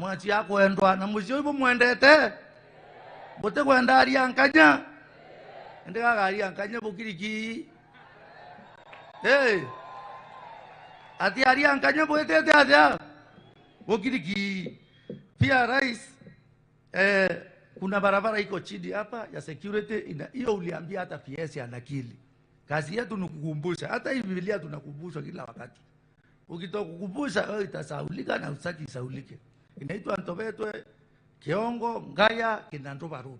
Mwachi yako endwa na muzio ibo muendete. Bote kwenda aria nkanya. Ndega aria nkanya bukiriki. Hey. Ati aria nkanya bote atia. Bukiriki. Pia rais kuna barabara iko chini hapa ya security ina hiyo uliambia hata PS anakili. Kazi yetu ni kukumbusha. Hata hii Biblia tunakumbushwa kila wakati. Ukitoka kukumbusha wewe itasaulika na usaki isaulike. Inaitwa Ntobetwe Kiongo Ngaya Kinanduba Road.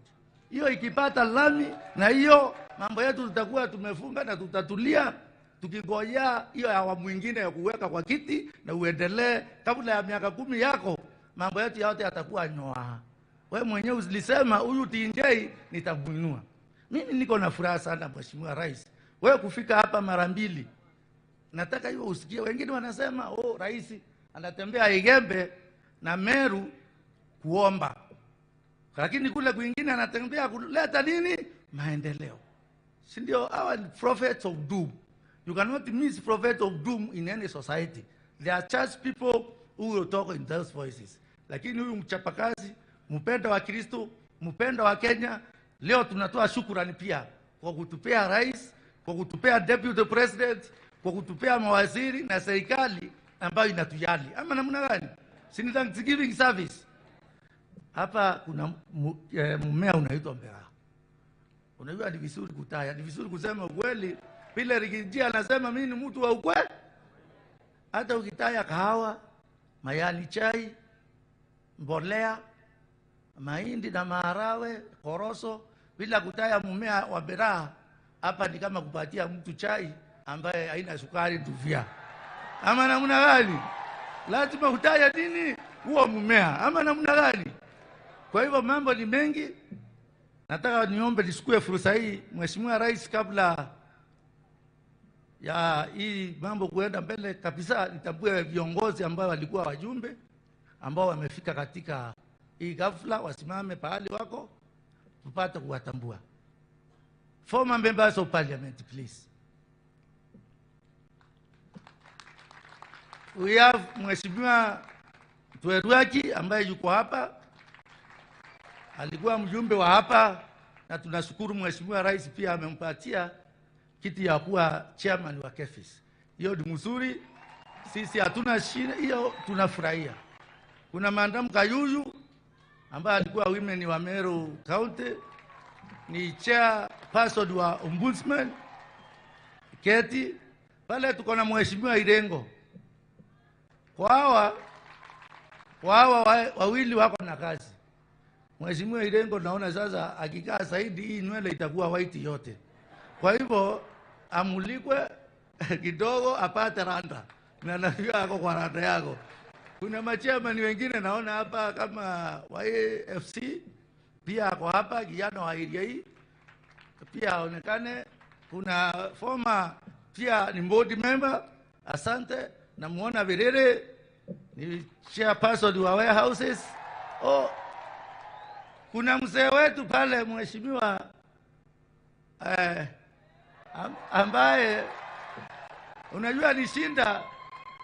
Hiyo ikipata lami na hiyo mambo yetu tutakuwa tumefunga na tutatulia tukingojea hiyo awamu mwingine ya kuweka kwa kiti na uendelee kabla ya miaka 10 yako mambo yetu yote yatakuwa nyoa. Wewe mwenyewe ulisema huyu TNJ nitamuinua. Mimi niko na furaha sana Mheshimiwa Rais. Wewe kufika hapa mara mbili. Nataka hiyo usikie. Wengine wanasema oh rais anatembea Igembe na Meru kuomba. Lakini kule kwingine anatembea kuleta nini? Maendeleo. Si ndio hawa ni prophets of doom. You cannot miss prophets of doom in any society. There are church people who will talk in those voices. Lakini huyu mchapakazi, mpendo wa Kristo, mpendo wa Kenya, leo tunatoa shukrani pia kwa kutupea rais, kwa kutupea deputy president, kwa kutupea mawaziri na serikali ambayo inatujali. Ama namna gani? Si ni Thanksgiving service. Hapa kuna mmea unaitwa mbera. Unajua ni vizuri kutaya, ni vizuri kusema ukweli. Vile Rigiji anasema mimi ni mtu wa ukweli. Hata ukitaya kahawa, mayani chai, mbolea, mahindi na maharawe, koroso, bila kutaya mmea wa beraha, hapa ni kama kupatia mtu chai ambaye haina sukari tufia. Ama namna gani? Lazima kutaya nini? Huo mmea. Ama namna gani? Kwa hivyo mambo ni mengi. Nataka niombe nichukue fursa hii Mheshimiwa Rais kabla ya hii mambo kuenda mbele kabisa, nitambue viongozi ambao walikuwa wajumbe ambao wamefika katika hii ghafla, wasimame pahali wako tupate kuwatambua. Former members of parliament, please. We have Mheshimiwa Tueruaki ambaye yuko hapa, alikuwa mjumbe wa hapa, na tunashukuru Mheshimiwa Rais pia amempatia kiti ya kuwa chairman wa KEPHIS. Hiyo ni mzuri, sisi hatuna shida hiyo, tunafurahia. Kuna Madam Kayuyu ambaye alikuwa women wa Meru County, ni chairperson wa Ombudsman Keti. Pale tuko na Mheshimiwa Irengo. Kwa hawa wawili wako na kazi. Mheshimiwa Irengo naona sasa akikaa zaidi hii nywele itakuwa white yote. Kwa hivyo amulikwe kidogo apate randa. Na najua ako kwa randa yako. Kuna machairman wengine naona hapa kama wa AFC pia ako hapa, kijana wa area hii pia aonekane. Kuna former pia ni board member, asante. Namuona Virere ni chairperson wa warehouses. Oh, kuna mzee wetu pale mheshimiwa ambaye unajua nishinda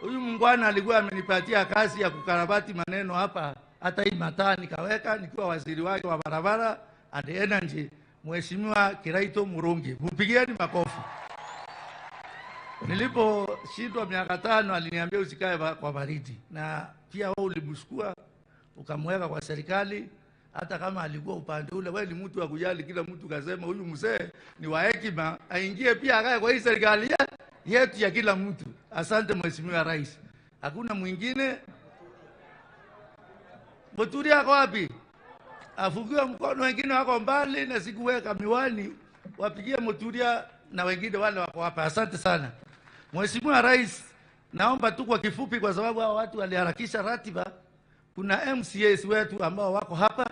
huyu mungwana alikuwa amenipatia kazi ya kukarabati maneno hapa, hata hii mataa nikaweka nikiwa waziri wake wa barabara and energy, Mheshimiwa Kiraito Murungi. Mpigieni makofi. Niliposhindwa miaka 5 aliniambia usikae kwa baridi, na pia wewe ulimshukua ukamweka kwa serikali hata kama alikuwa upande ule. Wewe ni mtu wa kujali kila mtu, kasema huyu mzee ni wa hekima, aingie pia akae kwa hii serikali yetu ya kila mtu. Asante Mheshimiwa Rais. Hakuna mwingine. Muturi ako wapi? Afungiwe mkono, wengine wako mbali na sikuweka miwani, wapigie Muturia na wengine wale wako hapa. Asante sana Mheshimiwa Rais. Naomba tu kwa kifupi, kwa sababu hao watu waliharakisha ratiba. Kuna MCAs wetu ambao wako hapa.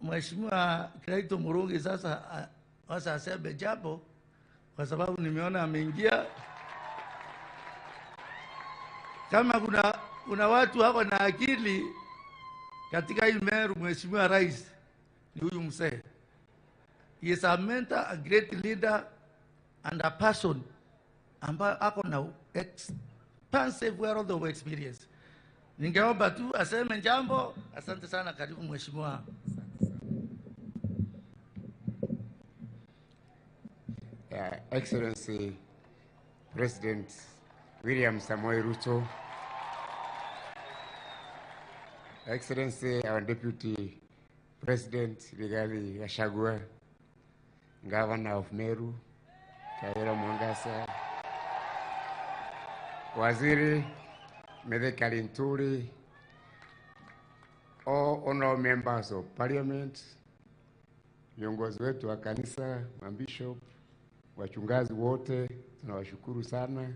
Mheshimiwa Kiraito Murungi sasa aseme jambo, kwa sababu nimeona ameingia. Kama kuna watu wako na akili katika hii Meru, Mheshimiwa Rais, ni huyu mzee. He is a mentor, a great leader and a person ambaye ako na expansive wealth of experience. Ningeomba tu aseme jambo. Asante sana, karibu mheshimiwa. Excellency President William Samoei Ruto, Excellency our Deputy President Rigathi Gachagua, Governor of Meru, Kawira Mwangaza, Waziri Mithika Linturi, all honorable members of parliament, viongozi wetu wa kanisa, mabishop, wachungaji wote, tunawashukuru sana.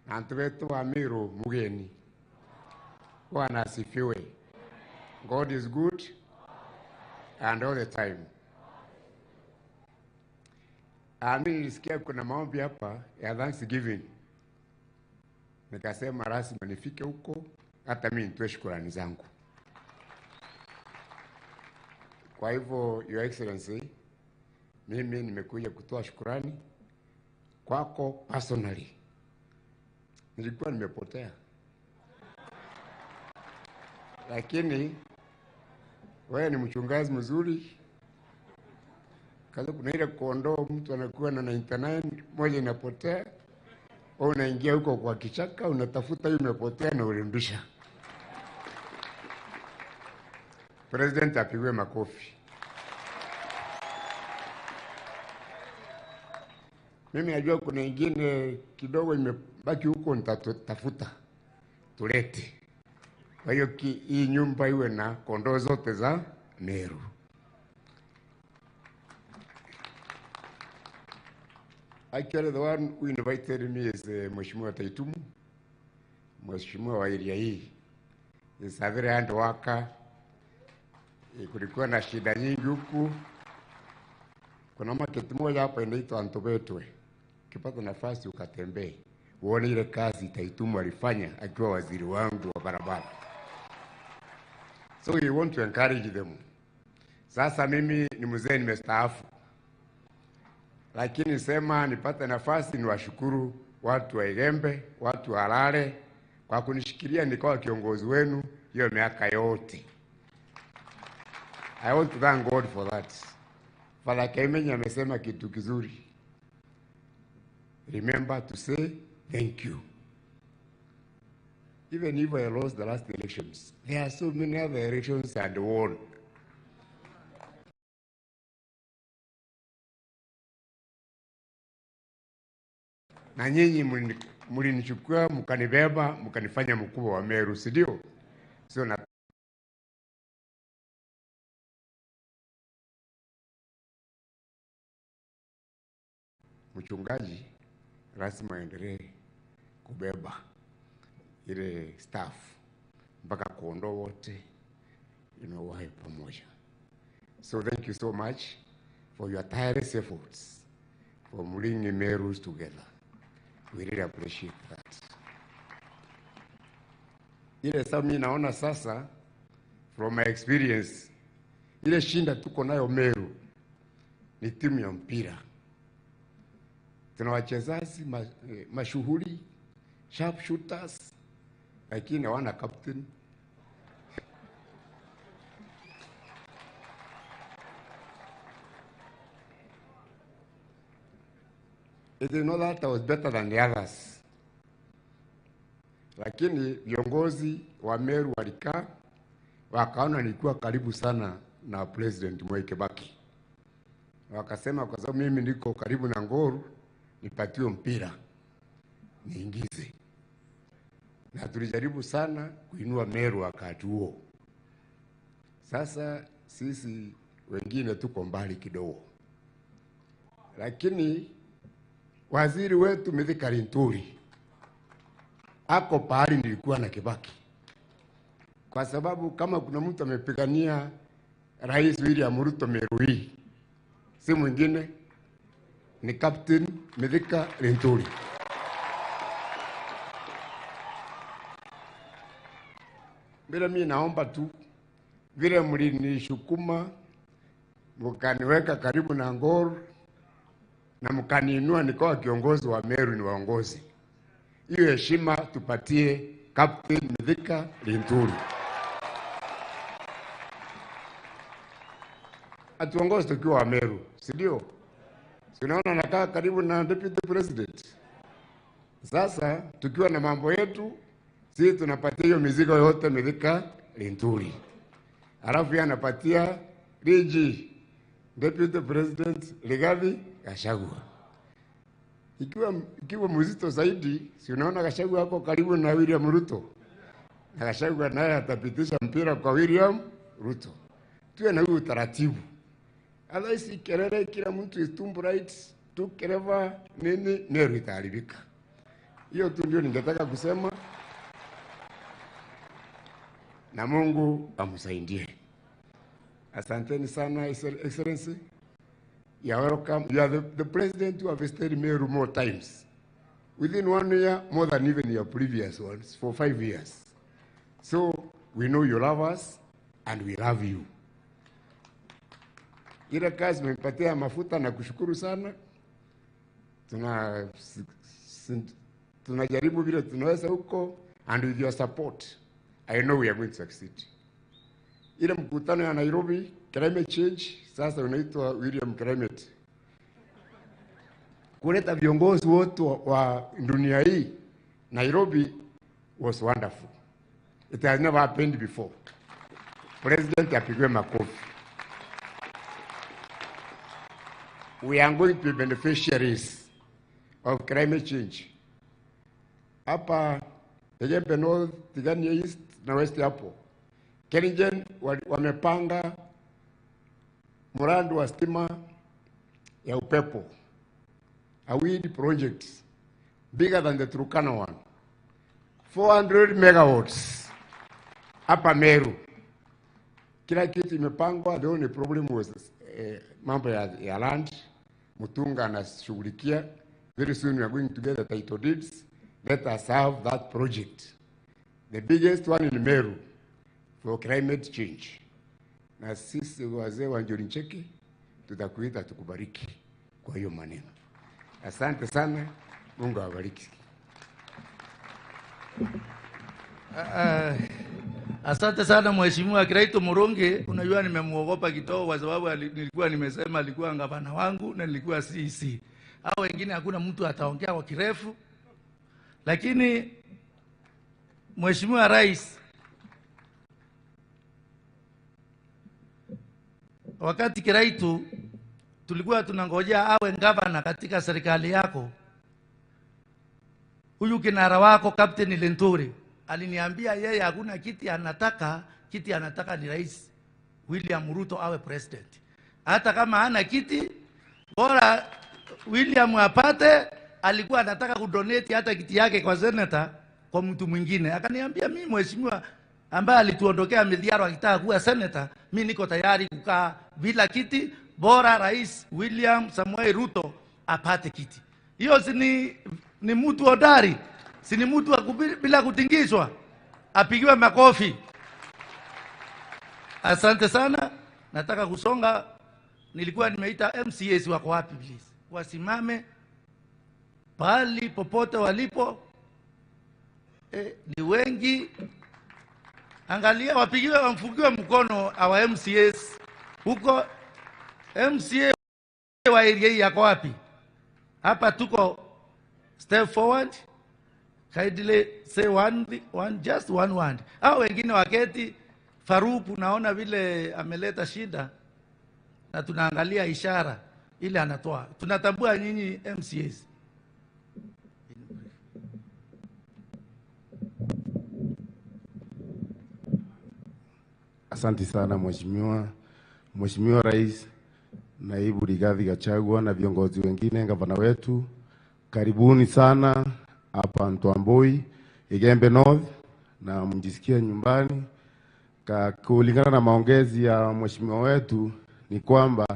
Antu wetu wa Meru mugeni. Bwana asifiwe. God is good and all the time. Mimi nilisikia kuna maombi hapa ya Thanksgiving. Nikasema rasmi nifike huko hata mimi nitoe shukrani zangu. Kwa hivyo Your Excellency, mimi nimekuja kutoa shukrani kwako personally. Nilikuwa nimepotea, lakini wewe ni mchungaji mzuri. Kaza kuna ile kondoo mtu anakuwa na 99, moja inapotea, wewe unaingia huko kwa kichaka unatafuta hiyo imepotea na urudisha. President apigwe makofi. Mimi najua kuna ingine kidogo imebaki huko, nitatafuta tulete. Kwa hiyo hii nyumba iwe na kondoo zote za Meru. Actually, the one who invited me is Mheshimiwa Taitumu, Mheshimiwa wa area hii. Is a very hand worker. Kulikuwa na shida nyingi huku. Kuna market moja hapa inaitwa Antobetwe. Ukipata nafasi ukatembee, uone ile kazi Taitumu alifanya akiwa waziri wangu wa barabara. So we want to encourage them. Sasa mimi ni mzee, nimestaafu. Lakini sema nipate nafasi niwashukuru watu wa Igembe, watu wa Harare kwa kunishikilia nikawa kiongozi wenu hiyo miaka yote. I want to thank God for that. Father Kaimenyi amesema kitu kizuri. Remember to say thank you. Even if I lost the last elections, there are so many other elections and won. Na nyinyi mlinichukua, mkanibeba, mkanifanya mkubwa wa Meru, si ndio? So na mchungaji lazima aendelee kubeba ile staff mpaka kuondoa wote wawe pamoja. So thank you so much for your tireless efforts for bringing Meru together. We really appreciate that. Ile sasa mimi naona sasa from my experience, ile shinda tuko nayo Meru ni timu ya mpira. Tuna wachezaji mashuhuri, sharp shooters, lakini hawana captain. It is not that I was better than the others. Lakini viongozi wa Meru walikaa wakaona nilikuwa karibu sana na President Mwai Kibaki. Wakasema kwa sababu mimi niko karibu na Ngoru, nipatiwe mpira niingize. Na tulijaribu sana kuinua Meru wakati huo. Sasa sisi wengine tuko mbali kidogo. Lakini waziri wetu Mithika Linturi ako pahali nilikuwa na Kibaki. Kwa sababu kama kuna mtu amepigania Rais William Ruto Meru hii, si mwingine ni Captain Mithika Linturi. Bila mimi naomba tu, vile mlinishukuma mkaniweka karibu na Ngor na mkaniinua nikawa kiongozi wa Meru ni waongozi, Hiyo heshima tupatie Captain Mithika Linturi. Atuongoze tukiwa wa Meru, si ndio? Si unaona nakaa karibu na Deputy President. Sasa tukiwa na mambo yetu, sisi tunapatia hiyo mizigo yote Mithika Linturi. Alafu yeye anapatia DG, Deputy President Rigathi Gachagua. Ikiwa mzito zaidi, si unaona Gachagua hapo karibu na William Ruto. Na Gachagua naye atapitisha mpira kwa William Ruto. Tuwe na huyu utaratibu. Otherwise kelele kila mtu is too bright, too clever, nini, Meru itaharibika. Hiyo tu ndio ningetaka kusema. Na Mungu amsaidie. Asanteni sana, Excellency. You are welcome. You are the president who have visited Meru more times. Within 1 year, more than even your previous ones, for 5 years. So we know you love us and we love you. Ile kazi mmepatia mafuta na kushukuru sana. Tunajaribu vile tunaweza huko, and with your support, I know we are going to succeed. Ile mkutano ya Nairobi, climate change, sasa unaitwa William Climate. Kuleta viongozi wote wa dunia hii, Nairobi was wonderful. It has never happened before. President apigwe makofi. We are going to be beneficiaries of climate change. Hapa Igembe North, Tigania East na West hapo. KenGen wamepanga mradi wa stima ya upepo. A wind project bigger than the Turkana one. 400 megawatts. Hapa Meru. Kila kitu imepangwa. The only problem was mambo ya land. Mutunga anashughulikia. Very soon we are going to get the title deeds. Let us have that project. The biggest one in Meru for climate change. Na sisi wazee wa Njuri Ncheke tutakuita tukubariki kwa hiyo maneno. Asante sana, Mungu awabariki. Asante sana Mheshimiwa Kiraitu Murungi. Unajua nimemuogopa kidogo kwa sababu nilikuwa nimesema alikuwa gavana wangu na nilikuwa CEC. Hao wengine hakuna mtu ataongea kwa kirefu. Lakini Mheshimiwa Rais, wakati Kiraitu tulikuwa tunangojea awe gavana katika serikali yako, huyu kinara wako Captain Linturi aliniambia yeye hakuna kiti anataka, kiti anataka ni Rais William Ruto awe president. Hata kama hana kiti, bora William apate. Alikuwa anataka kudonate hata kiti yake kwa senator kwa mtu mwingine. Akaniambia mimi mheshimiwa ambaye alituondokea Mithiaro akitaka kuwa senator, mimi niko tayari kukaa bila kiti, bora Rais William Samoei Ruto apate kiti. Hiyo si ni mtu hodari, si ni mtu bila kutingizwa, apigiwe makofi. Asante sana. Nataka kusonga. Nilikuwa nimeita MCAs wako wapi please? Wasimame pali popote walipo. Ni wengi. Angalia, wapigiwe, wamfungiwe mkono our MCAs huko. MCA wa area hii yako wapi? Hapa tuko step forward. Kindly say one, just one word. Hao wengine waketi. Faruku naona vile ameleta shida na tunaangalia ishara ile anatoa. Tunatambua nyinyi MCAs. Asante sana Mheshimiwa Rais, Naibu Rigathi Gachagua na viongozi wengine, gavana wetu. Karibuni sana hapa Mtwambui, Igembe North, na mjisikie nyumbani. Kulingana na maongezi ya mheshimiwa wetu ni kwamba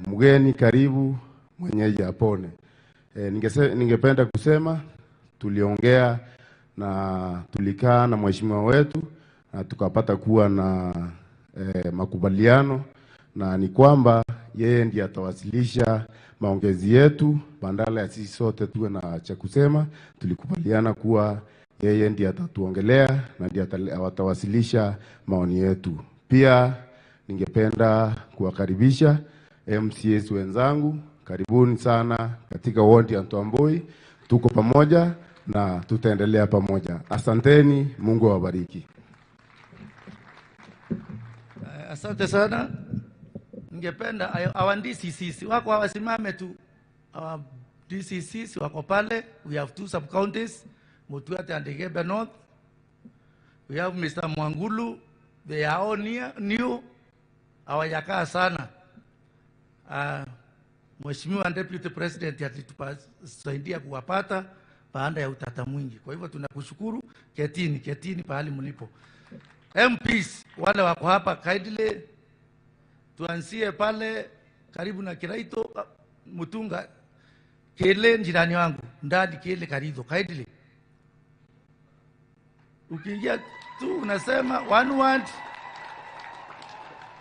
mgeni karibu, mwenyeji apone. Ningependa kusema tuliongea na tulikaa na mheshimiwa wetu na tukapata kuwa na makubaliano, na ni kwamba Yeye ndiye atawasilisha maongezi yetu, badala ya sisi sote tuwe na cha kusema. Tulikubaliana kuwa yeye ndiye atatuongelea na ndiye atawasilisha maoni yetu. Pia ningependa kuwakaribisha MCAs wenzangu, karibuni sana katika wodi ya Mtwambui. Tuko pamoja na tutaendelea pamoja. Asanteni, Mungu awabariki. Asante sana. Ningependa our DCCs wako hawasimame tu. Our DCCs wako pale. We have two sub counties, Mutuati and Igembe North. We have Mr. Mwangulu. They are all new. Hawajakaa sana. Mheshimiwa Deputy President alitusaidia kuwapata baada ya utata mwingi. Kwa hivyo tunakushukuru. Ketini, ketini pahali mlipo. MPs wale wako hapa kindly tuanzie pale karibu na Kiraito, Mutunga Kele, jirani wangu ndani Kele Karidho, kindly. Ukiingia tu unasema one word.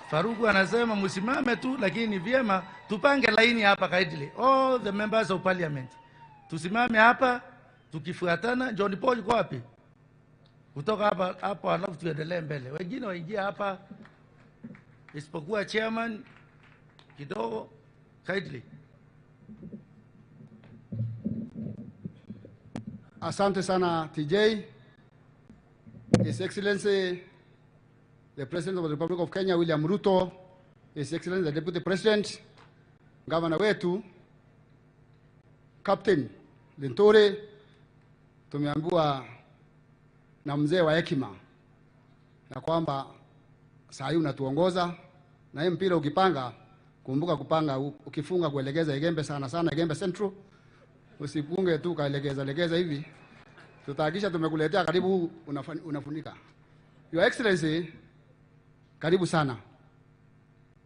Faruku anasema msimame tu, lakini ni vyema tupange laini hapa kindly. All the members of parliament tusimame hapa tukifuatana. John Paul yuko wapi? Kutoka hapa hapo, alafu tuendelee mbele. Wengine waingie hapa isipokuwa chairman kidogo kindly. Asante sana TJ. His Excellency the President of the Republic of Kenya William Ruto, His Excellency the Deputy President, Governor wetu Captain Linturi, tumeambiwa na mzee wa hekima na kwamba saa hii unatuongoza, na hii mpira ukipanga kumbuka kupanga, ukifunga kuelekeza Igembe sana sana, Igembe Central, usipunge tu kaelekeza legeza hivi, tutahakikisha tumekuletea karibu unafunika. Your Excellency, karibu sana.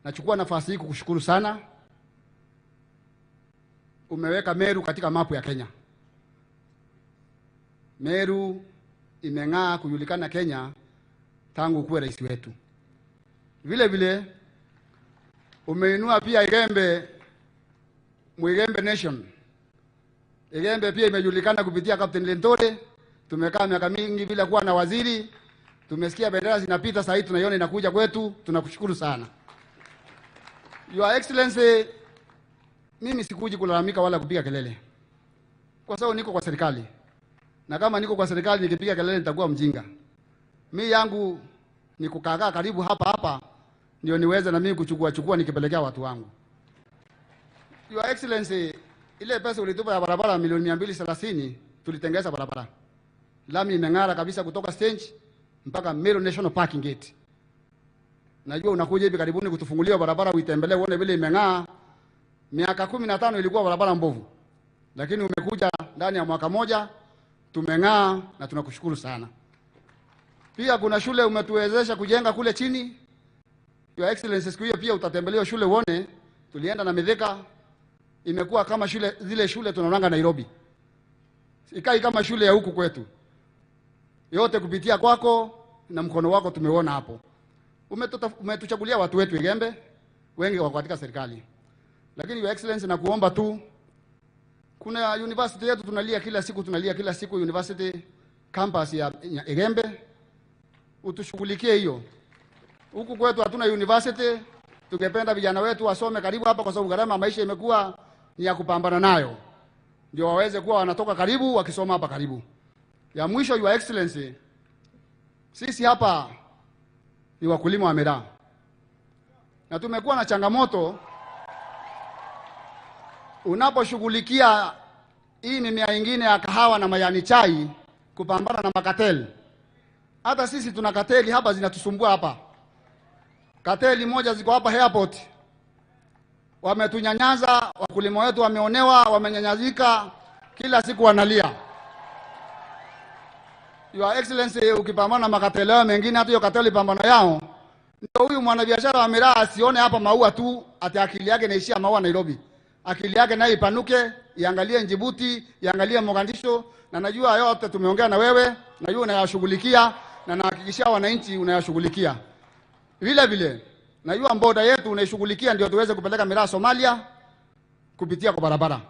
Nachukua nafasi hii kukushukuru sana. Umeweka Meru katika mapu ya Kenya. Meru imeng'aa kujulikana Kenya tangu kuwe rais wetu. Vile vile umeinua pia Igembe, Muigembe Nation. Igembe pia imejulikana kupitia Captain Linturi. Tumekaa miaka mingi bila kuwa na waziri. Tumesikia bendera zinapita, sasa hivi tunaiona inakuja kwetu. Tunakushukuru sana. Your Excellency, mimi sikuji kulalamika wala kupiga kelele, kwa sababu niko kwa serikali. Na kama niko kwa serikali nikipiga kelele nitakuwa mjinga. Mimi yangu ni kukaa karibu hapa hapa ndio niweze na mimi kuchukua chukua nikipelekea watu wangu. Your Excellency, ile pesa ulitupa ya barabara milioni 230 tulitengeza barabara. Lami imeng'ara kabisa kutoka stage mpaka Meru National Parking Gate. Najua unakuja hivi karibuni kutufungulia barabara uitembelee uone vile imeng'aa. Miaka 15 ilikuwa barabara mbovu, lakini umekuja ndani ya mwaka moja tumeng'aa na tunakushukuru sana. Pia kuna shule umetuwezesha kujenga kule chini. Your Excellency, siku hiyo pia utatembelea shule uone. Tulienda na Mithika, imekuwa kama shule zile shule tunaonanga Nairobi. Ikai kama shule ya huku kwetu. Yote kupitia kwako na mkono wako tumeona hapo. Umetuchagulia watu wetu Igembe, wengi wako katika serikali. Lakini Your Excellency, nakuomba tu, kuna university yetu tunalia kila siku, tunalia kila siku university campus ya Igembe, utushughulikie hiyo. Huku kwetu hatuna university, tungependa vijana wetu wasome karibu hapa kwa sababu gharama maisha imekuwa ni ya kupambana nayo. Ndio waweze kuwa wanatoka karibu wakisoma hapa karibu. Ya mwisho, Your Excellency, sisi hapa ni wakulima wa miraa. Na tumekuwa na changamoto unaposhughulikia hii mimea ingine ya kahawa na majani chai kupambana na makateli. Hata sisi tuna kateli hapa zinatusumbua hapa. Kateli moja ziko hapa airport. Wametunyanyaza, wakulima wetu wameonewa, wamenyanyazika, kila siku wanalia. Your Excellency, ukipambana na makateli yao mengine, hata hiyo kateli pambano yao, ndio huyu mwanabiashara wa miraa asione hapa maua tu, ati akili yake inaishia maua Nairobi. Akili yake nayo ipanuke, iangalie Djibouti, iangalie Mogadishu. Na najua yote tumeongea na wewe, najua unayashughulikia, na nahakikishia wananchi unayashughulikia. Vile vile Najua boda yetu unaishughulikia ndio tuweze kupeleka miraa Somalia kupitia kwa barabara.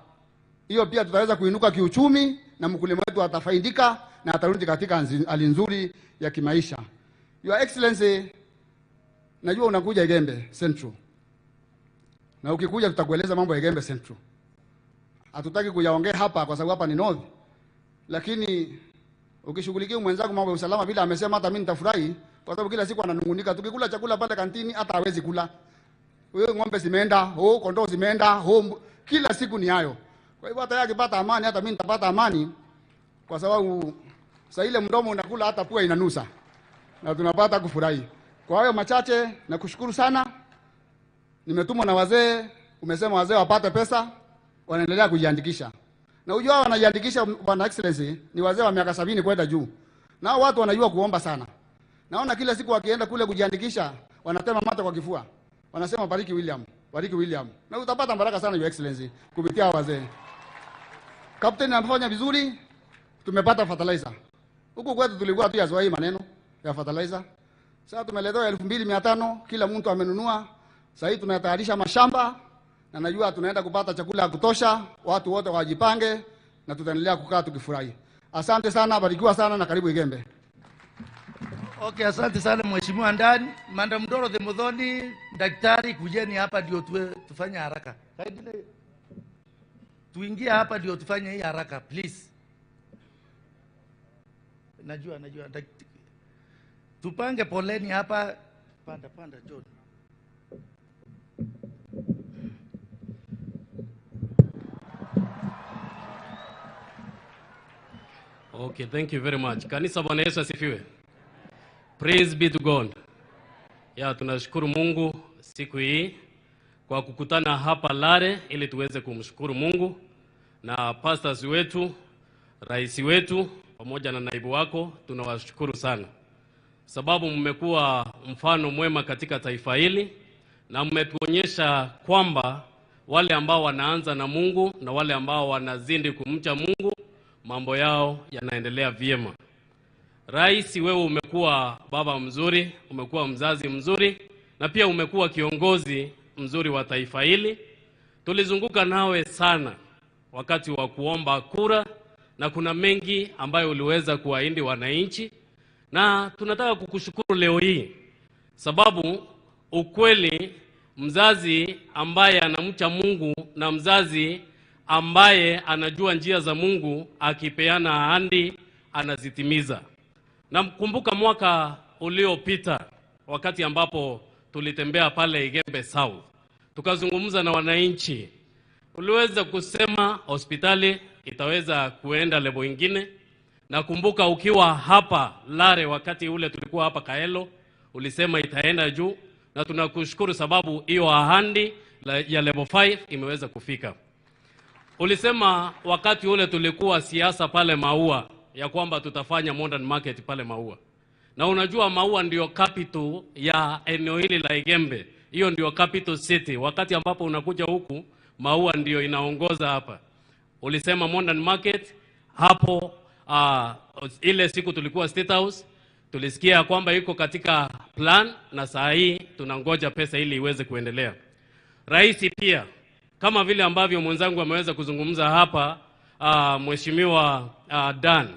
Hiyo pia tutaweza kuinuka kiuchumi na mkulima wetu atafaidika na atarudi katika hali nzuri ya kimaisha. Your Excellency, najua unakuja Igembe Central. Na ukikuja tutakueleza mambo ya Igembe Central. Hatutaki kuyaongea hapa kwa sababu hapa ni North. Lakini ukishughulikia mwenzako mambo ya usalama bila amesema, hata mimi nitafurahi kwa sababu kila siku ananungunika. Tukikula chakula pale kantini hata hawezi kula. Wewe ng'ombe zimeenda, kondoo zimeenda, kila siku ni hayo. Kwa hivyo hata yeye akipata amani hata mimi nitapata amani, kwa sababu saa ile mdomo unakula hata pua inanusa. Na tunapata kufurahi. Kwa hayo machache na kushukuru sana. Nimetumwa na wazee, umesema wazee wapate pesa, wanaendelea kujiandikisha. Na unajua wanajiandikisha Bwana Excellency ni wazee wa miaka 70 kwenda juu. Na watu wanajua kuomba sana. Naona kila siku wakienda kule kujiandikisha wanatema mate kwa kifua. Wanasema bariki William, bariki William. Na utapata baraka sana Your Excellency kupitia wazee. Captain amefanya vizuri, tumepata fertilizer. Huku kwetu tulikuwa tu yazoea maneno ya fertilizer. Sasa tumeletewa 2500 kila mtu amenunua. Sasa hivi tunatayarisha mashamba na najua tunaenda kupata chakula ya kutosha, watu wote wajipange na tutaendelea kukaa tukifurahi. Asante sana, barikiwa sana na karibu Igembe. Okay, asante sana Mheshimiwa Ndani. Madam Dorothy Muthoni, daktari, kujeni hapa ndio tufanye haraka. Tuingie hapa ndio tufanye hii haraka, please. Najua. Tupange poleni hapa. Panda John. Okay, thank you very much. Kanisa, Bwana Yesu asifiwe. Praise be to God. Ya, tunashukuru Mungu siku hii kwa kukutana hapa Lare ili tuweze kumshukuru Mungu na pastors wetu, rais wetu pamoja na naibu wako, tunawashukuru sana. Sababu mmekuwa mfano mwema katika taifa hili na mmetuonyesha kwamba wale ambao wanaanza na Mungu na wale ambao wanazidi kumcha Mungu mambo yao yanaendelea vyema. Rais, wewe umekuwa baba mzuri, umekuwa mzazi mzuri na pia umekuwa kiongozi mzuri wa taifa hili. Tulizunguka nawe sana wakati wa kuomba kura na kuna mengi ambayo uliweza kuahidi wananchi, na tunataka kukushukuru leo hii sababu ukweli mzazi ambaye anamcha Mungu na mzazi ambaye anajua njia za Mungu akipeana ahadi anazitimiza. Na mkumbuka mwaka uliopita wakati ambapo tulitembea pale Igembe South, tukazungumza na wananchi, uliweza kusema hospitali itaweza kuenda level nyingine. Na kumbuka ukiwa hapa Lare wakati ule tulikuwa hapa Kaelo, ulisema itaenda juu, na tunakushukuru sababu hiyo ahadi ya level 5 imeweza kufika. Ulisema wakati ule tulikuwa siasa pale Maua ya kwamba tutafanya modern market pale Maua. Na unajua Maua ndio capital ya eneo hili la Igembe. Hiyo ndio capital city. Wakati ambapo unakuja huku Maua ndio inaongoza hapa. Ulisema modern market hapo, ile siku tulikuwa State House tulisikia kwamba iko katika plan na saa hii tunangoja pesa ili iweze kuendelea. Rais pia kama vile ambavyo mwenzangu ameweza kuzungumza hapa, Mheshimiwa Dan,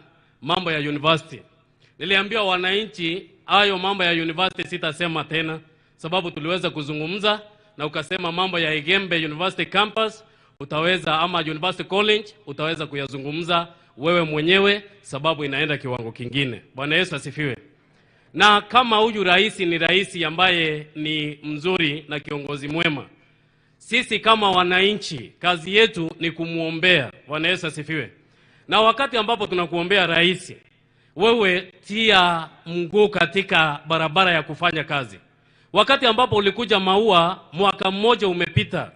mambo ya university. Niliambia wananchi hayo mambo ya university sitasema tena sababu tuliweza kuzungumza na ukasema mambo ya Igembe University Campus utaweza, ama University College utaweza kuyazungumza wewe mwenyewe sababu inaenda kiwango kingine. Bwana Yesu asifiwe. Na kama huyu rais ni rais ambaye ni mzuri na kiongozi mwema, sisi kama wananchi kazi yetu ni kumuombea. Bwana Yesu asifiwe. Na wakati ambapo tunakuombea rais, wewe tia mguu katika barabara ya kufanya kazi. Wakati ambapo ulikuja Maua mwaka mmoja umepita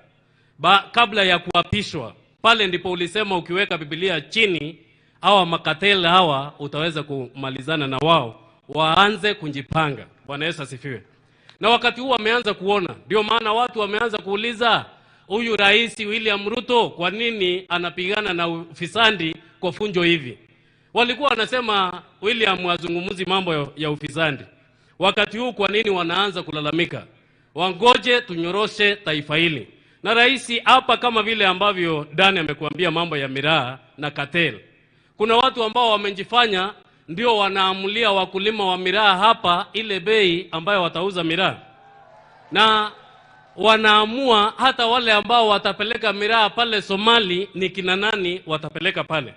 kabla ya kuapishwa, pale ndipo ulisema ukiweka Biblia chini hawa makatela hawa utaweza kumalizana na wao, waanze kujipanga. Bwana Yesu asifiwe. Na wakati huu wameanza kuona, ndio maana watu wameanza kuuliza huyu Rais William Ruto kwa nini anapigana na ufisadi kwa funjo hivi. Walikuwa wanasema William azungumuzi mambo ya ufisadi. Wakati huu kwa nini wanaanza kulalamika? Wangoje tunyoroshe taifa hili. Na rais hapa, kama vile ambavyo Dani amekuambia mambo ya miraa na cartel, kuna watu ambao wamejifanya ndio wanaamulia wakulima wa miraa hapa ile bei ambayo watauza miraa, na wanaamua hata wale ambao watapeleka miraa pale Somali ni kina nani watapeleka pale.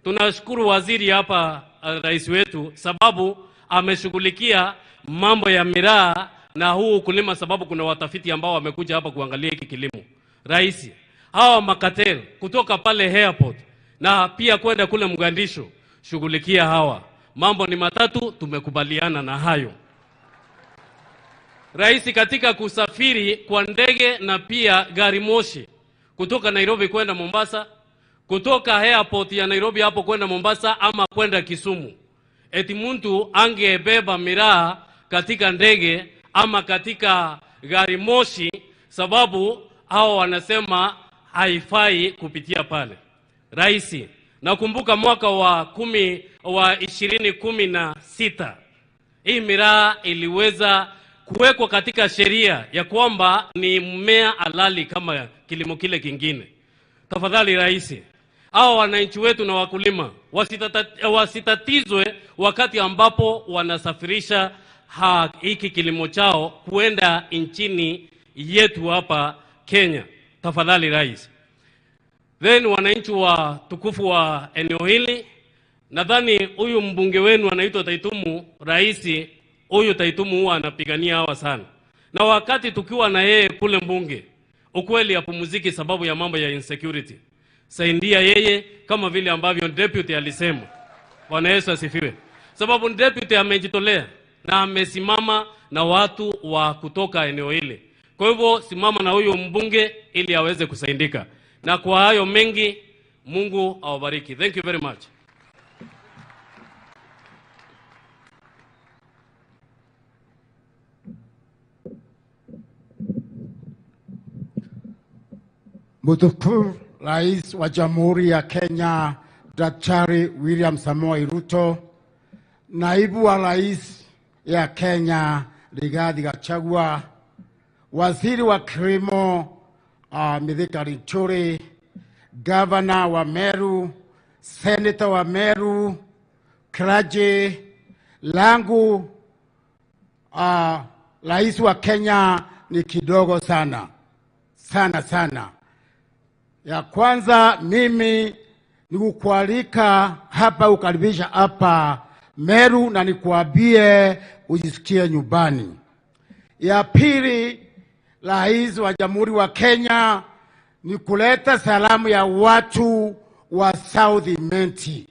Tunashukuru waziri hapa, rais wetu, sababu ameshughulikia mambo ya miraa na huu ukulima, sababu kuna watafiti ambao wamekuja hapa kuangalia hiki kilimo. Rais, hawa makatel kutoka pale airport na pia kwenda kule Mgandisho, shughulikia hawa. Mambo ni matatu, tumekubaliana na hayo. Rais, katika kusafiri kwa ndege na pia gari moshi kutoka Nairobi kwenda Mombasa, kutoka airport ya Nairobi hapo kwenda Mombasa ama kwenda Kisumu, eti mtu angebeba miraa katika ndege ama katika gari moshi, sababu hao wanasema haifai kupitia pale. Rais, nakumbuka mwaka wa 2016 hii miraa iliweza kuwekwa katika sheria ya kwamba ni mmea halali kama kilimo kile kingine. Tafadhali rais, hao wananchi wetu na wakulima wasitatizwe wakati ambapo wanasafirisha hiki kilimo chao kuenda nchini yetu hapa Kenya. Tafadhali rais. Then wananchi wa tukufu wa eneo hili, nadhani huyu mbunge wenu anaitwa Taitumu, rais huyu Taitumu huwa anapigania hawa sana. Na wakati tukiwa na yeye kule mbunge, ukweli hapumziki sababu ya mambo ya insecurity. Saidia yeye kama vile ambavyo deputy alisema. Bwana Yesu asifiwe. Sababu deputy amejitolea na amesimama na watu wa kutoka eneo hili. Kwa hivyo simama na huyu mbunge ili aweze kusaidika. Na kwa hayo mengi, Mungu awabariki. Thank you very much. Mtukufu Rais wa Jamhuri ya Kenya Daktari William Samoei Ruto, Naibu wa Rais ya Kenya Rigathi Gachagua, Waziri wa Kilimo Mithika Linturi, Governor wa Meru, Senator wa Meru, Kraje langu Rais wa Kenya ni kidogo sana sana sana. Ya kwanza mimi ni kukualika hapa, ukaribisha hapa Meru na nikuambie ujisikie nyumbani. Ya pili, Rais wa Jamhuri wa Kenya, ni kuleta salamu ya watu wa South Imenti.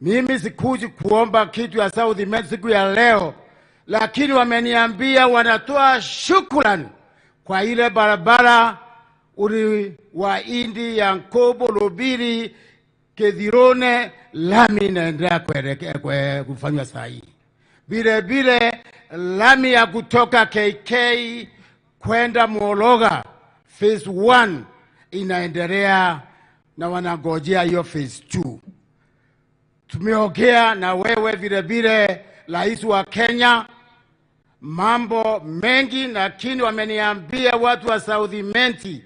Mimi sikuji kuomba kitu ya South Imenti siku ya leo, lakini wameniambia wanatoa shukrani kwa ile barabara uri wa Indi ya Nkobo Lubiri Kethirone, lami inaendelea kufanywa sahihi. Vile vile lami ya kutoka KK kwenda Mologa phase 1 inaendelea na wanangojea hiyo phase 2. Tumeongea na wewe vile vile Rais wa Kenya mambo mengi, lakini wameniambia watu wa South Imenti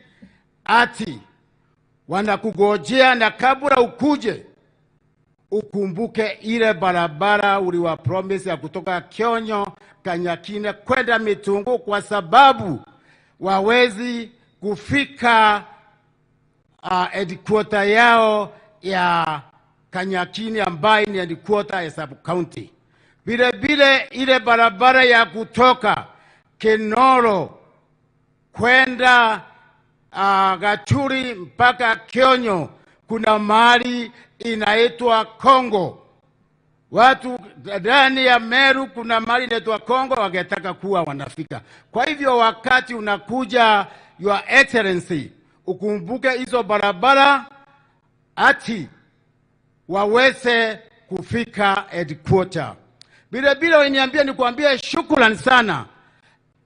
ati wanakugojea, na kabla ukuje ukumbuke ile barabara uliwa promise ya kutoka Kionyo Kanyakine kwenda Mitungu, kwa sababu wawezi kufika headquarter yao ya Kanyakine ambayo ni headquarter ya sub county. Vile vile ile barabara ya kutoka Kinoro kwenda Gachuri mpaka Kionyo, kuna mahali inaitwa Kongo. Watu ndani ya Meru kuna mahali inaitwa Kongo wangetaka kuwa wanafika. Kwa hivyo wakati unakuja Your Excellency, ukumbuke hizo barabara ati waweze kufika headquarter. Vile vile waliniambia nikuambie shukrani sana,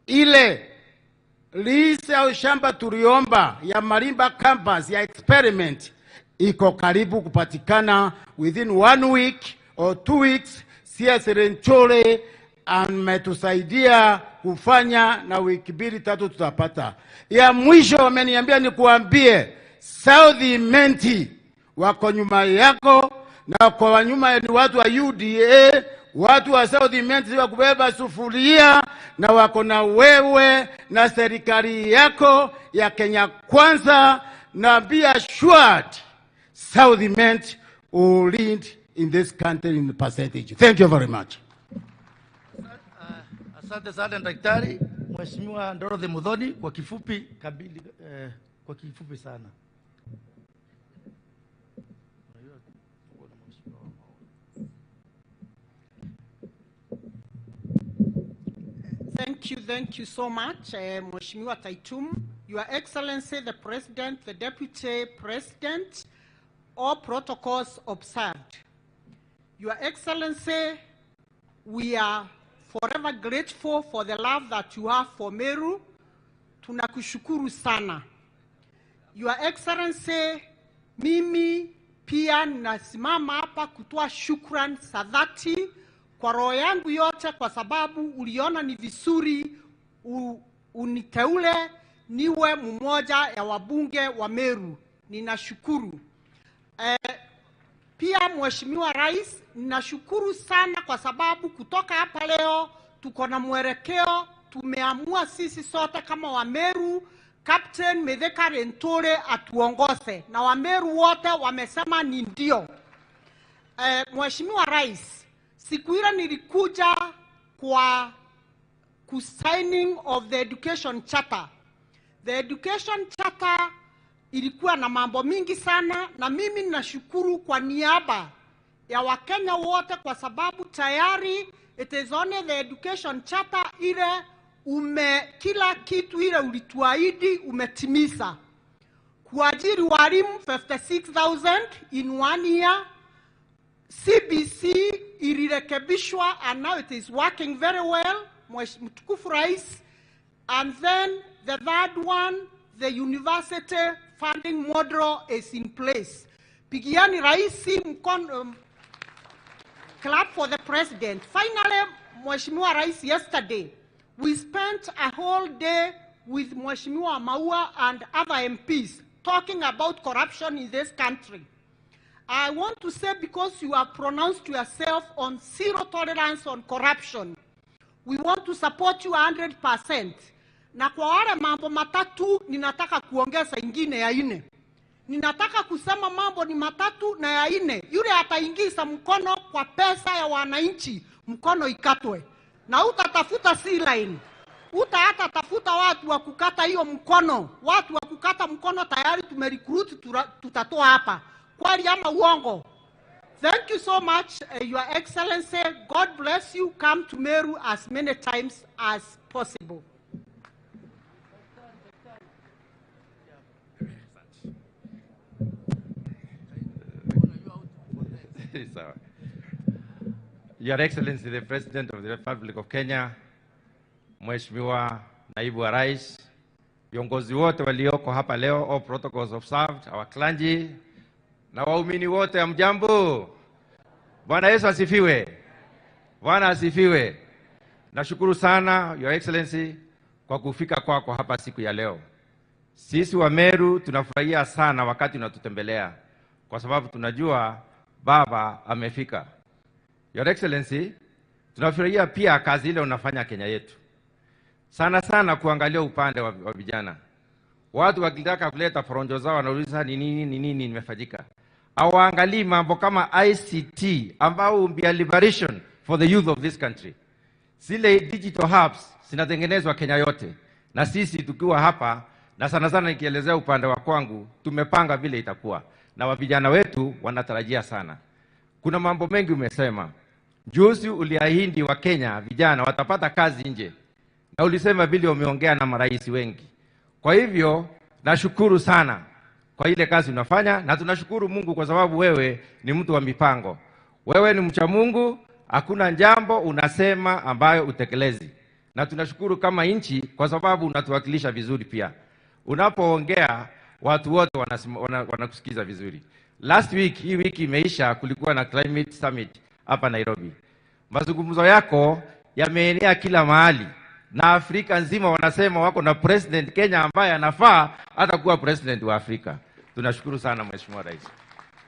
ile lease au shamba tuliomba ya Marimba campus ya experiment iko karibu kupatikana within 1 week or 2 weeks. CS Linturi ametusaidia kufanya, na wiki mbili tatu tutapata. Ya mwisho wameniambia nikuambie, South Imenti wako nyuma yako, na kwa nyuma ni watu wa UDA, watu wa South Imenti wa kubeba sufuria, na wako na wewe na serikali yako ya Kenya Kwanza, na be assured South Imenti will lead in this country in percentage. Thank you very much. Asante sana daktari. Mheshimiwa Dorothy Muthoni, kwa kifupi kabili, kwa kifupi sana. Thank you so much, Mheshimiwa Taitum. Your Excellency, the President, the Deputy President, all protocols observed. Your Excellency, we are forever grateful for the love that you have for Meru. Tunakushukuru sana. Your Excellency, mimi pia nasimama hapa kutoa shukran za dhati kwa roho yangu yote, kwa sababu uliona ni vizuri uniteule niwe mmoja ya wabunge wa Meru. Ninashukuru. Pia Mheshimiwa Rais, ninashukuru sana kwa sababu kutoka hapa leo tuko na mwelekeo. Tumeamua sisi sote kama Wameru, Captain Mithika Linturi atuongoze, na Wameru wote wamesema ni ndio. Mheshimiwa Rais, siku ile nilikuja kwa signing of the Education Charter. The Education Charter ilikuwa na mambo mingi sana, na mimi ninashukuru kwa niaba ya Wakenya wote kwa sababu tayari it is only the Education Charter ile kila kitu ile ulituahidi umetimiza. Kuajiri walimu 56,000 in 1 year. CBC ilirekebishwa and now it is working very well, Mtukufu Rais. And then the third one, the university funding model is in place. Pigiani Raisi mkono, clap for the president. Finally, Mheshimiwa Rais, yesterday we spent a whole day with Mheshimiwa Maua and other MPs talking about corruption in this country. I want to say, because you have pronounced yourself on zero tolerance on corruption, we want to support you 100%. Na kwa wale mambo matatu, ninataka kuongeza ingine ya ine. Ninataka kusema mambo ni matatu na ya ine. Yule ataingiza mkono kwa pesa ya wananchi, mkono ikatwe. Na utatafuta C-line. Uta tafuta watu wa kukata hiyo mkono. Watu wa kukata mkono tayari tumerecruit, tutatoa hapa. Kweli ama uongo? Thank you so much, Your Excellency. God bless you. Come to Meru as many times as possible. Your Excellency, the President of the Republic of Kenya, Mheshimiwa Naibu wa Rais, viongozi wote walioko hapa leo, all protocols observed, our clergy na waumini wote, hamjambo? Bwana Yesu asifiwe. Bwana asifiwe. Nashukuru sana Your Excellency kwa kufika kwako hapa siku ya leo. Sisi wa Meru tunafurahia sana wakati unatutembelea, kwa sababu tunajua baba amefika. Your Excellency, tunafurahia pia kazi ile unafanya Kenya yetu. Sana sana kuangalia upande wa vijana. Watu wakitaka kuleta foronjo zao wanauliza ni nini ni nini nimefanyika. Hawaangalii mambo kama ICT ambao will be a liberation for the youth of this country. Zile digital hubs zinatengenezwa Kenya yote. Na sisi tukiwa hapa, na sana sana nikielezea upande wa kwangu, tumepanga vile itakuwa. Na vijana wetu wanatarajia sana. Kuna mambo mengi umesema. Juzi uliahidi wa Kenya vijana watapata kazi nje. Na ulisema vile umeongea na marais wengi. Kwa hivyo nashukuru sana kwa ile kazi unafanya, na tunashukuru Mungu kwa sababu wewe ni mtu wa mipango. Wewe ni mcha Mungu, hakuna jambo unasema ambayo utekelezi. Na tunashukuru kama nchi kwa sababu unatuwakilisha vizuri pia. Unapoongea watu wote wanakusikiza vizuri. Last week, hii wiki imeisha, kulikuwa na Climate Summit hapa Nairobi. Mazungumzo yako yameenea kila mahali na Afrika nzima wanasema wako na president Kenya ambaye anafaa hata kuwa president wa Afrika. Tunashukuru sana Mheshimiwa Rais.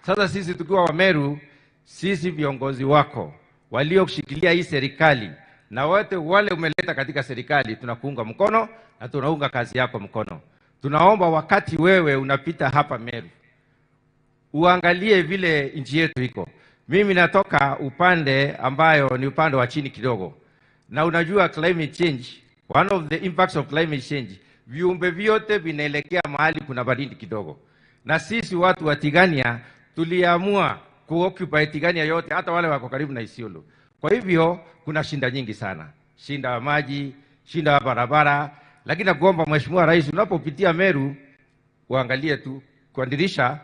Sasa sisi tukiwa wa Meru, sisi viongozi wako walioshikilia hii serikali na wote wale umeleta katika serikali, tunakuunga mkono na tunaunga kazi yako mkono. Tunaomba wakati wewe unapita hapa Meru uangalie vile nchi yetu iko. Mimi natoka upande ambayo ni upande wa chini kidogo. Na unajua climate change, one of the impacts of climate change, viumbe vyote vinaelekea mahali kuna baridi kidogo. Na sisi watu wa Tigania tuliamua kuoccupy Tigania yote, hata wale wako karibu na Isiolo. Kwa hivyo kuna shinda nyingi sana, shinda wa maji, shinda wa barabara. Lakini nakuomba Mheshimiwa Rais, unapopitia Meru uangalie tu kwa dirisha,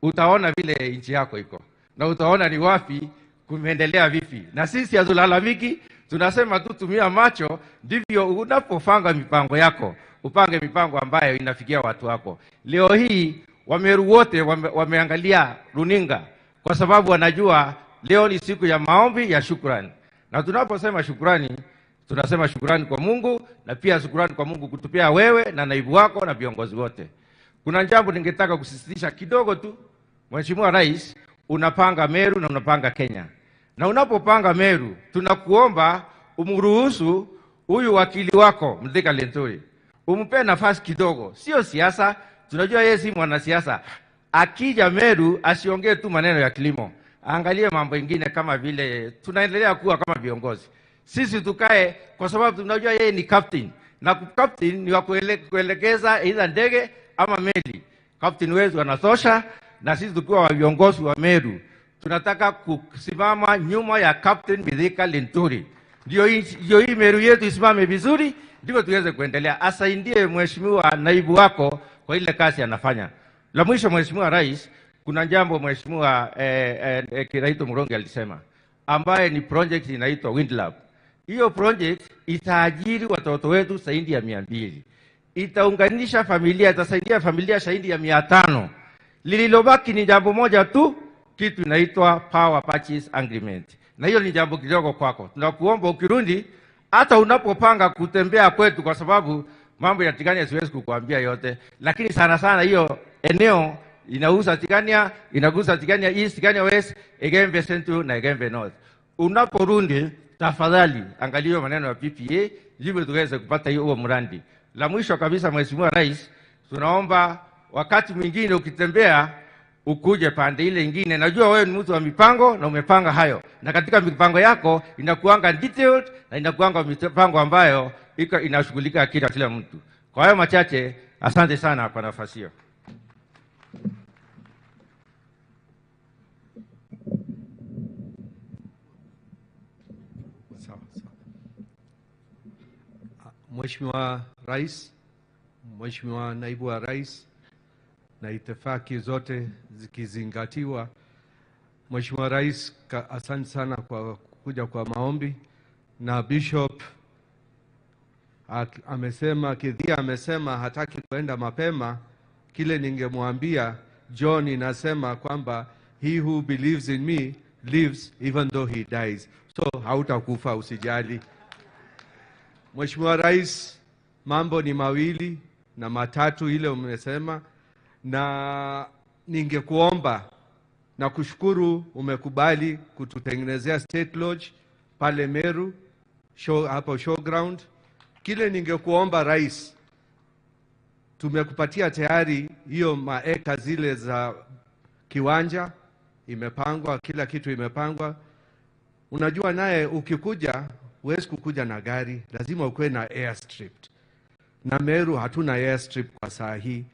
utaona vile nchi yako iko na utaona ni wapi kumeendelea vipi. Na sisi hatulalamiki, tunasema tu tumia macho, ndivyo unapopanga mipango yako upange mipango ambayo inafikia watu wako. Leo hii Wameru wote wameangalia runinga kwa sababu wanajua leo ni siku ya maombi ya shukrani. Na tunaposema shukrani, tunasema shukrani kwa Mungu na pia shukrani kwa Mungu kutupia wewe na naibu wako na viongozi wote. Kuna jambo ningetaka kusisitiza kidogo tu. Mheshimiwa Rais, unapanga Meru na unapanga Kenya. Na unapopanga Meru, tunakuomba umruhusu huyu wakili wako Mithika Linturi, umpe nafasi kidogo. Sio siasa, tunajua yeye si mwanasiasa. Akija Meru asiongee tu maneno ya kilimo, angalie mambo mengine kama vile tunaendelea kuwa kama viongozi. Sisi tukae, kwa sababu tunajua yeye ni captain, na captain ni wa kuelekeza aidha ndege ama meli. Captain wetu anatosha, na sisi tukiwa viongozi wa Meru tunataka kusimama nyuma ya Captain Mithika Linturi. Ndio hii Meru yetu isimame vizuri, ndivyo tuweze kuendelea. Asaidie Mheshimiwa naibu wako kwa ile kazi anafanya. La mwisho Mheshimiwa Rais, kuna jambo Mheshimiwa Kiraito Murongi alisema, ambaye ni project inaitwa Windlab. Hiyo project itaajiri watoto wetu zaidi ya 200. Itaunganisha familia, itasaidia familia zaidi ya 500. Lililobaki ni jambo moja tu, kitu inaitwa Power Purchase Agreement. Na hiyo ni jambo kidogo kwako. Tunakuomba ukirundi, hata unapopanga kutembea kwetu, kwa sababu mambo ya Tigania siwezi kukuambia yote, lakini sana sana hiyo eneo inagusa Tigania, inagusa Tigania East, Tigania West, Igembe Central na Igembe North. Unaporundi tafadhali angalia maneno ya PPA ili tuweze kupata hiyo mradi. La mwisho kabisa Mheshimiwa Rais, tunaomba wakati mwingine ukitembea ukuje pande ile nyingine. Najua wewe ni mtu wa mipango na umepanga hayo. Na katika mipango yako inakuanga detailed na inakuanga mipango ambayo iko inashughulika kila mtu. Kwa hayo machache, asante sana kwa nafasi hiyo. Sawa sawa. Mheshimiwa Rais, Mheshimiwa Naibu wa Rais, na itifaki zote zikizingatiwa. Mheshimiwa Rais, asante sana kwa kuja kwa maombi. Na Bishop amesema, Kidhia amesema hataki kuenda mapema. Kile ningemwambia John inasema kwamba he who believes in me lives even though he dies. So hautakufa, usijali. Mheshimiwa Rais, mambo ni mawili na matatu ile umesema, na ningekuomba na kushukuru umekubali kututengenezea State Lodge pale Meru show, hapo showground. Kile ningekuomba Rais, tumekupatia tayari hiyo maeka zile za kiwanja, imepangwa, kila kitu imepangwa. Unajua naye ukikuja huwezi kukuja na gari, lazima ukuwe na airstrip. Na Meru hatuna airstrip kwa saa hii.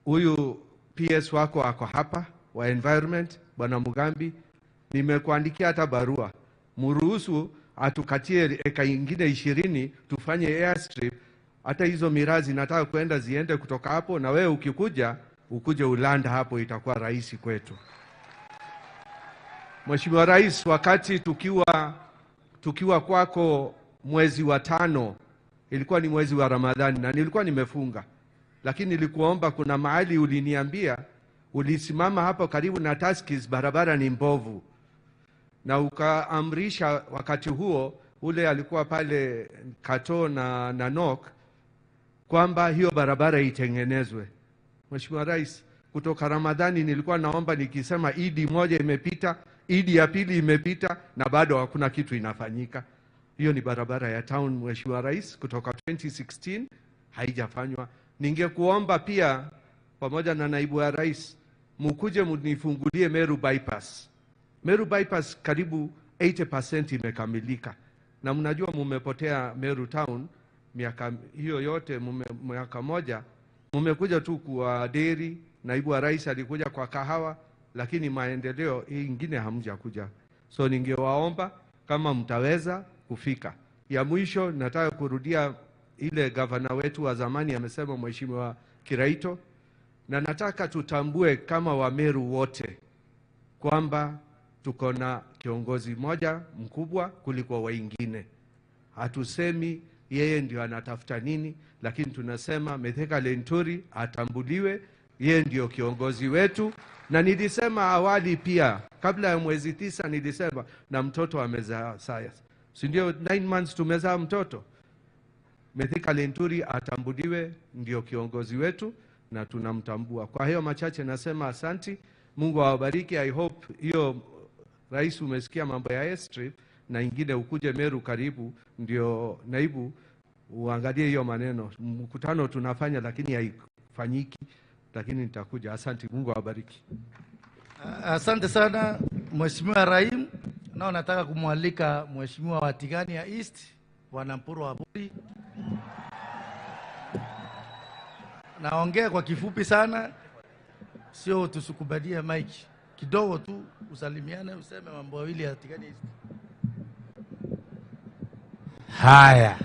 Huyu PS wako ako hapa wa environment, Bwana Mugambi, nimekuandikia hata barua, mruhusu atukatie eka ingine 20 tufanye airstrip. Hata hizo mirazi nataka kuenda ziende kutoka hapo, na wewe ukikuja ukuje ulanda hapo, itakuwa rahisi kwetu. Mheshimiwa Rais, wakati tukiwa kwako mwezi wa 5, ilikuwa ni mwezi wa Ramadhani na nilikuwa nimefunga, lakini nilikuomba, kuna mahali uliniambia, ulisimama hapo karibu na Tuskys, barabara ni mbovu, na ukaamrisha wakati huo ule alikuwa pale Kato na Nanok, kwamba hiyo barabara itengenezwe. Mheshimiwa Rais, kutoka Ramadhani nilikuwa naomba nikisema Idi moja imepita, Idi ya pili imepita na bado hakuna kitu inafanyika. Hiyo ni barabara ya town, Mheshimiwa Rais, kutoka 2016 haijafanywa. Ningekuomba pia pamoja na naibu wa rais mukuje mnifungulie Meru Bypass. Meru Bypass karibu 80% imekamilika. Na mnajua mumepotea Meru Town miaka hiyo yote, miaka moja mumekuja tu kwa deri, naibu wa rais alikuja kwa kahawa, lakini maendeleo hii ingine hamjakuja. So ningewaomba kama mtaweza kufika. Ya mwisho nataka kurudia ile gavana wetu wa zamani amesema, Mheshimiwa Kiraito, na nataka tutambue kama Wameru wote kwamba tuko na kiongozi moja mkubwa kuliko wengine. Hatusemi yeye ndio anatafuta nini, lakini tunasema Mithika Linturi atambuliwe, yeye ndio kiongozi wetu. Na nilisema awali pia, kabla ya mwezi 9 nilisema na mtoto amezaa sasa, si ndio? 9 months tumezaa mtoto. Mithika Linturi atambuliwe, ndio kiongozi wetu na tunamtambua. Kwa hiyo machache nasema asanti, Mungu awabariki. I hope hiyo rais umesikia mambo ya airstrip na ingine ukuje Meru karibu, ndio naibu uangalie hiyo maneno. Mkutano tunafanya lakini haifanyiki, lakini nitakuja. Asante, Mungu awabariki. Asante sana Mheshimiwa Rahim. Nao nataka kumwalika Mheshimiwa wa Tigania East Bwana Mpuru Aburi. Naongea kwa kifupi sana, sio tusukubalie mic, kidogo tu usalimiane, useme mambo mawili ya Tigania East. Haya,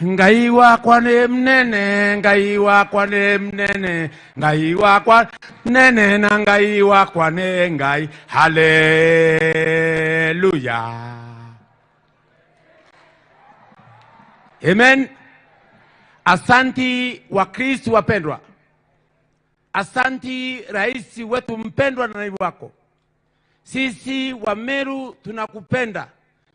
Ngai wakwa ni mnene, Ngai wakwa ni mnene, Ngai wakwa nene na Ngai wakwa ni Ngai. Haleluya. Amen. Asanti Wakristo wapendwa. Asanti rais wetu mpendwa na naibu wako. Sisi wa Meru tunakupenda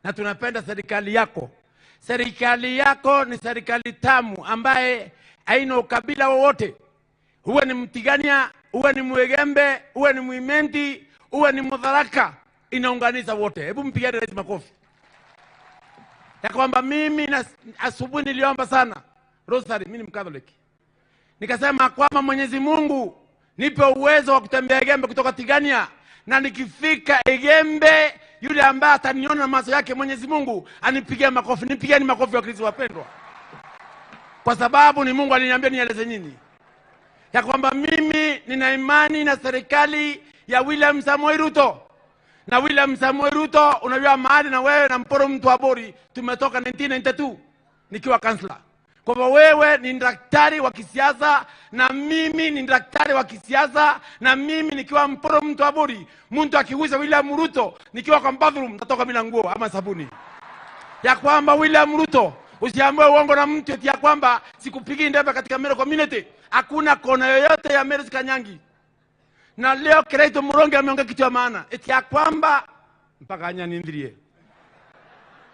na tunapenda serikali yako. Serikali yako ni serikali tamu ambaye haina ukabila wowote. Uwe ni Mtigania, uwe ni Mwegembe, uwe ni Mwimenti, uwe ni Mutharaka, inaunganisha wote. Hebu mpigie rais makofi. Ya kwamba mimi na asubuhi niliomba sana rosary, mimi ni Mkatoliki. Nikasema kwamba Mwenyezi Mungu nipe uwezo wa kutembea Igembe kutoka Tigania, na nikifika Igembe yule ambaye ataniona macho yake Mwenyezi Mungu anipigie makofi. Nipigieni makofi wa Kristo wapendwa. Kwa sababu ni Mungu aliniambia nieleze nyinyi ya kwamba mimi nina imani na serikali ya William Samoei Ruto. Na William Samoei Ruto, unajua mahali na wewe na Mporo mtu Abori tumetoka 1992 nikiwa kansla. Kwa hivyo wewe ni daktari wa kisiasa na mimi ni daktari wa kisiasa, na mimi nikiwa Mporo mtu Abori, mtu akigusa William Ruto nikiwa kwa bathroom natoka bila nguo ama sabuni. Ya kwamba William Ruto usiambiwe uongo na mtu eti ya kwamba sikupigi ndebe katika Meru community. Hakuna kona yoyote ya Meru Kanyangi. Na leo Kiraito Muronge ameongea kitu ya maana eti ya kwamba mpaka anyanindrie.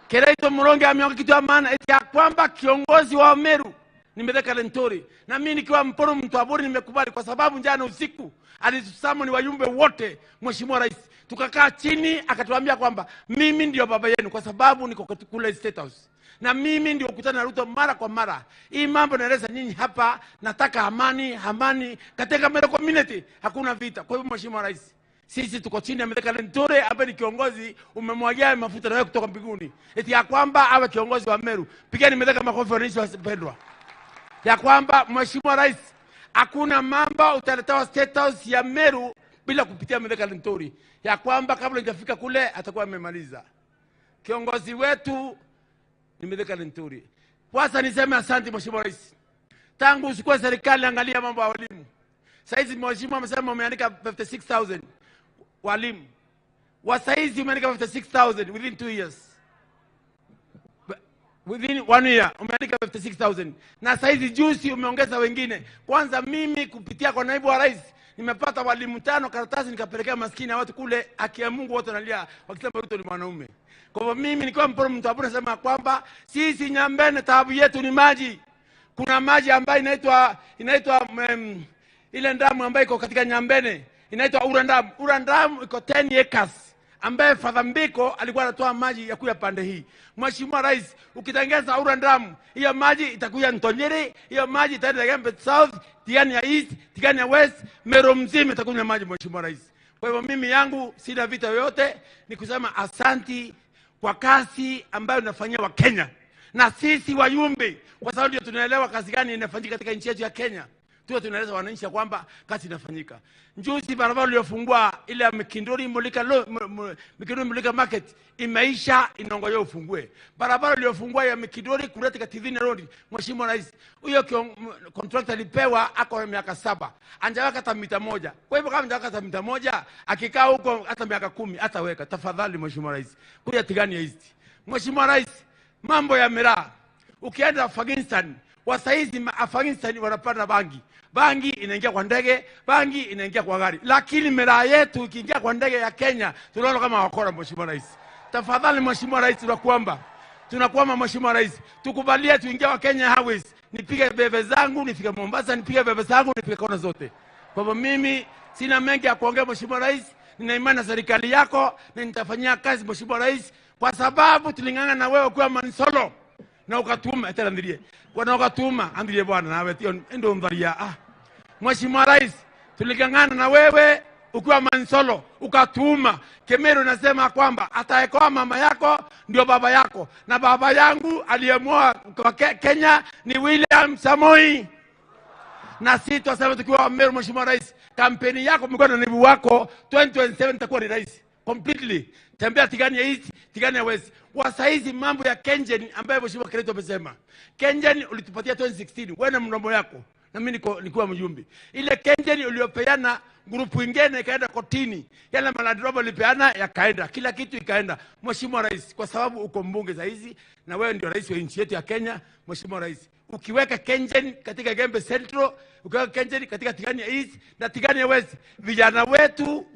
Kiraito Muronge ameongea kitu ya maana eti ya kwamba kiongozi wa Meru ni Mithika Linturi. Na mimi nikiwa Mporo mtu Abori nimekubali, kwa sababu jana usiku alitusamu ni wajumbe wote Mheshimiwa Rais. Tukakaa chini akatuambia kwamba mimi ndio baba yenu kwa sababu niko kule State House. Na mimi ndio kukutana na Ruto mara kwa mara. Hii mambo naeleza nyinyi hapa, nataka amani, amani katika Meru community, hakuna vita. Kwa hivyo Mheshimiwa Rais, sisi tuko chini ya Mithika Linturi ambaye ni kiongozi umemwagia mafuta na wewe kutoka mbinguni. Eti ya kwamba awe kiongozi wa Meru. Pigeni Mithika makofi wananchi wapendwa. Ya kwamba Mheshimiwa Rais, hakuna mambo utaletewa State House ya Meru bila kupitia Mithika Linturi. Ya kwamba kabla hajafika kule atakuwa amemaliza. Kiongozi wetu ni Mithika Linturi. Kwanza niseme asante Mheshimiwa Rais. Tangu usikuwe serikali angalia mambo ya walimu. Saizi Mheshimiwa amesema umeandika 56,000 walimu. Wa saizi umeandika 56,000 within 2 years. Within 1 year umeandika 56,000. Na saizi juzi umeongeza wengine. Kwanza mimi kupitia kwa naibu wa rais Nimepata walimu 5 karatasi nikapelekea maskini watu kule, haki ya Mungu wote wanalia wakisema Ruto ni mwanaume. Kwa hivyo mimi nikiwa mporo mtu hapo nasema kwamba sisi Nyambene taabu yetu ni maji. Kuna maji ambayo inaitwa ile ndamu ambayo iko katika Nyambene, inaitwa Ura Ndamu. Ura Ndamu iko 10 acres ambaye Father Mbiko alikuwa anatoa maji ya kuya pande hii. Mheshimiwa Rais, ukitengeza Ura Ndamu, hiyo maji itakuya Ntonyere, hiyo maji itaenda Gembe South, Tigani ya East, Tigani ya West, Meru mzima itakunywa maji Mheshimiwa Rais. Kwa hivyo mimi yangu sina vita yoyote, ni kusema asanti kwa kazi ambayo unafanyia wa Kenya. Na sisi wajumbe, kwa sababu ndio tunaelewa kazi gani inafanyika katika nchi yetu ya Kenya. Tuwe tunaeleza wananchi kwamba kazi inafanyika. Njuzi barabara iliyofungua ile ya Mikinduri Mulika Mikinduri Mulika Market imeisha, inaongoja ufungue. Barabara iliyofungua ya Mikinduri kuleta Kativini Road, Mheshimiwa Rais, huyo contractor alipewa ako miaka 7. Anjaweka hata mita 1. Kwa hivyo kama anjaweka hata mita 1, akikaa huko hata miaka 10 hataweka. Tafadhali Mheshimiwa Rais, kuja Tigani ya East. Mheshimiwa Rais, mambo ya miraa. Ukienda Afghanistan, wasaizi Afghanistan wanapanda bangi. Bangi inaingia kwa ndege, bangi inaingia kwa gari. Lakini miraa yetu ikiingia kwa ndege ya Kenya, tunaona kama wakora Mheshimiwa Rais. Tafadhali Mheshimiwa Rais, tunakuomba Mheshimiwa Rais, tukubalie tuingie wa Kenya Airways. Nipige bebe zangu, nifike Mombasa, nipige bebe zangu, nipige kona zote. Kwa hivyo mimi sina mengi ya kuongea Mheshimiwa Rais, nina imani na serikali yako na nitafanyia kazi Mheshimiwa Rais, kwa sababu tulingana na wewe kwa Mansolo na ukatuma etera ndirie. Kwa na ukatuma andirie bwana nawe tio ndo mdharia. Mheshimiwa Rais, tuligangana na wewe ukiwa Mansolo ukatuma. Kemeru nasema kwamba ataekoa mama yako ndio baba yako, na baba yangu aliyemoa kwa Kenya ni William Samoei. Na sisi tunasema tukiwa Meru, Mheshimiwa Rais, kampeni yako mkono na naibu wako 2027 itakuwa ni rais completely. Tembea Tigani ya East, Tigani ya West. Wasaizi mambo ya Kengen ambayo Mheshimiwa Kireto amesema. Kengen ulitupatia 2016, wewe na mdomo yako na mimi nilikuwa mjumbe. Ile Kengen uliyopeana grupu ingine ikaenda kotini. Yale malandrobo ulipeana yakaenda, kila kitu ikaenda. Mheshimiwa Rais, kwa sababu uko mbunge saizi na wewe ndio rais wa nchi yetu ya Kenya, Mheshimiwa Rais, ukiweka Kengen katika Gembe Central, ukiweka Kengen katika Tigani East na Tigani West, vijana wetu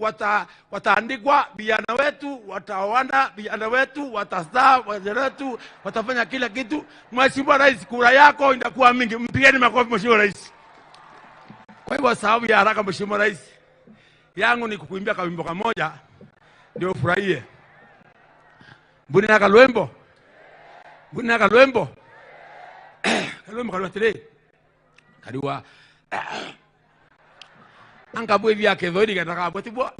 wataandikwa, vijana wetu wataoana, vijana wetu watazaa, vijana wetu watafanya kila kitu. Mheshimiwa Rais, kura yako itakuwa mingi. Mpigeni makofi Mheshimiwa Rais. Kwa hivyo sababu ya haraka Mheshimiwa Rais, yangu ni kukuimbia kawimbo kamoja ndio ufurahie. Mbuni na kalwembo. Mbuni na kalwembo. Kalwembo kalwa tele. Kaliwa angabwe vyake dhori kataka bwatibwa.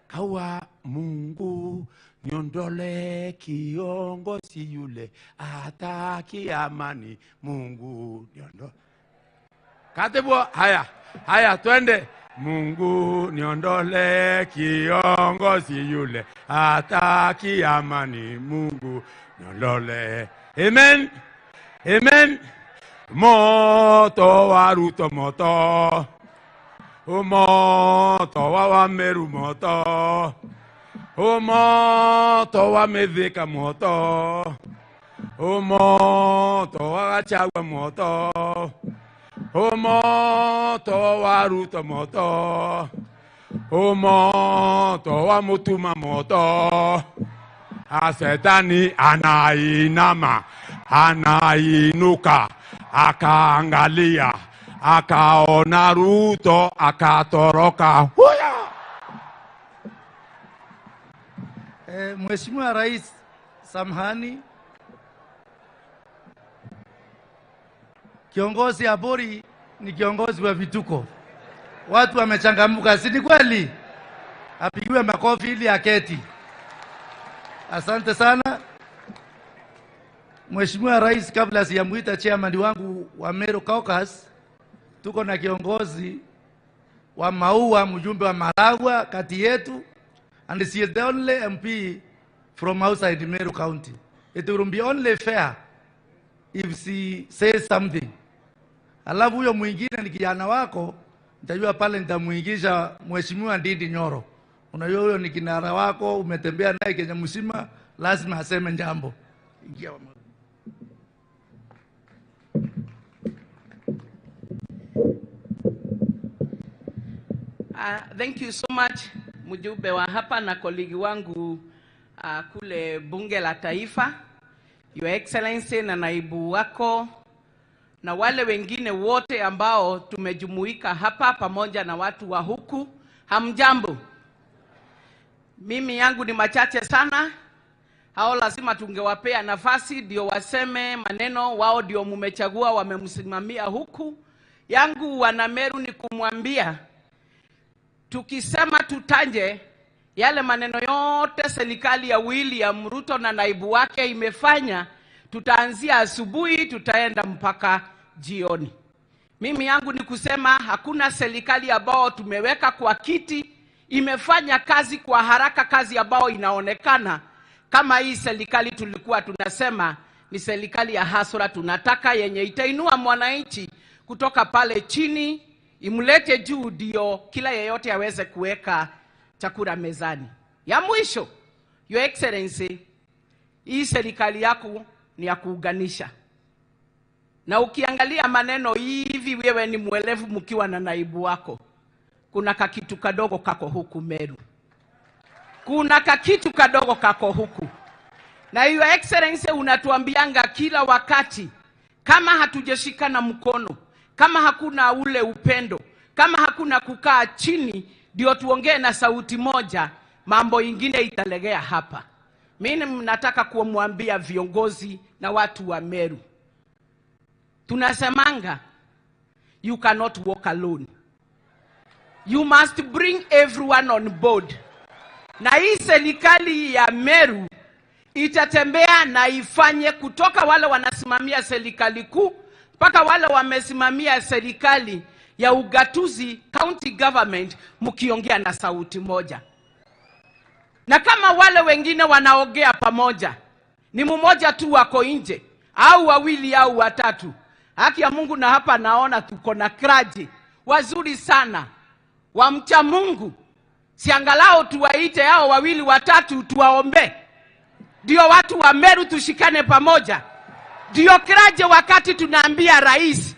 Kawa Mungu niondole kiongozi yule hataki amani, Mungu niondole. Katibwa haya. Haya twende. Mungu niondole kiongozi yule hataki amani, Mungu niondole. Amen. Amen. Moto wa Ruto moto. Moto wa Wameru moto. Moto wa Mithika moto. Moto wa Gachagua moto. Moto wa Ruto moto. Moto wa Mutuma moto. Asetani anainama, anainuka, akaangalia, akaona Ruto, akatoroka. Huya! Mheshimiwa Rais, samahani. Kiongozi Aburi ni kiongozi wa vituko. Watu wamechangamka, si ni kweli? Apigiwe makofi ili aketi. Asante sana. Mheshimiwa Rais, kabla sijamuita chairman wangu wa Meru Caucus, tuko na kiongozi wa Maua, mjumbe wa Maragua kati yetu, and she is the only MP from outside Meru County. It will be only fair if she says something. Alafu huyo mwingine ni kijana wako, nitajua pale nitamuingisha Mheshimiwa Ndindi Nyoro. Unajua huyo ni kinara wako, umetembea naye Kenya mzima, lazima aseme jambo. Ingia wa Thank you so much mjumbe wa hapa na colleague wangu kule Bunge la Taifa, Your Excellency na naibu wako na wale wengine wote ambao tumejumuika hapa pamoja na watu wa huku. Hamjambo. Mimi yangu ni machache sana. Hao lazima tungewapea nafasi ndio waseme maneno wao, ndio mumechagua, wamemsimamia huku. Yangu wana Meru ni kumwambia, tukisema tutanje yale maneno yote serikali ya William Ruto na naibu wake imefanya, tutaanzia asubuhi tutaenda mpaka jioni. Mimi yangu ni kusema hakuna serikali ambao tumeweka kwa kiti imefanya kazi kwa haraka, kazi ambao inaonekana kama hii serikali tulikuwa tunasema ni serikali ya hasara. Tunataka yenye itainua mwananchi kutoka pale chini imlete juu, ndio kila yeyote aweze kuweka chakula mezani. Ya mwisho, Your Excellency, hii serikali yako ni ya kuunganisha. Na ukiangalia maneno hivi, wewe ni mwelevu mkiwa na naibu wako. Kuna kakitu kadogo kako huku Meru. Kuna kakitu kadogo kako huku. Na Your Excellency unatuambianga kila wakati, kama hatujashikana mkono, kama hakuna ule upendo, kama hakuna kukaa chini ndio tuongee na sauti moja, mambo ingine italegea hapa. Mimi nataka kumwambia viongozi na watu wa Meru, tunasemanga you cannot walk alone. You must bring everyone on board. Na hii serikali ya Meru itatembea na ifanye kutoka wale wanasimamia serikali kuu mpaka wale wamesimamia serikali ya ugatuzi, county government, mkiongea na sauti moja. Na kama wale wengine wanaongea pamoja, ni mmoja tu wako nje, au wawili au watatu. Haki ya Mungu, na hapa naona tuko na clergy wazuri sana wamcha Mungu. Si angalau tuwaite hao wawili watatu tuwaombe, ndio watu wa Meru tushikane pamoja. Ndio clergy wakati tunaambia rais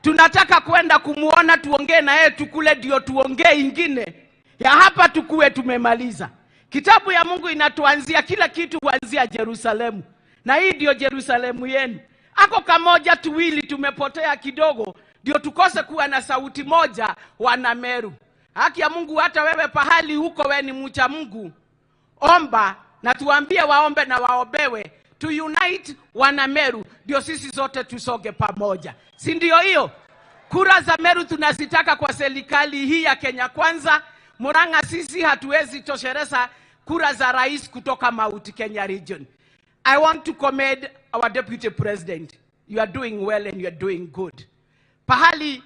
tunataka kwenda kumuona, tuongee na yeye tukule, ndio tuongee ingine ya hapa tukue tumemaliza. Kitabu ya Mungu inatuanzia kila kitu kuanzia Yerusalemu, na hii ndio Yerusalemu yenu. Ako kamoja tuwili tumepotea kidogo, ndio tukose kuwa na sauti moja wana Meru. Haki ya Mungu, hata wewe pahali huko wewe ni mcha Mungu, omba na tuambie waombe na waombewe, to unite wana Meru, ndio sisi zote tusoge pamoja. Si ndio hiyo? Kura za Meru tunazitaka kwa serikali hii ya Kenya Kwanza. Murang'a sisi hatuwezi toshereza kura za rais kutoka Mount Kenya region. I want to commend our deputy president. You are doing well and you are doing good. Pahali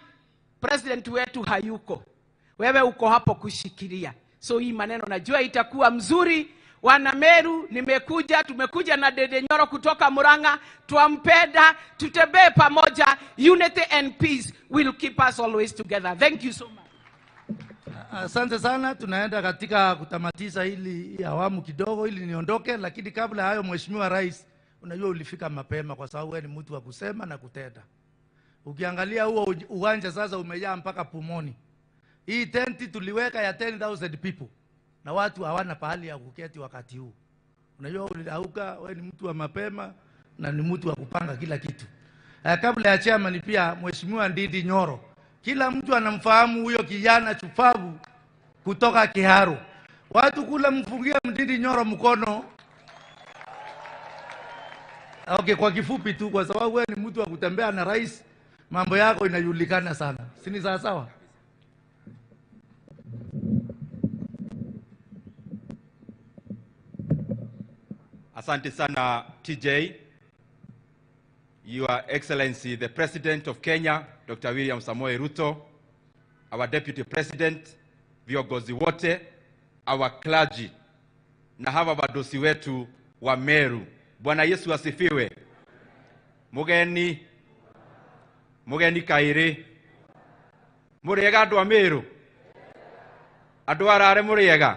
president wetu hayuko, wewe uko hapo kushikilia. So hii maneno najua itakuwa mzuri. Wana Meru, nimekuja, tumekuja na Dede Nyoro kutoka Murang'a, tuampenda, tutembee pamoja. Unity and peace will keep us always together. Thank you so much. Asante sana. Tunaenda katika kutamatisha hili awamu kidogo ili niondoke, lakini kabla hayo, Mheshimiwa Rais, unajua ulifika mapema kwa sababu wewe ni mtu wa kusema na kutenda. Ukiangalia huo uwanja sasa umejaa mpaka pumoni. Hii tenti tuliweka ya 10,000 people na watu hawana pahali ya kuketi wakati huu. Unajua ulirauka, wewe ni mtu wa mapema na ni mtu wa kupanga kila kitu. Kabla ya chairman pia, Mheshimiwa Ndindi Nyoro, kila mtu anamfahamu huyo kijana chupavu kutoka Kiharu. Watu kula mfungia Ndindi Nyoro mkono. Okay, kwa kifupi tu, kwa sababu wewe ni mtu wa kutembea na rais, mambo yako inajulikana sana. Si ni sawa sawa? Asante sana TJ. Your Excellency the President of Kenya, Dr. William Samoei Ruto, our Deputy President, viongozi wote, our clergy, na hawa wadosi wetu wa Meru. Bwana Yesu asifiwe. Mugeni, mugeni kairi. Muriega andu a Meru. Andu arare muriega.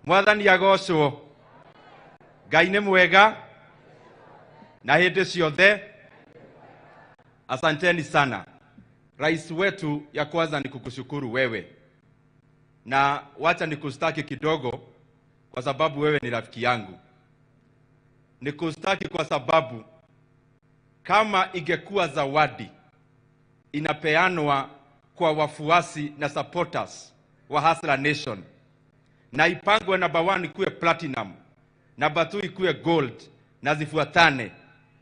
Mwathani agocwo. Ngai nĩ mwega na hĩndĩ ciothe. Asanteni sana. Rais wetu, ya kwanza ni kukushukuru wewe. Na wacha nikustaki kidogo kwa sababu wewe ni rafiki yangu. Nikustaki kwa sababu kama ingekuwa zawadi inapeanwa kwa wafuasi na supporters wa Hustler Nation, na ipangwe namba 1 ikuwe platinum, namba 2 ikuwe gold, na zifuatane,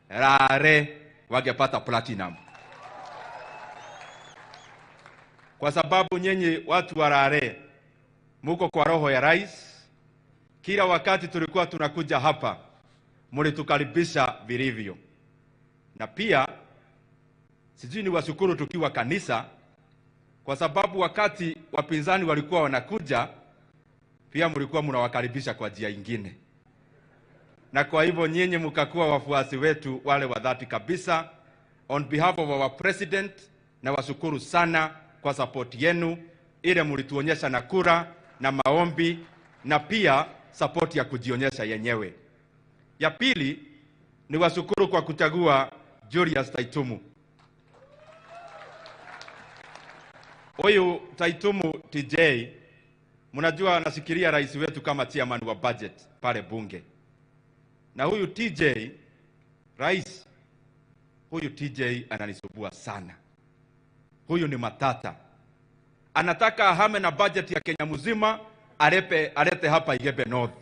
Rare wangepata platinum. Kwa sababu nyinyi watu wa Rare muko kwa roho ya rais. Kila wakati tulikuwa tunakuja hapa mlitukaribisha vilivyo. Na pia sijui ni washukuru tukiwa kanisa, kwa sababu wakati wapinzani walikuwa wanakuja pia mlikuwa mnawakaribisha kwa njia nyingine. Na kwa hivyo nyinyi mkakuwa wafuasi wetu wale wa dhati kabisa. On behalf of our president, na washukuru sana kwa support yenu ile mlituonyesha na kura na maombi, na pia support ya kujionyesha yenyewe. Ya pili ni washukuru kwa kuchagua Julius Taitumu. Huyu Taitumu TJ, mnajua anashikilia rais wetu kama chairman wa budget pale bunge. Na huyu TJ, rais, huyu TJ ananisumbua sana. Huyu ni matata. Anataka ahame na budget ya Kenya mzima, alete hapa Igembe North.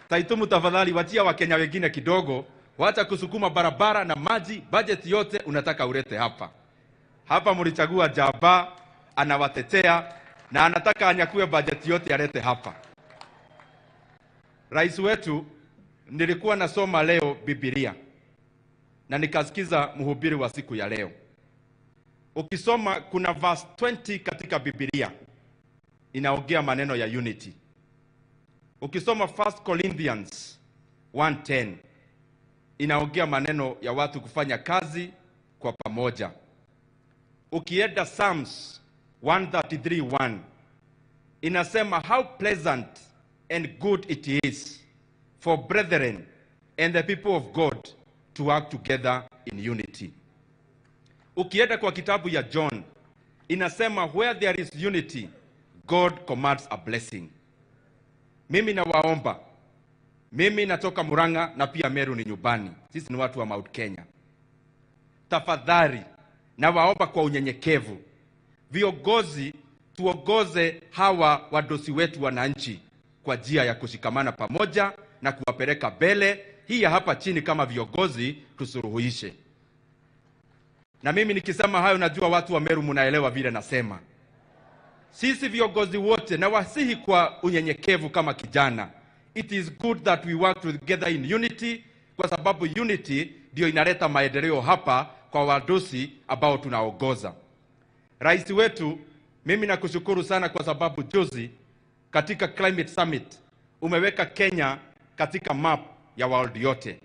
Taitumu tafadhali watia wa Kenya wengine kidogo, wacha kusukuma barabara na maji, budget yote unataka ulete hapa. Hapa mlichagua Jaba, anawatetea na anataka anyakue budget yote alete hapa. Rais wetu, nilikuwa nasoma leo Biblia na nikasikiza mhubiri wa siku ya leo. Ukisoma kuna verse 20 katika Biblia inaongea maneno ya unity. Ukisoma 1 Corinthians 1:10 inaongea maneno ya watu kufanya kazi kwa pamoja. Ukienda Psalms 133:1 inasema how pleasant and good it is for brethren and the people of God to work together in unity. Ukienda kwa kitabu ya John inasema where there is unity, God commands a blessing. Mimi nawaomba, mimi natoka Murang'a na pia Meru ni nyumbani. Sisi ni watu wa Mount Kenya. Tafadhali nawaomba kwa unyenyekevu, viongozi tuongoze hawa wadosi wetu wananchi kwa njia ya kushikamana pamoja na kuwapeleka mbele. Hii ya hapa chini kama viongozi tusuruhuishe. Na mimi nikisema hayo najua watu wa Meru mnaelewa vile nasema. Sisi viongozi wote na wasihi kwa unyenyekevu kama kijana. It is good that we work together in unity, kwa sababu unity ndio inaleta maendeleo hapa kwa wadosi ambao tunaongoza. Rais wetu, mimi nakushukuru sana kwa sababu juzi katika Climate Summit umeweka Kenya katika map ya world yote.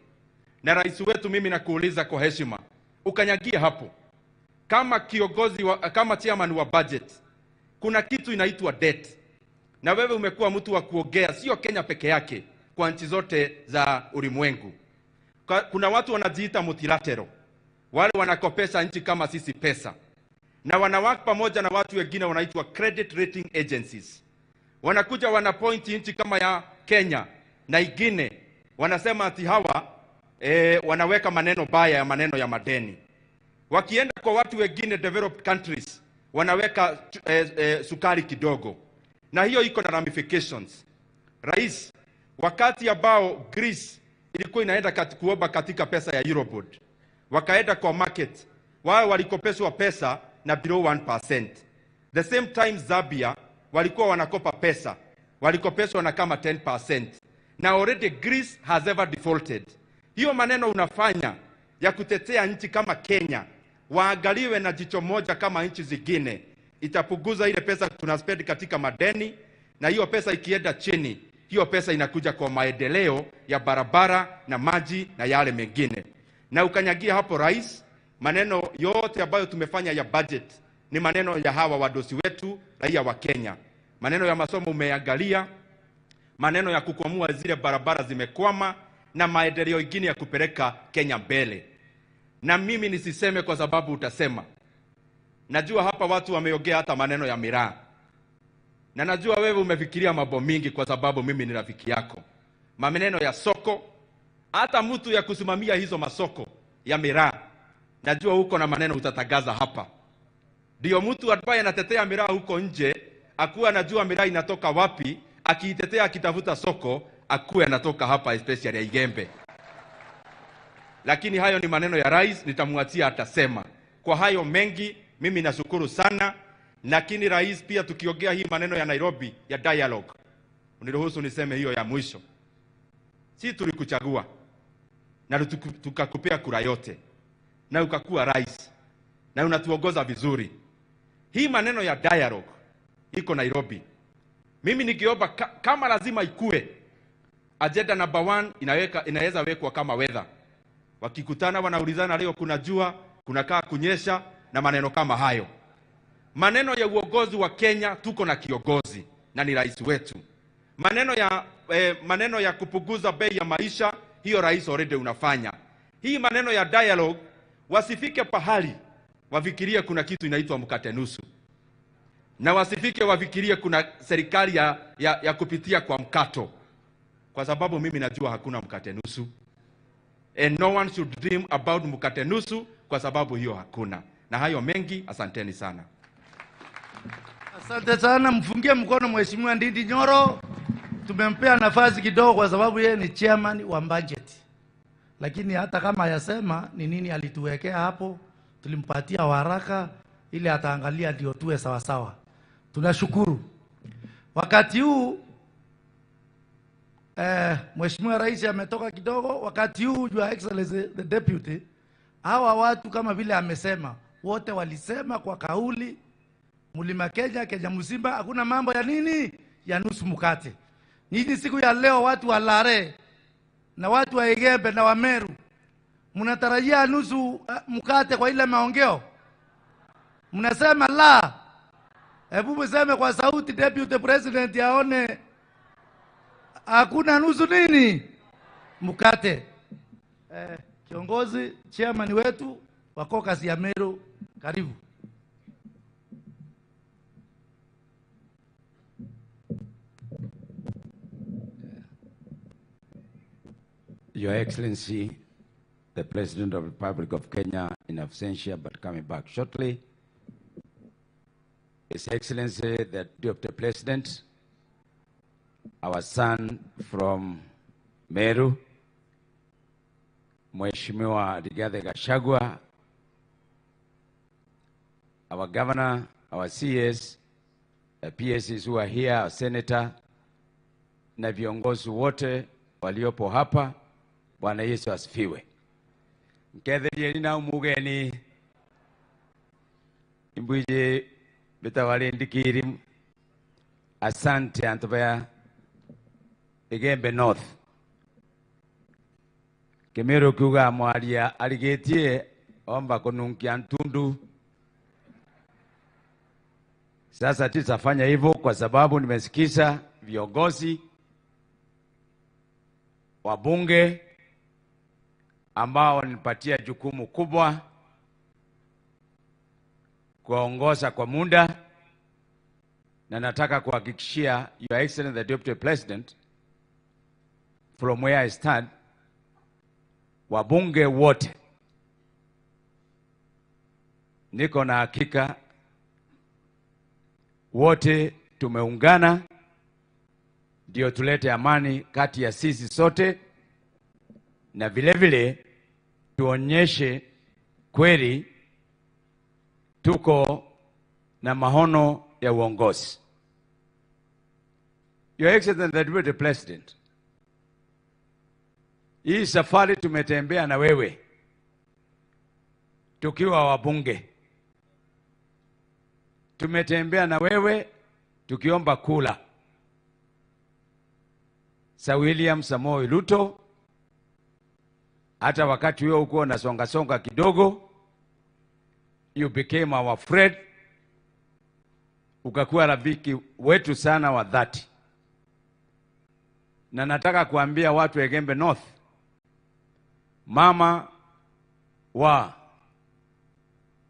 Na rais wetu, mimi nakuuliza kwa heshima, ukanyagia hapo kama kiongozi kama chairman wa budget, kuna kitu inaitwa debt. Na wewe umekuwa mtu wa kuongea, sio Kenya peke yake, kwa nchi zote za ulimwengu. Kuna watu wanajiita multilateral, wale wanakopesha nchi kama sisi pesa, na wanawake pamoja na watu wengine wanaitwa credit rating agencies. Wanakuja wanapoint nchi kama ya Kenya na ingine, wanasema ati hawa wanaweka maneno baya ya maneno ya madeni. Wakienda kwa watu wengine developed countries wanaweka sukari kidogo, na hiyo iko na ramifications. Rais, wakati ambao Greece ilikuwa inaenda kuomba katika pesa ya Eurobond, wakaenda kwa market, wao walikopeshwa pesa na below 1%. The same time Zambia walikuwa wanakopa pesa, walikopeshwa na kama 10%. Na already Greece has ever defaulted. Hiyo maneno unafanya ya kutetea nchi kama Kenya waangaliwe na jicho moja kama nchi zingine, itapunguza ile pesa tunaspend katika madeni, na hiyo pesa ikienda chini, hiyo pesa inakuja kwa maendeleo ya barabara na maji na yale mengine. Na ukanyagia hapo rais, maneno yote ambayo tumefanya ya budget ni maneno ya hawa wadosi wetu raia wa Kenya. Maneno ya masomo umeangalia, maneno ya kukwamua zile barabara zimekwama, na maendeleo mengine ya kupeleka Kenya mbele. Na mimi nisiseme kwa sababu utasema. Najua hapa watu wameongea hata maneno ya miraa. Na najua wewe umefikiria mambo mingi kwa sababu mimi ni rafiki yako. Maneno ya soko, hata mtu ya kusimamia hizo masoko ya miraa, najua huko na maneno utatangaza hapa. Ndio mtu ambaye anatetea miraa huko nje, akuwe anajua miraa inatoka wapi, akiitetea akitafuta soko, akuwe anatoka hapa especially ya Igembe. Lakini hayo ni maneno ya rais, nitamwachia atasema. Kwa hayo mengi, mimi nashukuru sana. Lakini rais, pia tukiongea hii maneno ya Nairobi ya dialogue, uniruhusu niseme hiyo ya mwisho. Si tulikuchagua na tukakupea kura yote na ukakuwa rais na unatuongoza vizuri. Hii maneno ya dialogue iko Nairobi. Mimi nikiomba kama lazima ikue agenda number 1 inaweza wekwa kama weather. Wakikutana wanaulizana leo kuna jua, kuna kaa kunyesha na maneno kama hayo. Maneno ya uongozi wa Kenya, tuko na kiongozi na ni rais wetu. Maneno ya kupunguza bei ya maisha, hiyo rais already unafanya. Hii maneno ya dialogue, wasifike pahali wafikirie kuna kitu inaitwa mkate nusu. Na wasifike wafikirie kuna serikali ya kupitia kwa mkato. Kwa sababu mimi najua hakuna mkate nusu. And no one should dream about mkate nusu kwa sababu hiyo hakuna. Na hayo mengi, asanteni sana. Asante sana, mfungie mkono Mheshimiwa Ndindi Nyoro. Tumempea nafasi kidogo kwa sababu yeye ni chairman wa budget. Lakini hata kama yasema ni nini alituwekea hapo, tulimpatia waraka ili ataangalia ndio tuwe sawa sawa. Tunashukuru. Wakati huu Mheshimiwa Rais ametoka kidogo. Wakati huu Your Excellency the Deputy, hawa watu kama vile amesema, wote walisema kwa kauli Mlima Kenya, Kenya mzima, hakuna mambo ya nini ya nusu mkate. Nyinyi siku ya leo watu wa Lare na watu wa Igembe na wa Meru mnatarajia nusu mkate kwa ile maongeo? Mnasema la. Hebu mseme kwa sauti Deputy President aone hakuna nusu nini mkate. Kiongozi chairman wetu wa caucus ya Meru, karibu. Your Excellency, the President of the Republic of Kenya in absentia but coming back shortly, His Excellency, the Deputy President, our son from Meru, Mheshimiwa Rigathi Gachagua, our governor, our CS, the PSs who are here, our senator, na viongozi wote waliopo hapa, Bwana Yesu asifiwe. Nketherie na umugeni imbwije bitawale ndikiri. Asante antobea Igembe North. Kemero kiuga mwaria aligetie omba kununkia ntundu. Sasa tutafanya hivyo kwa sababu nimesikiza viongozi wabunge ambao walinipatia jukumu kubwa kuongoza kwa muda, na nataka kuhakikishia Your Excellency the Deputy President, from where I stand, wabunge wote niko na hakika wote tumeungana ndio tulete amani kati ya sisi sote, na vile vile tuonyeshe kweli tuko na maono ya uongozi. Your Excellency the Deputy President, hii safari tumetembea na wewe tukiwa wabunge, tumetembea na wewe tukiomba kula. Sir William Samoei Ruto, hata wakati wewe uko na songa songa kidogo, you became our friend, ukakuwa rafiki wetu sana wa dhati. Na nataka kuambia watu wa Igembe North, mama wa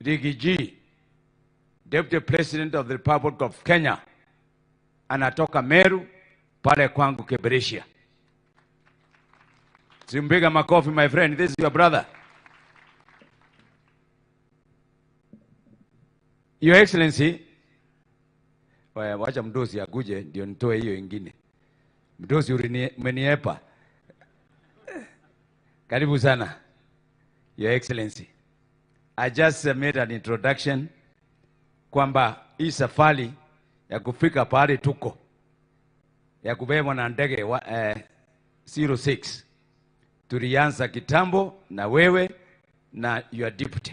Riggy G, Deputy President of the Republic of Kenya, Anatoka Meru pale kwangu Kebereshia. Simpiga makofi my friend, this is your brother. Your Excellency, wacha mdosi akuje ndio nitoe hiyo ingine. Mdosi umeniepa. Karibu sana, Your Excellency. I just made an introduction kwamba hii safari ya kufika pale tuko ya kubebwa na ndege 06 tulianza kitambo na wewe na your deputy,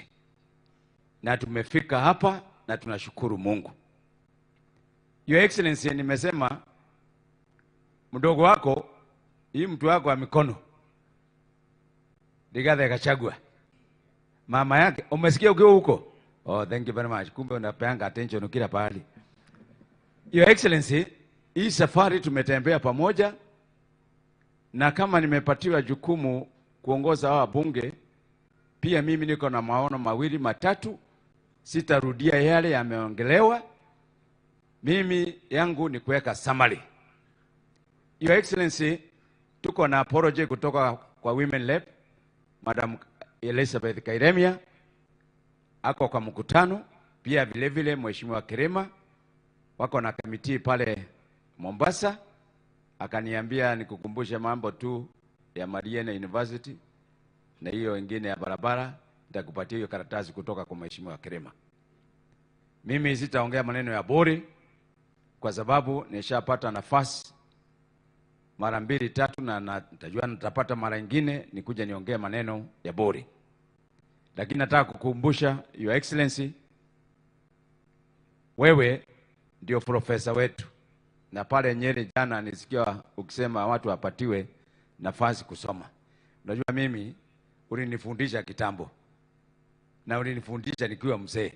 na tumefika hapa na tunashukuru Mungu. Your Excellency, nimesema mdogo wako, hii mtu wako wa mikono Rigathi Gachagua, mama yake, umesikia ukiwa huko? Oh, thank you very much. Kumbe unapeanga attention kila pahali. Your Excellency, hii safari tumetembea pamoja, na kama nimepatiwa jukumu kuongoza hawa bunge, pia mimi niko na maono mawili matatu, sitarudia yale yameongelewa. Mimi yangu ni kuweka summary. Your Excellency, tuko na apology kutoka kwa Women Rep, Madam Elizabeth Kairemia, ako kwa mkutano, pia vile vile Mheshimiwa Kirima wako na kamiti pale Mombasa. Akaniambia nikukumbushe mambo tu ya Mariene University na hiyo ingine ya barabara, nitakupatia hiyo karatasi kutoka kwa Mheshimiwa Kirima. Mimi sitaongea maneno ya bure kwa sababu nishapata nafasi mara mbili tatu, na nitajua nitapata mara nyingine nikuja niongee maneno ya bure. Lakini nataka kukumbusha Your Excellency, wewe ndio profesa wetu. Na pale Nyeri jana nisikia ukisema watu wapatiwe nafasi kusoma. Unajua mimi ulinifundisha kitambo, na ulinifundisha nikiwa mzee.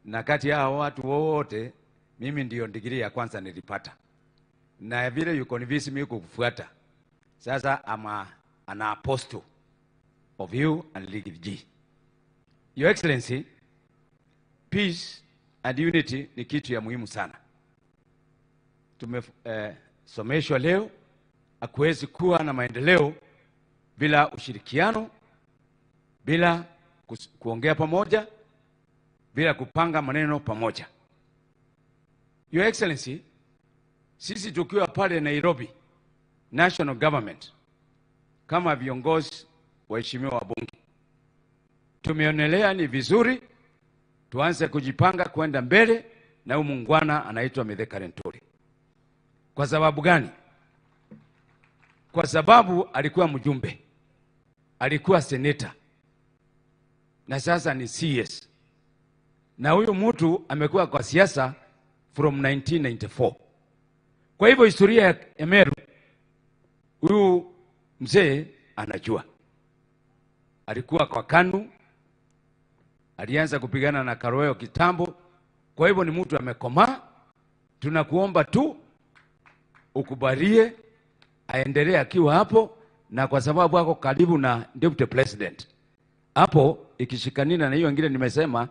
Na kati ya watu wote mimi ndio degree ya kwanza nilipata. Na vile you convince me kukufuata. Sasa I'm an apostle of you and League G. Your Excellency, peace and unity ni kitu ya muhimu sana. Tumesomeshwa leo, hakuwezi kuwa na maendeleo bila ushirikiano, bila kuongea pamoja, bila kupanga maneno pamoja. Your Excellency, sisi tukiwa pale Nairobi, national government, kama viongozi waheshimiwa wabunge, tumeonelea ni vizuri tuanze kujipanga kwenda mbele na huyu muungwana anaitwa Mithika Linturi. Kwa sababu gani? Kwa sababu alikuwa mjumbe, alikuwa senator, na sasa ni CS. Na huyu mtu amekuwa kwa siasa from 1994. Kwa hivyo historia ya Meru, huyu mzee anajua. Alikuwa kwa KANU, alianza kupigana na Karweo kitambo. Kwa hivyo ni mtu amekomaa. Tunakuomba tu ukubalie aendelee akiwa hapo, na kwa sababu ako karibu na Deputy President. Hapo ikishikanina na hiyo ingine nimesema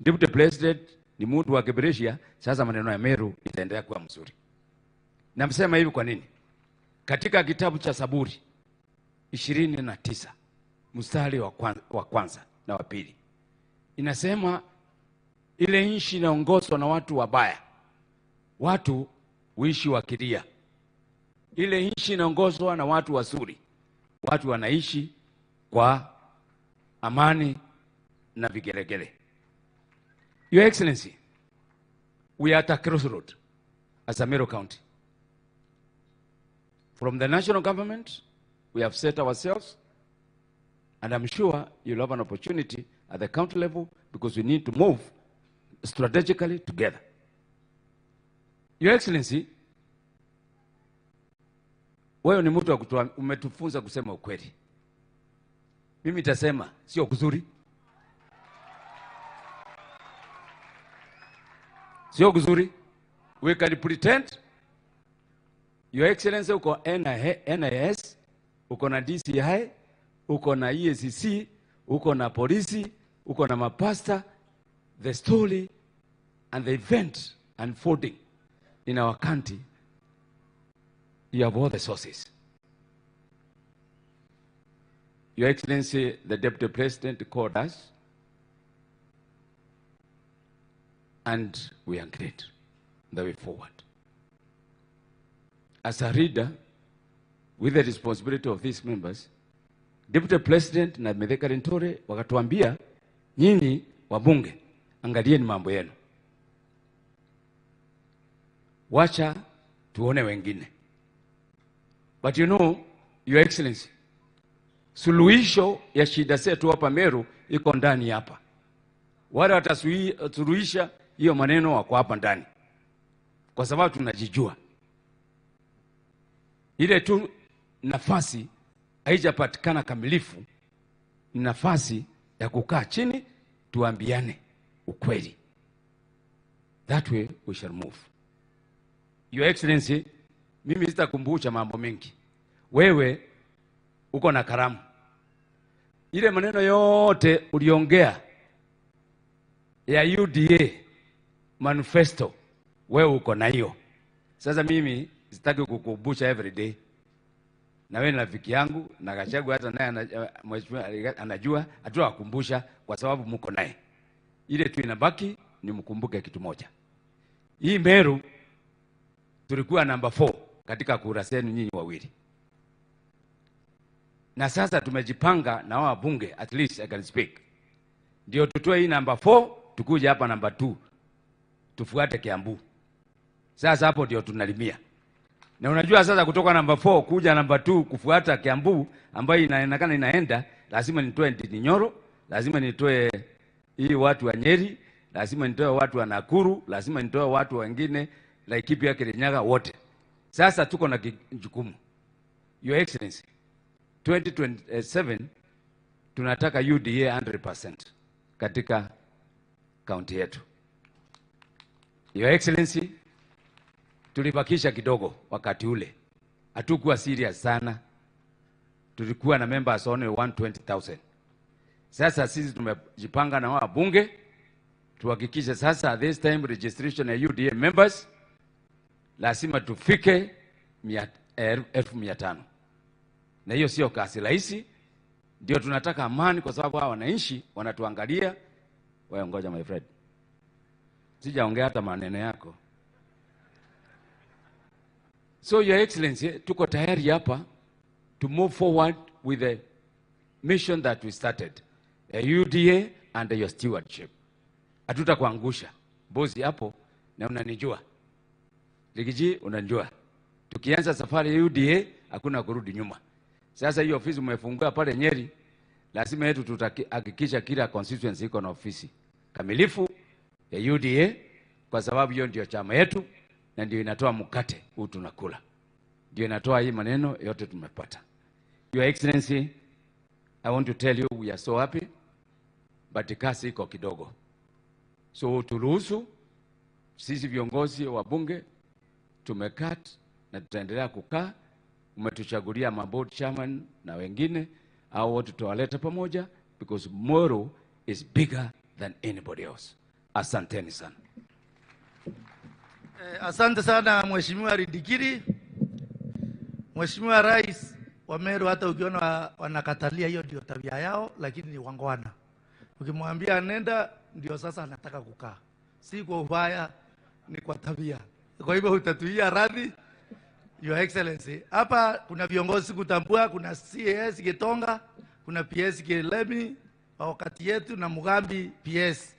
Deputy President ni mtu wa Kebereshia, sasa maneno ya Meru itaendelea kuwa mzuri. Namsema hivi kwa nini? Katika kitabu cha Zaburi 29 mstari wa kwanza na wa pili inasema ile nchi inaongozwa na watu wabaya, watu huishi wakilia. Ile nchi inaongozwa na watu wazuri, watu wanaishi kwa amani na vigelegele. Your Excellency, we are at a crossroad as a Meru County. From the national government, we have set ourselves, and I'm sure you'll have an opportunity at the county level because we need to move strategically together. Your Excellency, wewe ni mtu wa umetufunza kusema ukweli. Mimi nitasema sio kuzuri. Sio kuzuri. We can pretend. Your Excellency, uko NIS, uko na DCI, uko na EACC, uko na polisi, uko na mapasta. The story and the event unfolding in our country, you have all the sources. Your Excellency, the Deputy President called us, and we agreed the way forward. As a leader, with the responsibility of these members, Deputy President na Mithika Linturi wakatuambia, nyinyi wabunge, angalieni mambo yenu. Wacha tuone wengine. But you know, Your Excellency, suluhisho ya shida zetu hapa Meru iko ndani hapa. Wale watasuluhisha hiyo maneno wako hapa ndani. Kwa sababu tunajijua. Ile tu nafasi haijapatikana kamilifu, ni nafasi ya kukaa chini tuambiane ukweli. That way we shall move. Your Excellency, mimi sitakumbusha mambo mengi. Wewe uko na karamu. Ile maneno yote uliongea ya UDA manifesto, wewe uko na hiyo. Sasa mimi sitaki kukumbusha every day. Na wewe ni rafiki yangu na Gachagua hata naye mheshimiwa anajua, hatuwakumbusha kwa sababu mko naye. Ile tu inabaki ni mkumbuke kitu moja. Hii Meru tulikuwa number 4 katika kura zenu nyinyi wawili. Na sasa tumejipanga na wao bunge, at least I can speak. Ndio tutoe hii number 4, tukuje hapa number 2. Tufuate Kiambu. Sasa hapo ndio tunalimia. Na unajua sasa kutoka number 4 kuja number 2 kufuata Kiambu ambayo inaonekana inaenda, lazima nitoe Ndindi Nyoro, lazima nitoe hii watu wa Nyeri, lazima nitoe watu wa Nakuru, lazima nitoe watu wengine Laikipia, Kirinyaga wote. Sasa tuko na jukumu. Your Excellency, 2027 tunataka UDA 100% katika kaunti yetu. Your Excellency, tulibakisha kidogo wakati ule. Hatukuwa serious sana. Tulikuwa na members only 120,000. Sasa sisi tumejipanga na wabunge tuhakikishe sasa this time registration ya UDA members lazima tufike 500,000. Na hiyo sio kazi rahisi. Ndio tunataka amani kwa sababu hawa wananchi wanatuangalia. Wewe ngoja my friend. Sijaongea hata maneno yako. So Your Excellency, tuko tayari hapa to move forward with the mission that we started, a UDA under your stewardship. Hatutakuangusha. Bosi hapo na unanijua. Rigiji unanijua. Tukianza safari ya UDA hakuna kurudi nyuma. Sasa hiyo ofisi umefungua pale Nyeri, lazima yetu tutahakikisha kila constituency iko na ofisi kamilifu ya UDA kwa sababu hiyo ndio chama yetu na ndio inatoa mkate huu tunakula. Ndio inatoa hii maneno yote tumepata. Your Excellency, I want to tell you we are so happy, but kasi iko kidogo. So turuhusu sisi viongozi wa bunge tumekat na tutaendelea kukaa. Umetuchagulia maboard chairman na wengine, au wote tutawaleta pamoja because Meru is bigger than anybody else. Asanteni sana. Asante sana Mheshimiwa Rindikiri. Mheshimiwa Rais wa Meru, hata ukiona wanakatalia hiyo ndio tabia yao, lakini ni wangwana. Ukimwambia nenda, ndio sasa anataka kukaa. Si kwa ubaya, ni kwa tabia. Kwa hivyo utatuia radhi, Your Excellency. Hapa kuna viongozi kutambua, kuna CAS Gitonga, kuna PS Kilemi wakati yetu na Mugambi PS.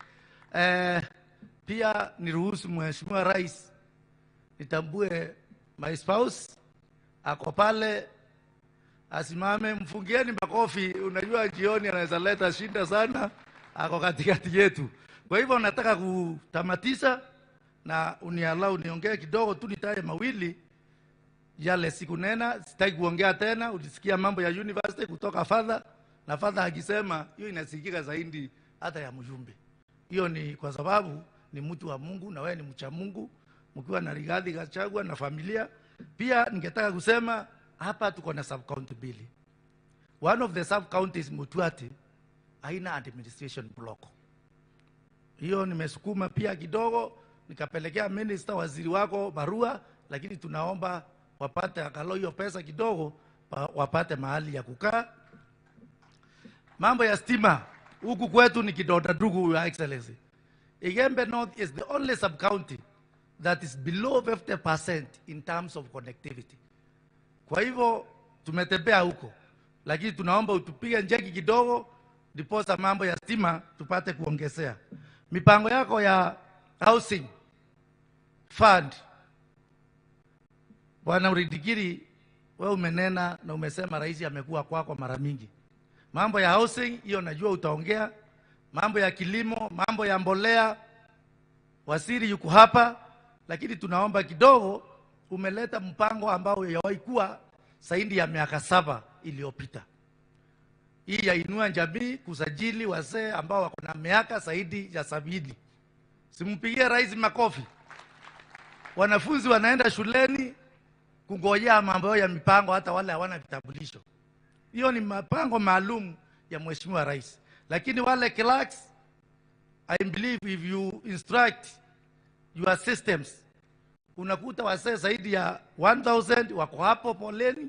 Pia niruhusu Mheshimiwa Rais nitambue my spouse ako pale, asimame, mfungieni makofi. Unajua jioni anaweza leta shida sana, ako katikati yetu. Kwa hivyo nataka kutamatisha na unialau niongee kidogo tu, nitaje mawili yale sikunena, sitaki kuongea tena. Ulisikia mambo ya university kutoka father, na father akisema hiyo inasikika zaidi hata ya mjumbe. Hiyo ni kwa sababu ni mtu wa Mungu na wewe ni mcha Mungu, mkiwa na Rigathi Gachagua na familia. Pia ningetaka kusema hapa tuko na sub county mbili. One of the sub counties Mutuati haina administration block. Hiyo nimesukuma pia kidogo, Nikapelekea minister, waziri wako barua, lakini tunaomba wapate angalau hiyo pesa kidogo, wapate mahali ya kukaa. Mambo ya stima huku kwetu ni kidonda ndugu, Your Excellency. Igembe North is the only sub-county that is below 50% in terms of connectivity. Kwa hivyo tumetembea huko, lakini tunaomba utupige njeki kidogo ndiposa mambo ya stima tupate kuongezea. Mipango yako ya housing fund, Bwana Rindikiri, wewe umenena na umesema rais amekuwa kwako mara mingi. Mambo ya housing hiyo najua utaongea, mambo ya kilimo, mambo ya mbolea, waziri yuko hapa, lakini tunaomba kidogo, umeleta mpango ambao hujawahi kuwa zaidi ya miaka 7 iliyopita. Hii ya Inua Jamii, kusajili wazee ambao wako na miaka zaidi ya 70. Simpigie rais makofi. Wanafunzi wanaenda shuleni kungojea mambo ya mipango, hata wale hawana vitambulisho. Hiyo ni mipango maalum ya Mheshimiwa Rais. Lakini wale clerks, I believe if you instruct your systems, unakuta wazee zaidi ya 1000 wako hapo poleni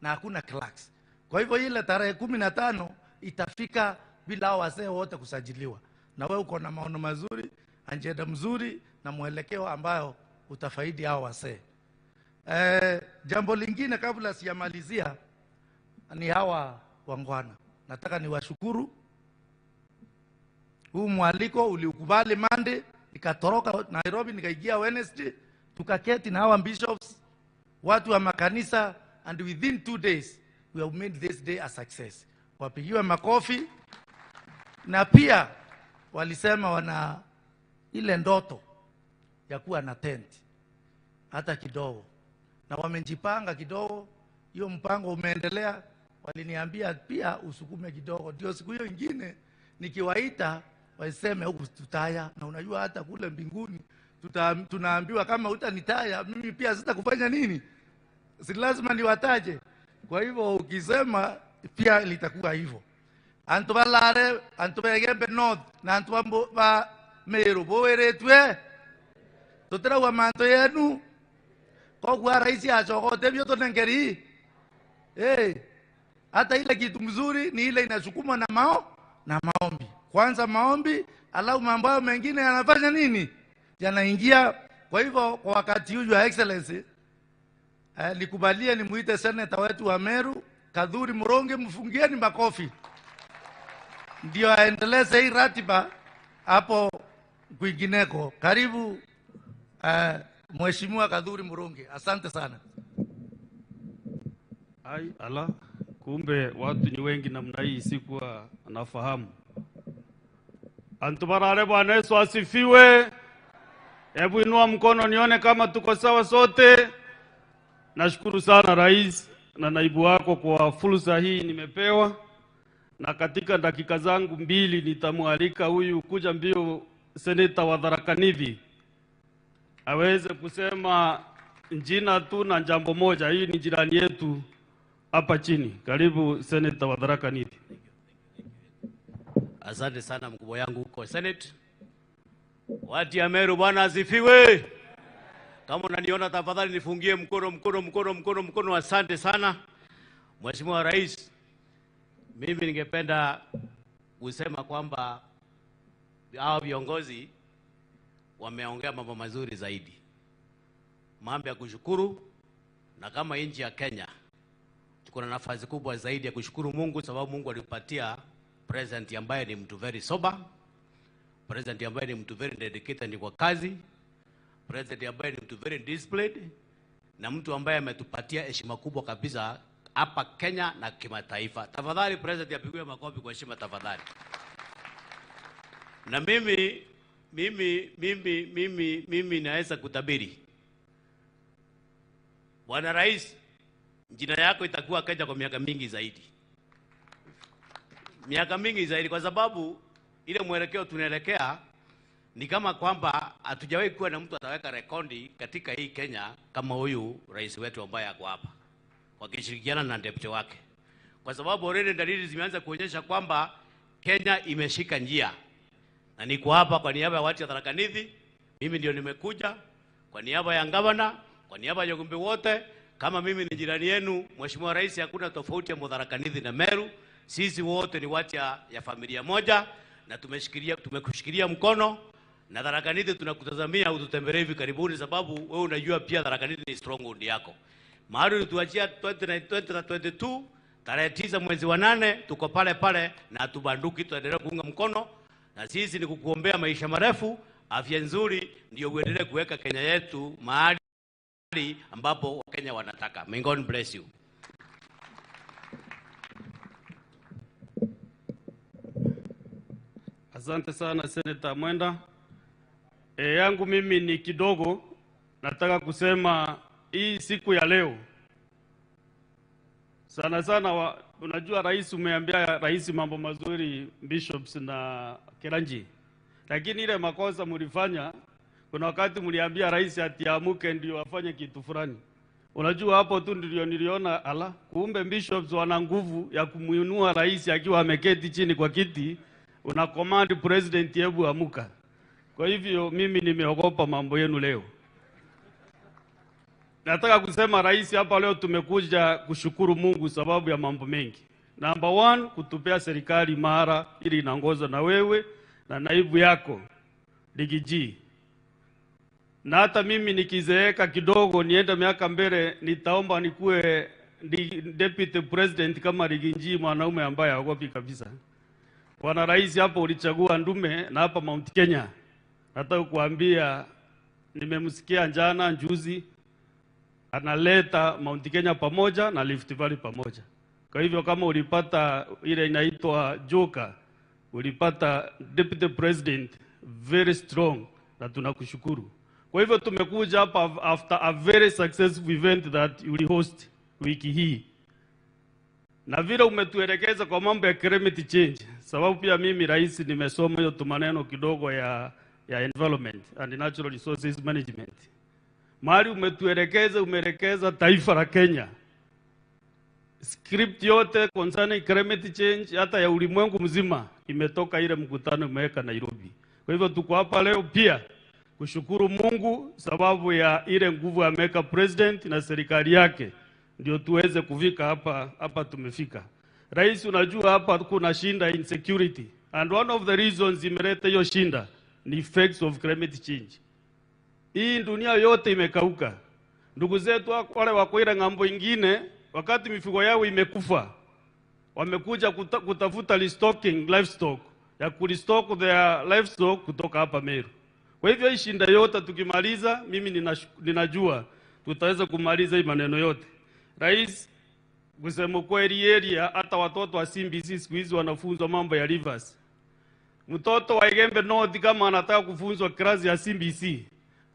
na hakuna clerks. Kwa hivyo ile tarehe 15 itafika bila wazee wote kusajiliwa. Na wewe uko na maono mazuri, ajenda mzuri na mwelekeo ambayo utafaidi hao wazee. Jambo lingine kabla sijamalizia ni hawa wangwana. Nataka niwashukuru. Huu mwaliko uliukubali Monday, nikatoroka Nairobi nikaingia Wednesday, tukaketi na hawa bishops, watu wa makanisa, and within 2 days we have made this day a success. Wapigiwe makofi. Na pia walisema wana ile ndoto ya kuwa na tent hata kidogo, na wamejipanga kidogo. Hiyo mpango umeendelea. Waliniambia pia usukume kidogo, ndio siku hiyo nyingine nikiwaita waseme huku tutaya. Na unajua hata kule mbinguni tunaambiwa kama hutanitaya mimi pia sitakufanya nini, si lazima niwataje. Kwa hivyo ukisema pia litakuwa hivyo. Antu balare, antu begembe North na antu ba Meru boweretwe tutirawa manto yenu kwa rais achogote byo tonengeri. Hata ile kitu mzuri ni ile inasukumwa na na maombi. Kwanza maombi, alafu mambo mengine yanafanya nini? Yanaingia. Kwa hivyo kwa wakati huu, Your Excellency, nikubalie nimuite senator wetu wa Meru, Kathuri Muronge, mfungieni makofi. Ndio aendeleze hii ratiba hapo kwingineko. Karibu Mheshimiwa Kathuri Muronge. Asante sana. Ai ala, kumbe watu ni wengi namna hii, sikuwa nafahamu. Antubarare, Bwana Yesu asifiwe. Hebu inua mkono nione kama tuko sawa sote. Nashukuru sana Rais na naibu wako kwa fursa hii nimepewa. Na katika dakika zangu 2 nitamwalika huyu kuja mbio seneta wa Tharaka Nithi aweze kusema jina tu na jambo moja. Hii ni jirani yetu hapa chini. Karibu seneta wa Tharaka Nithi. Asante sana mkubwa yangu huko Senate. Watu ya Meru, Bwana asifiwe. Kama unaniona tafadhali nifungie mkono, mkono, mkono, mkono, mkono. Asante sana Mheshimiwa Rais. Mimi ningependa kusema kwamba hao viongozi wameongea mambo mazuri zaidi, mambo ya kushukuru. Na kama nchi ya Kenya tuko na nafasi kubwa zaidi ya kushukuru Mungu, sababu Mungu alipatia president ambaye ni mtu very sober, president ambaye ni mtu very dedicated kwa kazi, president ambaye ni mtu very disciplined, na mtu ambaye ametupatia heshima kubwa kabisa hapa Kenya na kimataifa. Tafadhali president apigiwe makofi kwa heshima tafadhali. Na mimi naweza kutabiri, Bwana Rais, jina yako itakuwa Kenya kwa miaka mingi zaidi. Miaka mingi zaidi, kwa sababu ile mwelekeo tunaelekea ni kama kwamba hatujawahi kuwa na mtu ataweka rekodi katika hii Kenya kama huyu rais wetu ambaye ako hapa, wakishirikiana na deputy wake. Kwa sababu already dalili zimeanza kuonyesha kwamba Kenya imeshika njia. Na niko hapa kwa niaba ya watu wa Tharaka Nithi, Mimi ndio nimekuja kwa niaba ya gavana, kwa niaba ya wajumbe wote. Kama mimi ni jirani yenu, Mheshimiwa Rais, hakuna tofauti ya Mutharaka Nithi na Meru. Sisi wote ni watu ya familia moja na tumekushikilia mkono. Na Tharaka Nithi tunakutazamia ututembelee hivi karibuni, sababu wewe unajua pia Tharaka Nithi ni stronghold yako. Mahali ulituachia 2022 tarehe 9 mwezi wa 8 tuko pale pale na tubanduki, tuendelee kuunga mkono. Na sisi ni kukuombea maisha marefu, afya nzuri, ndio uendelee kuweka Kenya yetu mahali ambapo Wakenya wanataka. May God bless you. Asante sana Senator Mwenda. Yangu mimi ni kidogo, nataka kusema hii siku ya leo sana sana unajua rais, umeambia rais mambo mazuri bishops na Keranji, lakini ile makosa mlifanya, kuna wakati mliambia rais ati amuke ndio afanye kitu fulani. Unajua hapo tu ndio niliona ala, kumbe bishops wana nguvu ya kumuinua rais akiwa ameketi chini kwa kiti, una command president hebu amuka. Kwa hivyo mimi nimeogopa mambo yenu leo. Nataka kusema rais, hapa leo tumekuja kushukuru Mungu sababu ya mambo mengi. Number 1, kutupea serikali imara ili inaongozwa na wewe na naibu yako Rigiji. Na hata mimi nikizeeka kidogo nienda miaka mbele, nitaomba nikuwe deputy president kama Rigiji, mwanaume ambaye haogopi kabisa. Bwana rais, hapo ulichagua ndume na hapa Mount Kenya. Nataka kuambia nimemsikia jana juzi analeta Mount Kenya pamoja na Rift Valley pamoja. Kwa hivyo kama ulipata ile inaitwa joka, ulipata deputy president very strong, na tunakushukuru. Kwa hivyo tumekuja hapa after a very successful event that you host wiki hii. Na vile umetuelekeza kwa mambo ya climate change, sababu pia mimi rais nimesoma hiyo tumaneno kidogo ya environment and natural resources management. Mahali umetuelekeza, umeelekeza taifa la Kenya. Script yote concerning climate change hata ya ulimwengu mzima imetoka ile mkutano umeweka Nairobi. Kwa hivyo tuko hapa leo pia kushukuru Mungu sababu ya ile nguvu ameweka president na serikali yake, ndio tuweze kufika hapa tumefika. Rais, unajua hapa kuna shinda insecurity, and one of the reasons imeleta hiyo shinda ni effects of climate change. Hii dunia yote imekauka. Ndugu zetu wale wako ile ng'ambo ingine, wakati mifugo yao imekufa, wamekuja kutafuta restocking livestock, ya kurestock their livestock kutoka hapa Meru. Kwa hivyo hii shinda yote tukimaliza, mimi ninajua tutaweza kumaliza hii maneno yote. Rais, kusema kweli area hata watoto wa CBC siku hizi wanafunzwa mambo ya rivers. Mtoto wa Igembe North kama anataka kufunzwa klasi ya CBC,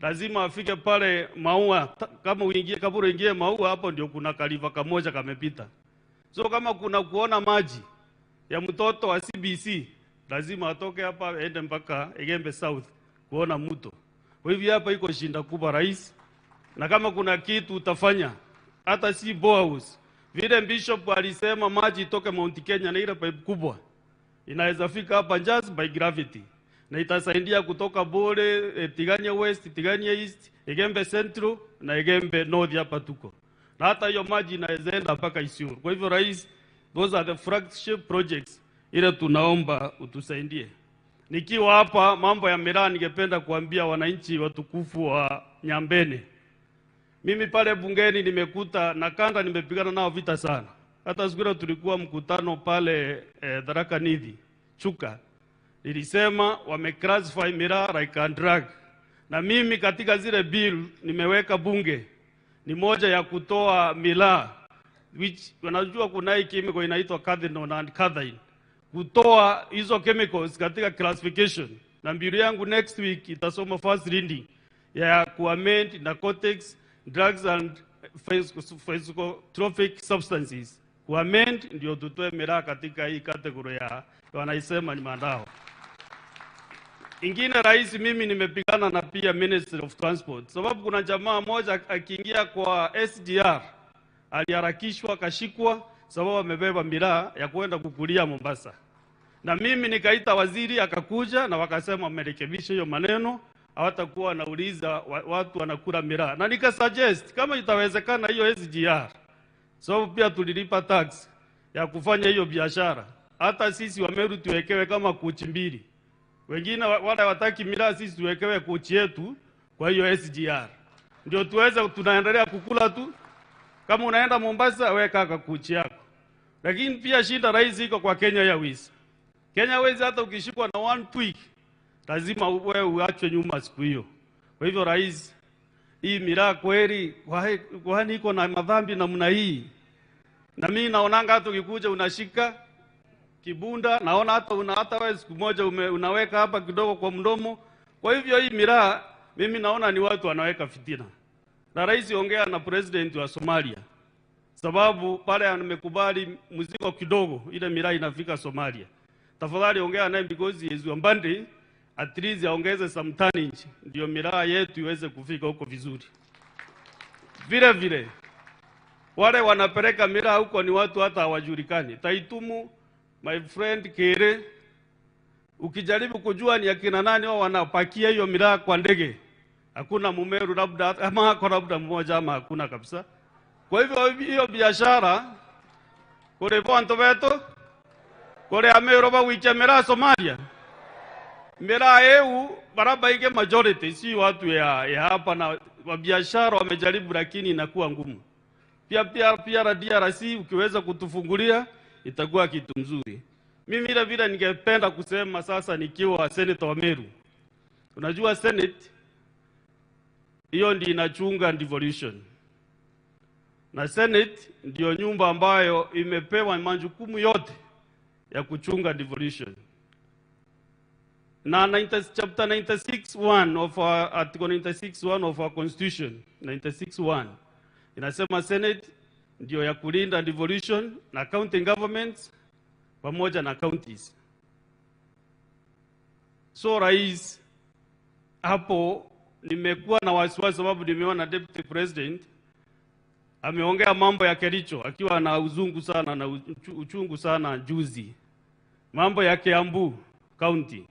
lazima afike pale Maua. Kama uingie kaburi ingie Maua, hapo ndio kuna kaliva kamoja kamepita. So kama kuna kuona maji ya mtoto wa CBC, lazima atoke hapa aende mpaka Igembe South kuona mto. Kwa hivyo hapa iko shinda kubwa rais. Na kama kuna kitu utafanya, hata si boreholes, vile bishop alisema maji itoke Mount Kenya na ile pipe kubwa inaweza fika hapa just by gravity, na itasaidia kutoka Bole, Tigania West, Tigania East, Igembe Central na Igembe North hapa tuko. Na hata hiyo maji inaweza enda mpaka Isiolo. Kwa hivyo rais, those are the flagship projects ile tunaomba utusaidie. Nikiwa hapa mambo ya miraa, ningependa kuambia wananchi watukufu wa Nyambene. Mimi pale bungeni nimekuta na kanda nimepigana nao vita sana. Hata siku ile tulikuwa mkutano pale Tharaka Nithi, Chuka. Nilisema wameclassify miraa like a drug. Na mimi katika zile bill nimeweka bunge ni moja ya kutoa miraa, which wanajua kuna hii chemical inaitwa cathinone and cathine. Kutoa hizo chemicals katika classification. Na bill yangu next week itasoma first reading ya kuamend narcotics, drugs and psychotropic substances. Kuamend ndio tutoe miraa katika hii category ya wanaisema ni mandao. Ingine rais, mimi nimepigana na pia Ministry of Transport. Sababu kuna jamaa moja akiingia kwa SGR aliharakishwa akashikwa sababu amebeba miraa ya kwenda kukulia Mombasa. Na mimi nikaita waziri akakuja na wakasema wamerekebisha hiyo maneno, hawatakuwa wanauliza watu wanakula miraa. Na nika suggest kama itawezekana hiyo SGR, sababu pia tulilipa tax ya kufanya hiyo biashara, hata sisi wa Meru tuwekewe kama kochi mbili. Wengine wale wataki miraa, sisi tuwekewe kochi yetu kwa hiyo SGR, ndio tuweze tunaendelea kukula tu. Kama unaenda Mombasa weka kochi yako. Lakini pia shida rais iko kwa Kenya Airways. Kenya Airways hata ukishikwa na one tweak lazima wewe uachwe nyuma siku hiyo. Kwa hivyo rais, hii miraa kweli kwani iko na madhambi namna hii? Na mimi naonanga hata ukikuja unashika kibunda, naona hata una hata wewe siku moja unaweka hapa kidogo kwa mdomo. Kwa hivyo hii miraa mimi naona ni watu wanaweka fitina. Na rais ongea na president wa Somalia, sababu pale amekubali mzigo kidogo ile miraa inafika Somalia. Tafadhali ongea naye because Yesu Mbandi at least aongeze some tonnage ndio miraa yetu iweze kufika huko vizuri. Vile vile wale wanapeleka miraa huko ni watu hata hawajulikani. Taitumu, my friend Kere, ukijaribu kujua ni akina nani wao wanapakia hiyo miraa kwa ndege, hakuna Mumeru labda ama kwa labda mmoja ama hakuna kabisa. Kwa hivyo hiyo biashara kore bonto beto kore Ameru ba wicha miraa Somalia. Miraa eu baraba ike majority si watu ya hapa, na wabiashara wamejaribu lakini inakuwa ngumu. Pia pia DRC ukiweza kutufungulia itakuwa kitu mzuri. Mimi vile vile ningependa kusema sasa nikiwa senator wa Meru. Unajua Senate hiyo ndio inachunga devolution. Na Senate ndio nyumba ambayo imepewa majukumu yote ya kuchunga devolution. Na chapter 96(1) of our article 96(1) of our constitution, 96(1) inasema Senate ndio ya kulinda devolution na county governments pamoja na counties. So rais, hapo nimekuwa na wasiwasi sababu nimeona deputy president ameongea mambo ya Kericho akiwa na uzungu sana na uchungu sana juzi. Mambo ya Kiambu County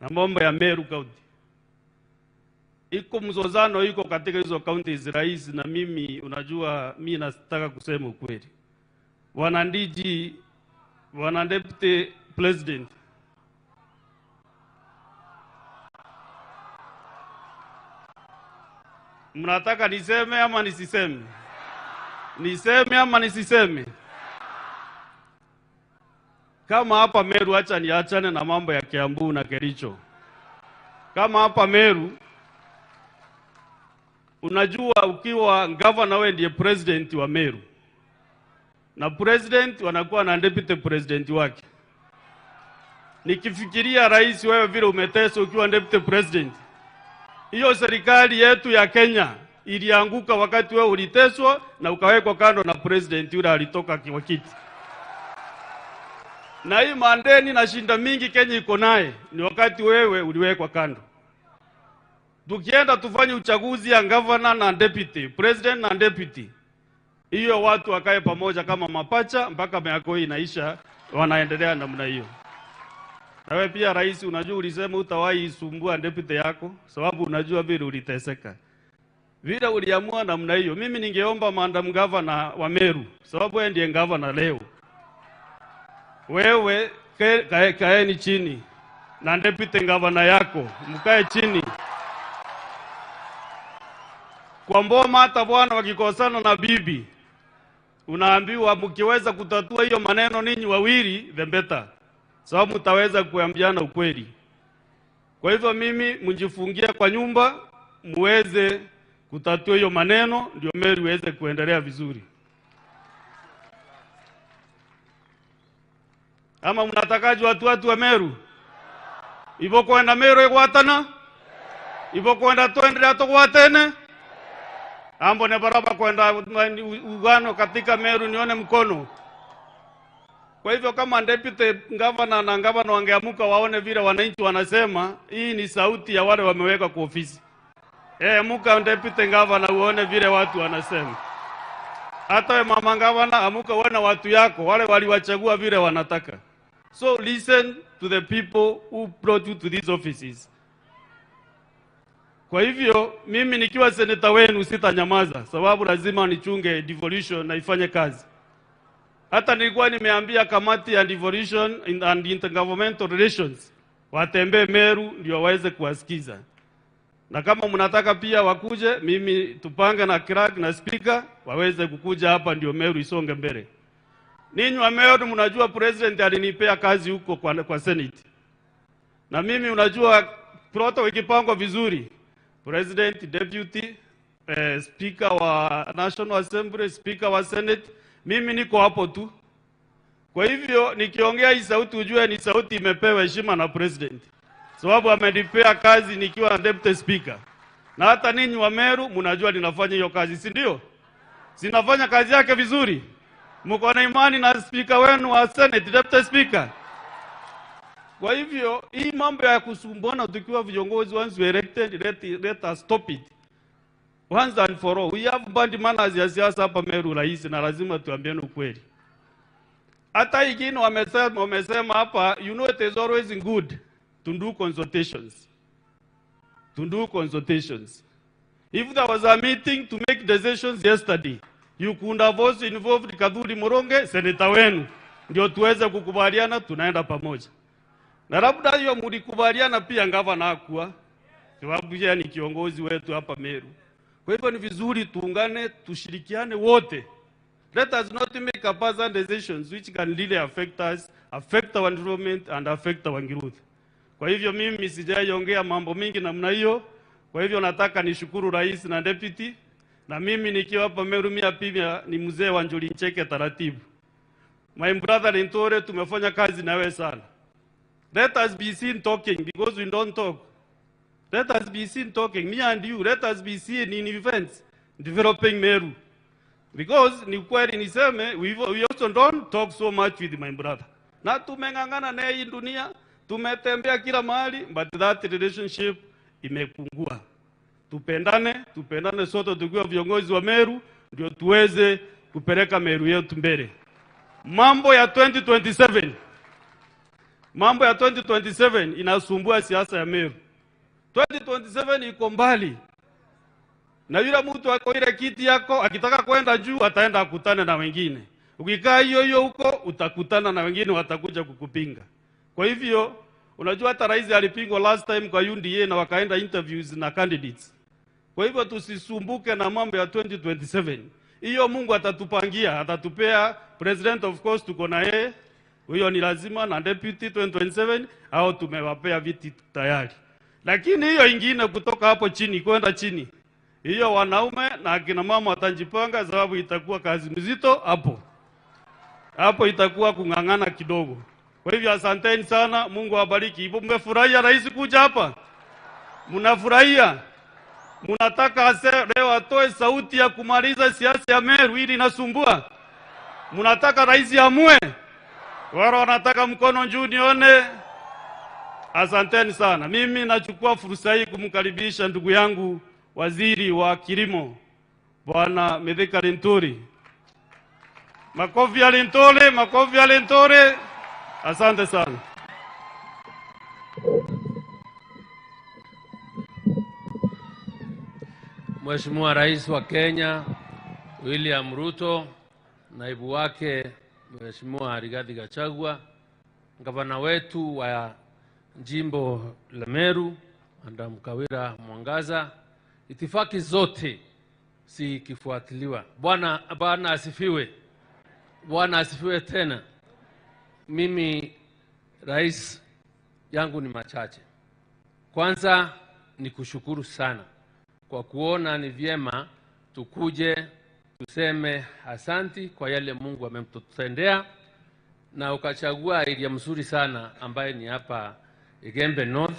na mambo ya Meru County. Iko mzozano iko katika hizo counties rais, na mimi unajua mimi nataka kusema ukweli. Bwana DG, Bwana deputy president, mnataka niseme ama nisiseme? Niseme ama nisiseme? Kama hapa Meru, acha niachane na mambo ya Kiambu na Kericho. Kama hapa Meru, unajua ukiwa governor wewe ndiye president wa Meru. Na president wanakuwa na deputy president wake. Nikifikiria rais wewe vile umeteswa ukiwa deputy president. Hiyo serikali yetu ya Kenya ilianguka wakati wewe uliteswa na ukawekwa kando na president yule alitoka kwa kiti. Na hii mandeni na shinda mingi Kenya iko naye ni wakati wewe uliwekwa kando. Tukienda tufanye uchaguzi ya governor na deputy, president na deputy, hiyo watu wakae pamoja kama mapacha mpaka miaka inaisha, wanaendelea namna hiyo. Na wewe pia rais, unajua ulisema utawahi sumbua deputy yako sababu unajua vile uliteseka. Vile uliamua namna hiyo. Mimi ningeomba madam governor wa Meru, sababu wewe ndiye governor leo. Wewe kaeni chini na deputy governor yako, mkae chini. Kwa mboma hata bwana wakikosana na bibi, unaambiwa mkiweza kutatua hiyo maneno ninyi wawili the better, sababu mtaweza kuambiana ukweli. Kwa hivyo mimi mjifungie kwa nyumba muweze kutatua hiyo maneno ndio Meru iweze kuendelea vizuri. Ama mnatakaje watu wa Meru? Ibo kwenda Meru egwatana? Ibo kwenda tuendelea tugwatene? Ambo ne baraba kwenda ugano katika Meru nione mkono. Kwa hivyo kama deputy governor na governor wangeamuka waone vile wananchi wanasema, hii ni sauti ya wale wameweka kwa ofisi. Amuka deputy governor uone vile watu wanasema. Hata we mama governor amuka uone watu yako wale waliwachagua vile wanataka. So listen to the people who brought you to these offices. Kwa hivyo mimi nikiwa seneta wenu sitanyamaza, sababu lazima nichunge devolution na ifanye kazi. Hata nilikuwa nimeambia kamati ya devolution and intergovernmental relations watembee Meru ndio waweze kuwasikiza. Na kama mnataka pia wakuje, mimi tupange na clerk na speaker waweze kukuja hapa ndio Meru isonge mbele. Ninyi wa Meru mnajua president alinipea kazi huko kwa Senate. Na mimi unajua protocol ikipangwa vizuri, president, deputy, speaker wa National Assembly, speaker wa Senate, mimi niko hapo tu. Kwa hivyo nikiongea hii sauti ujue ni sauti imepewa heshima na president, sababu amenipea kazi nikiwa deputy speaker. Na hata ninyi wa Meru mnajua ninafanya hiyo kazi, si ndio? Sinafanya kazi yake vizuri. Mko na imani na speaker wenu wa Senate, deputy speaker. Kwa hivyo hii mambo ya kusumbuana tukiwa viongozi, once we elected, let us stop it. Once and for all. We have bad manners ya siasa hapa Meru, rais, na lazima tuambiane ukweli. Hata ingine wamesema hapa, you know it is always good to do consultations. To do consultations. If there was a meeting to make decisions yesterday, you could have also involved Kathuri Muronge, senator wenu, ndio tuweze kukubaliana tunaenda pamoja. Na labda hiyo mlikubaliana pia gavana hakuwa, sababu yeye ni kiongozi wetu hapa Meru. Kwa hivyo ni vizuri tuungane, tushirikiane wote. Let us not make a personal decisions which can really affect us, affect our environment and affect our growth. Kwa hivyo mimi sijaiongea mambo mingi namna hiyo. Kwa hivyo nataka nishukuru rais na deputy. Na mimi nikiwa hapa Meru mia pia ni mzee wa Njuri Ncheke taratibu. My brother Lintore, tumefanya kazi na wewe sana. Let us be seen talking because we don't talk. Let us be seen talking, me and you, let us be seen in events developing Meru. Because ni kweli niseme, we also don't talk so much with my brother. Na tumeng'ang'ana naye hii dunia, tumetembea kila mahali, but that relationship imepungua. Tupendane, tupendane sote tukiwa viongozi wa Meru, ndio tuweze kupeleka Meru yetu mbele. Mambo ya 2027. Mambo ya 2027 inasumbua siasa ya Meru. 2027 iko mbali. Na yule mtu ako ile kiti yako akitaka kwenda juu ataenda akutane na wengine. Ukikaa hiyo hiyo huko utakutana na wengine watakuja kukupinga. Kwa hivyo unajua hata rais alipingwa last time kwa UNDA na wakaenda interviews na candidates. Kwa hivyo tusisumbuke na mambo ya 2027. Hiyo Mungu atatupangia, atatupea president, of course tuko na yeye. Huyo ni lazima, na deputy 2027 au tumewapea viti tayari. Lakini hiyo ingine kutoka hapo chini kwenda chini, hiyo wanaume na akina mama watajipanga, sababu itakuwa kazi mzito hapo. Hapo itakuwa kung'ang'ana kidogo. Kwa hivyo asanteni sana, Mungu awabariki. Hivyo mmefurahia rais kuja hapa? Mnafurahia? Mnataka leo atoe sauti ya kumaliza siasa ya Meru ili inasumbua? Mnataka rais amue? Wao wanataka mkono juu nione. Asanteni sana. Mimi nachukua fursa hii kumkaribisha ndugu yangu waziri wa kilimo Bwana Mithika Linturi. Makofi ya Linturi, makofi ya Linturi. Asante sana. Mheshimiwa Rais wa Kenya William Ruto, naibu wake Mheshimiwa Rigathi Gachagua, gavana wetu wa jimbo la Meru Madam Kawira Mwangaza, itifaki zote zikifuatiliwa. Bwana asifiwe. Bwana asifiwe tena. Mimi rais yangu ni machache. Kwanza ni kushukuru sana kwa kuona ni vyema tukuje tuseme asanti kwa yale Mungu amemtutendea, na ukachagua area mzuri sana ambaye ni hapa Igembe North,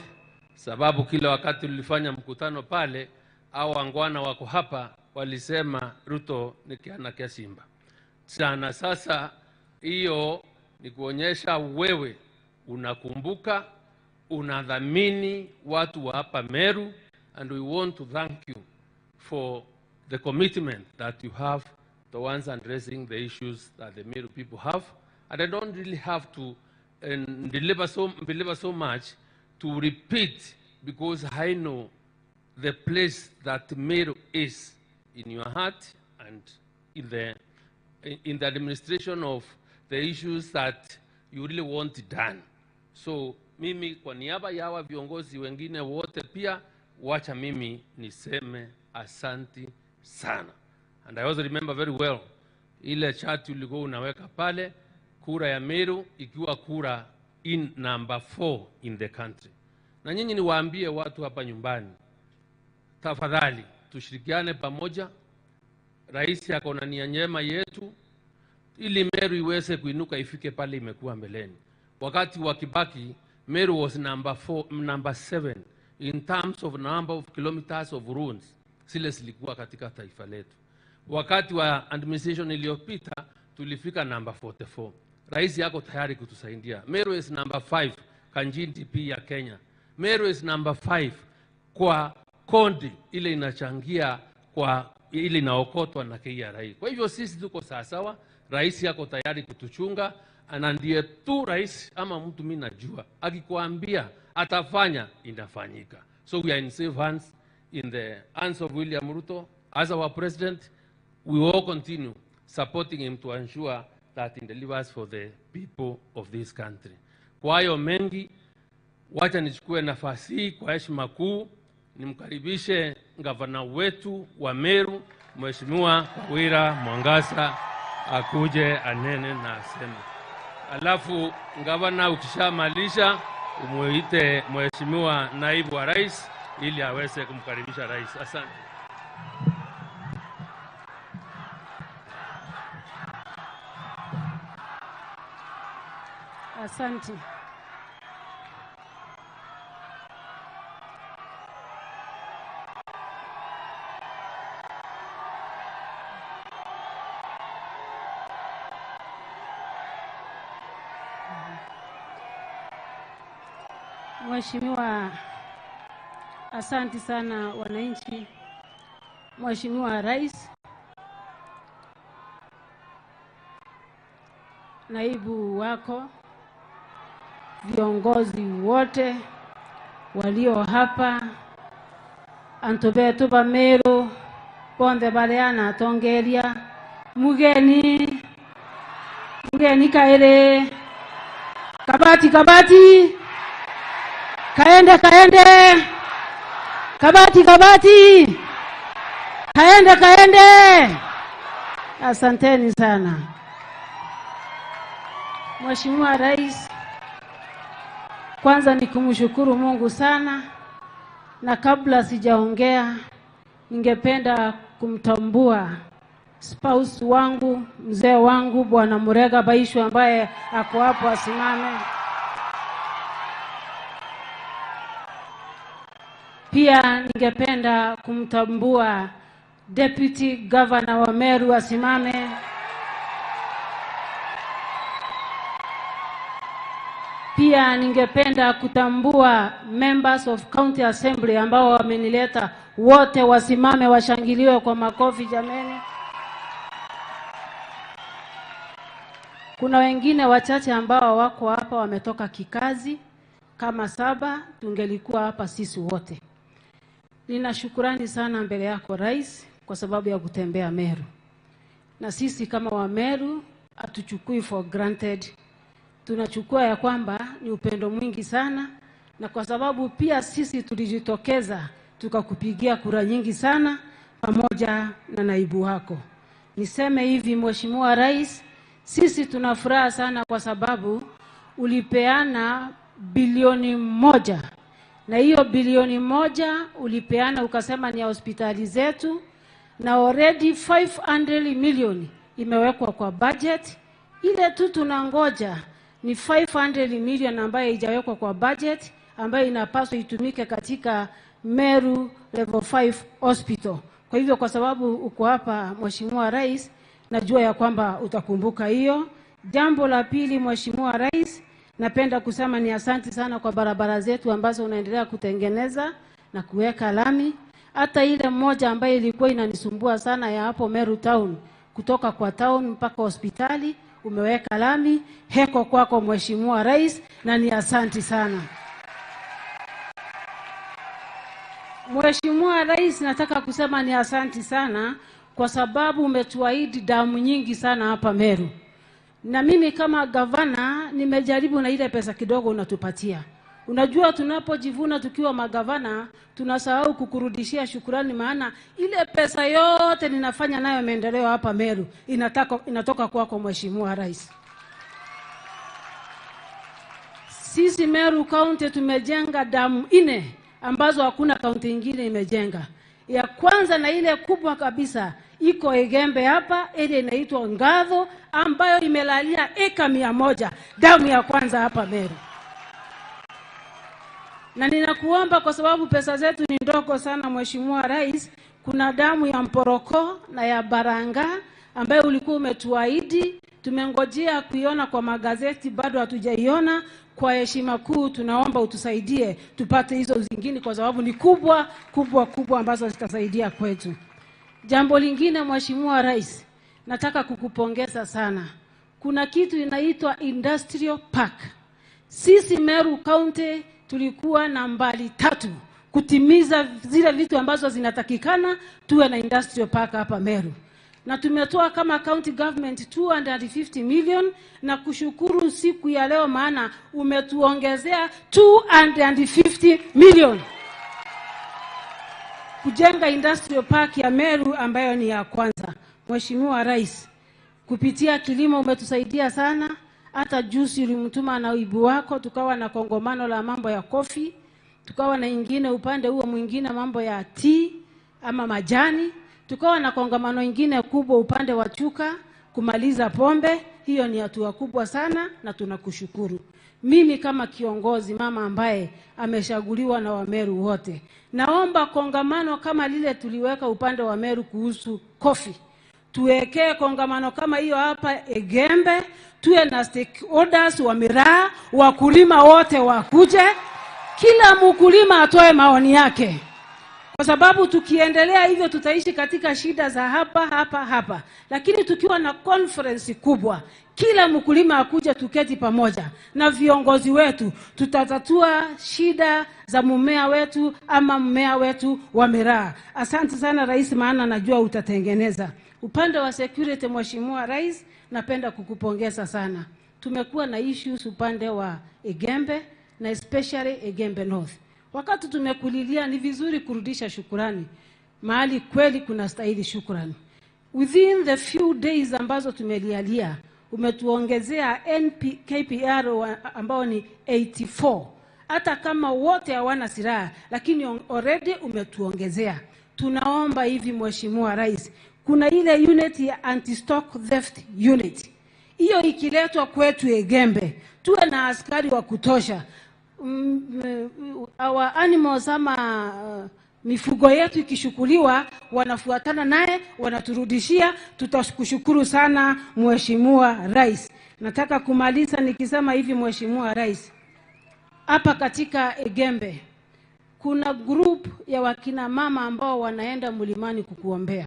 sababu kila wakati tulifanya mkutano pale au wangwana wako hapa walisema Ruto ni kiana kia simba sana. Sasa hiyo ni kuonyesha wewe unakumbuka, unadhamini watu wa hapa Meru, and we want to thank you for the commitment that you have towards addressing the issues that the Meru people have. And I don't really have to deliver so much to repeat, because I know the place that Meru is in your heart and in the administration of the issues that you really want done. So mimi kwa niaba ya hawa viongozi wengine wote pia, wacha mimi niseme asanti sana. And I also remember very well ile chati ulikuwa unaweka pale, kura ya Meru ikiwa kura in number 4 in the country. Na nyinyi niwaambie watu hapa nyumbani, tafadhali tushirikiane pamoja. Rais ako na nia njema yetu ili Meru iweze kuinuka ifike pale imekuwa mbeleni. Wakati wa Kibaki, Meru was number 7 in terms of number of kilometers of roads zile zilikuwa katika taifa letu. Wakati wa administration iliyopita tulifika number 44. Rais yako tayari kutusaidia. Meru is number 5 kwa GDP ya Kenya. Meru is number 5 kwa kondi ile inachangia kwa ile inaokotwa na KRA. Kwa hivyo sisi tuko sawa, rais yako tayari kutuchunga, na ndiye tu rais ama mtu mimi najua akikwambia atafanya inafanyika. So we are in safe hands, in the hands of William Ruto as our president. We will continue supporting him to ensure that he delivers for the people of this country. Kwa hayo mengi, wacha nichukue nafasi hii kwa heshima kuu nimkaribishe gavana wetu wa Meru, Mheshimiwa Kawira Mwangaza, akuje anene na aseme. Alafu gavana ukishamalisha umuite Mheshimiwa naibu wa rais ili aweze kumkaribisha rais. Asante. Asante. Mheshimiwa, asante sana wananchi. Mheshimiwa Rais, naibu wako, viongozi wote walio hapa, antu betu ba Meru bonthe baria natongeria, mugeni mugeni kaire, kabati kabati, kaende kaende, kabati kabati, kaende kaende. Asanteni sana. Mheshimiwa Rais, kwanza ni kumshukuru Mungu sana, na kabla sijaongea ningependa kumtambua spouse wangu, mzee wangu Bwana Murega Baishu ambaye ako hapo, asimame. Pia ningependa kumtambua Deputy Governor wa Meru asimame. Pia ningependa kutambua members of County Assembly ambao wamenileta wote, wasimame washangiliwe kwa makofi jameni. Kuna wengine wachache ambao wako hapa wametoka kikazi kama 7, tungelikuwa hapa sisi wote. Nina shukurani sana mbele yako Rais kwa sababu ya kutembea Meru. Na sisi kama wa Meru hatuchukui for granted. Tunachukua ya kwamba ni upendo mwingi sana, na kwa sababu pia sisi tulijitokeza tukakupigia kura nyingi sana pamoja na naibu wako. Niseme hivi Mheshimiwa Rais, sisi tuna furaha sana kwa sababu ulipeana bilioni 1. Na hiyo bilioni 1 ulipeana ukasema ni ya hospitali zetu, na already 500 million imewekwa kwa budget. Ile tu tunangoja ni 500 million ambayo haijawekwa kwa budget, ambayo inapaswa itumike katika Meru Level 5 Hospital. Kwa hivyo kwa sababu uko hapa Mheshimiwa Rais, najua ya kwamba utakumbuka hiyo. Jambo la pili Mheshimiwa Rais, napenda kusema ni asante sana kwa barabara zetu ambazo unaendelea kutengeneza na kuweka lami. Hata ile moja ambayo ilikuwa inanisumbua sana ya hapo Meru Town, kutoka kwa town mpaka hospitali, umeweka lami. Heko kwako Mheshimiwa Rais, na ni asante sana. Mheshimiwa Rais, nataka kusema ni asanti sana kwa sababu umetuahidi damu nyingi sana hapa Meru. Na mimi kama gavana nimejaribu na ile pesa kidogo unatupatia. Unajua tunapojivuna tukiwa magavana tunasahau kukurudishia shukurani, maana ile pesa yote ninafanya nayo maendeleo hapa Meru inatoka kwako Mheshimiwa Rais. Sisi Meru County tumejenga damu 4 ambazo hakuna kaunti nyingine imejenga. Ya kwanza na ile kubwa kabisa iko Igembe hapa, ile inaitwa Ngatho ambayo imelalia eka 100, damu ya kwanza hapa Meru. Na ninakuomba kwa sababu pesa zetu ni ndogo sana Mheshimiwa Rais, kuna damu ya Mporoko na ya Baranga ambayo ulikuwa umetuahidi, tumengojea kuiona kwa magazeti bado hatujaiona. Kwa heshima kuu tunaomba utusaidie tupate hizo zingine kwa sababu ni kubwa kubwa kubwa ambazo zitasaidia kwetu. Jambo lingine Mheshimiwa Rais, nataka kukupongeza sana. Kuna kitu inaitwa Industrial Park. Sisi Meru County tulikuwa nambari 3 kutimiza zile vitu ambazo zinatakikana tuwe na Industrial Park hapa Meru. Na tumetoa kama county government 250 million, na kushukuru siku ya leo maana umetuongezea 250 million kujenga Industrial Park ya Meru ambayo ni ya kwanza. Mheshimiwa Rais, kupitia kilimo umetusaidia sana. Hata juzi ulimtuma naibu wako tukawa na kongomano la mambo ya kofi, tukawa na ingine upande huo mwingine mambo ya tea ama majani, tukawa na kongamano ingine kubwa upande wa chuka kumaliza pombe. Hiyo ni hatua kubwa sana na tunakushukuru. Mimi kama kiongozi mama ambaye ameshaguliwa na Wameru wote, naomba kongamano kama lile tuliweka upande wa Meru kuhusu kofi, tuwekee kongamano kama hiyo hapa Igembe, tuwe na stakeholders wa miraa, wakulima wote wakuje, kila mkulima atoe maoni yake. Kwa sababu tukiendelea hivyo tutaishi katika shida za hapa hapa hapa. Lakini tukiwa na conference kubwa, kila mkulima akuja tuketi pamoja na viongozi wetu, tutatatua shida za mmea wetu ama mmea wetu wa miraa. Asante sana Rais, maana najua utatengeneza. Upande wa security Mheshimiwa Rais, napenda kukupongeza sana. Tumekuwa na issues upande wa Igembe na especially Igembe North. Wakati tumekulilia ni vizuri kurudisha shukurani mahali kweli kuna stahili shukurani. Within the few days ambazo tumelialia, umetuongezea KPR ambao ni 84. Hata kama wote hawana silaha, lakini already umetuongezea. Tunaomba hivi Mheshimiwa Rais, kuna ile unit ya anti-stock theft unit. Hiyo ikiletwa kwetu Igembe, tuwe na askari wa kutosha. Our animals ama mifugo yetu ikishukuliwa, wanafuatana naye, wanaturudishia. Tutakushukuru sana Mheshimiwa Rais. Nataka kumaliza nikisema hivi Mheshimiwa Rais, hapa katika Igembe kuna group ya wakina mama ambao wanaenda mlimani kukuombea.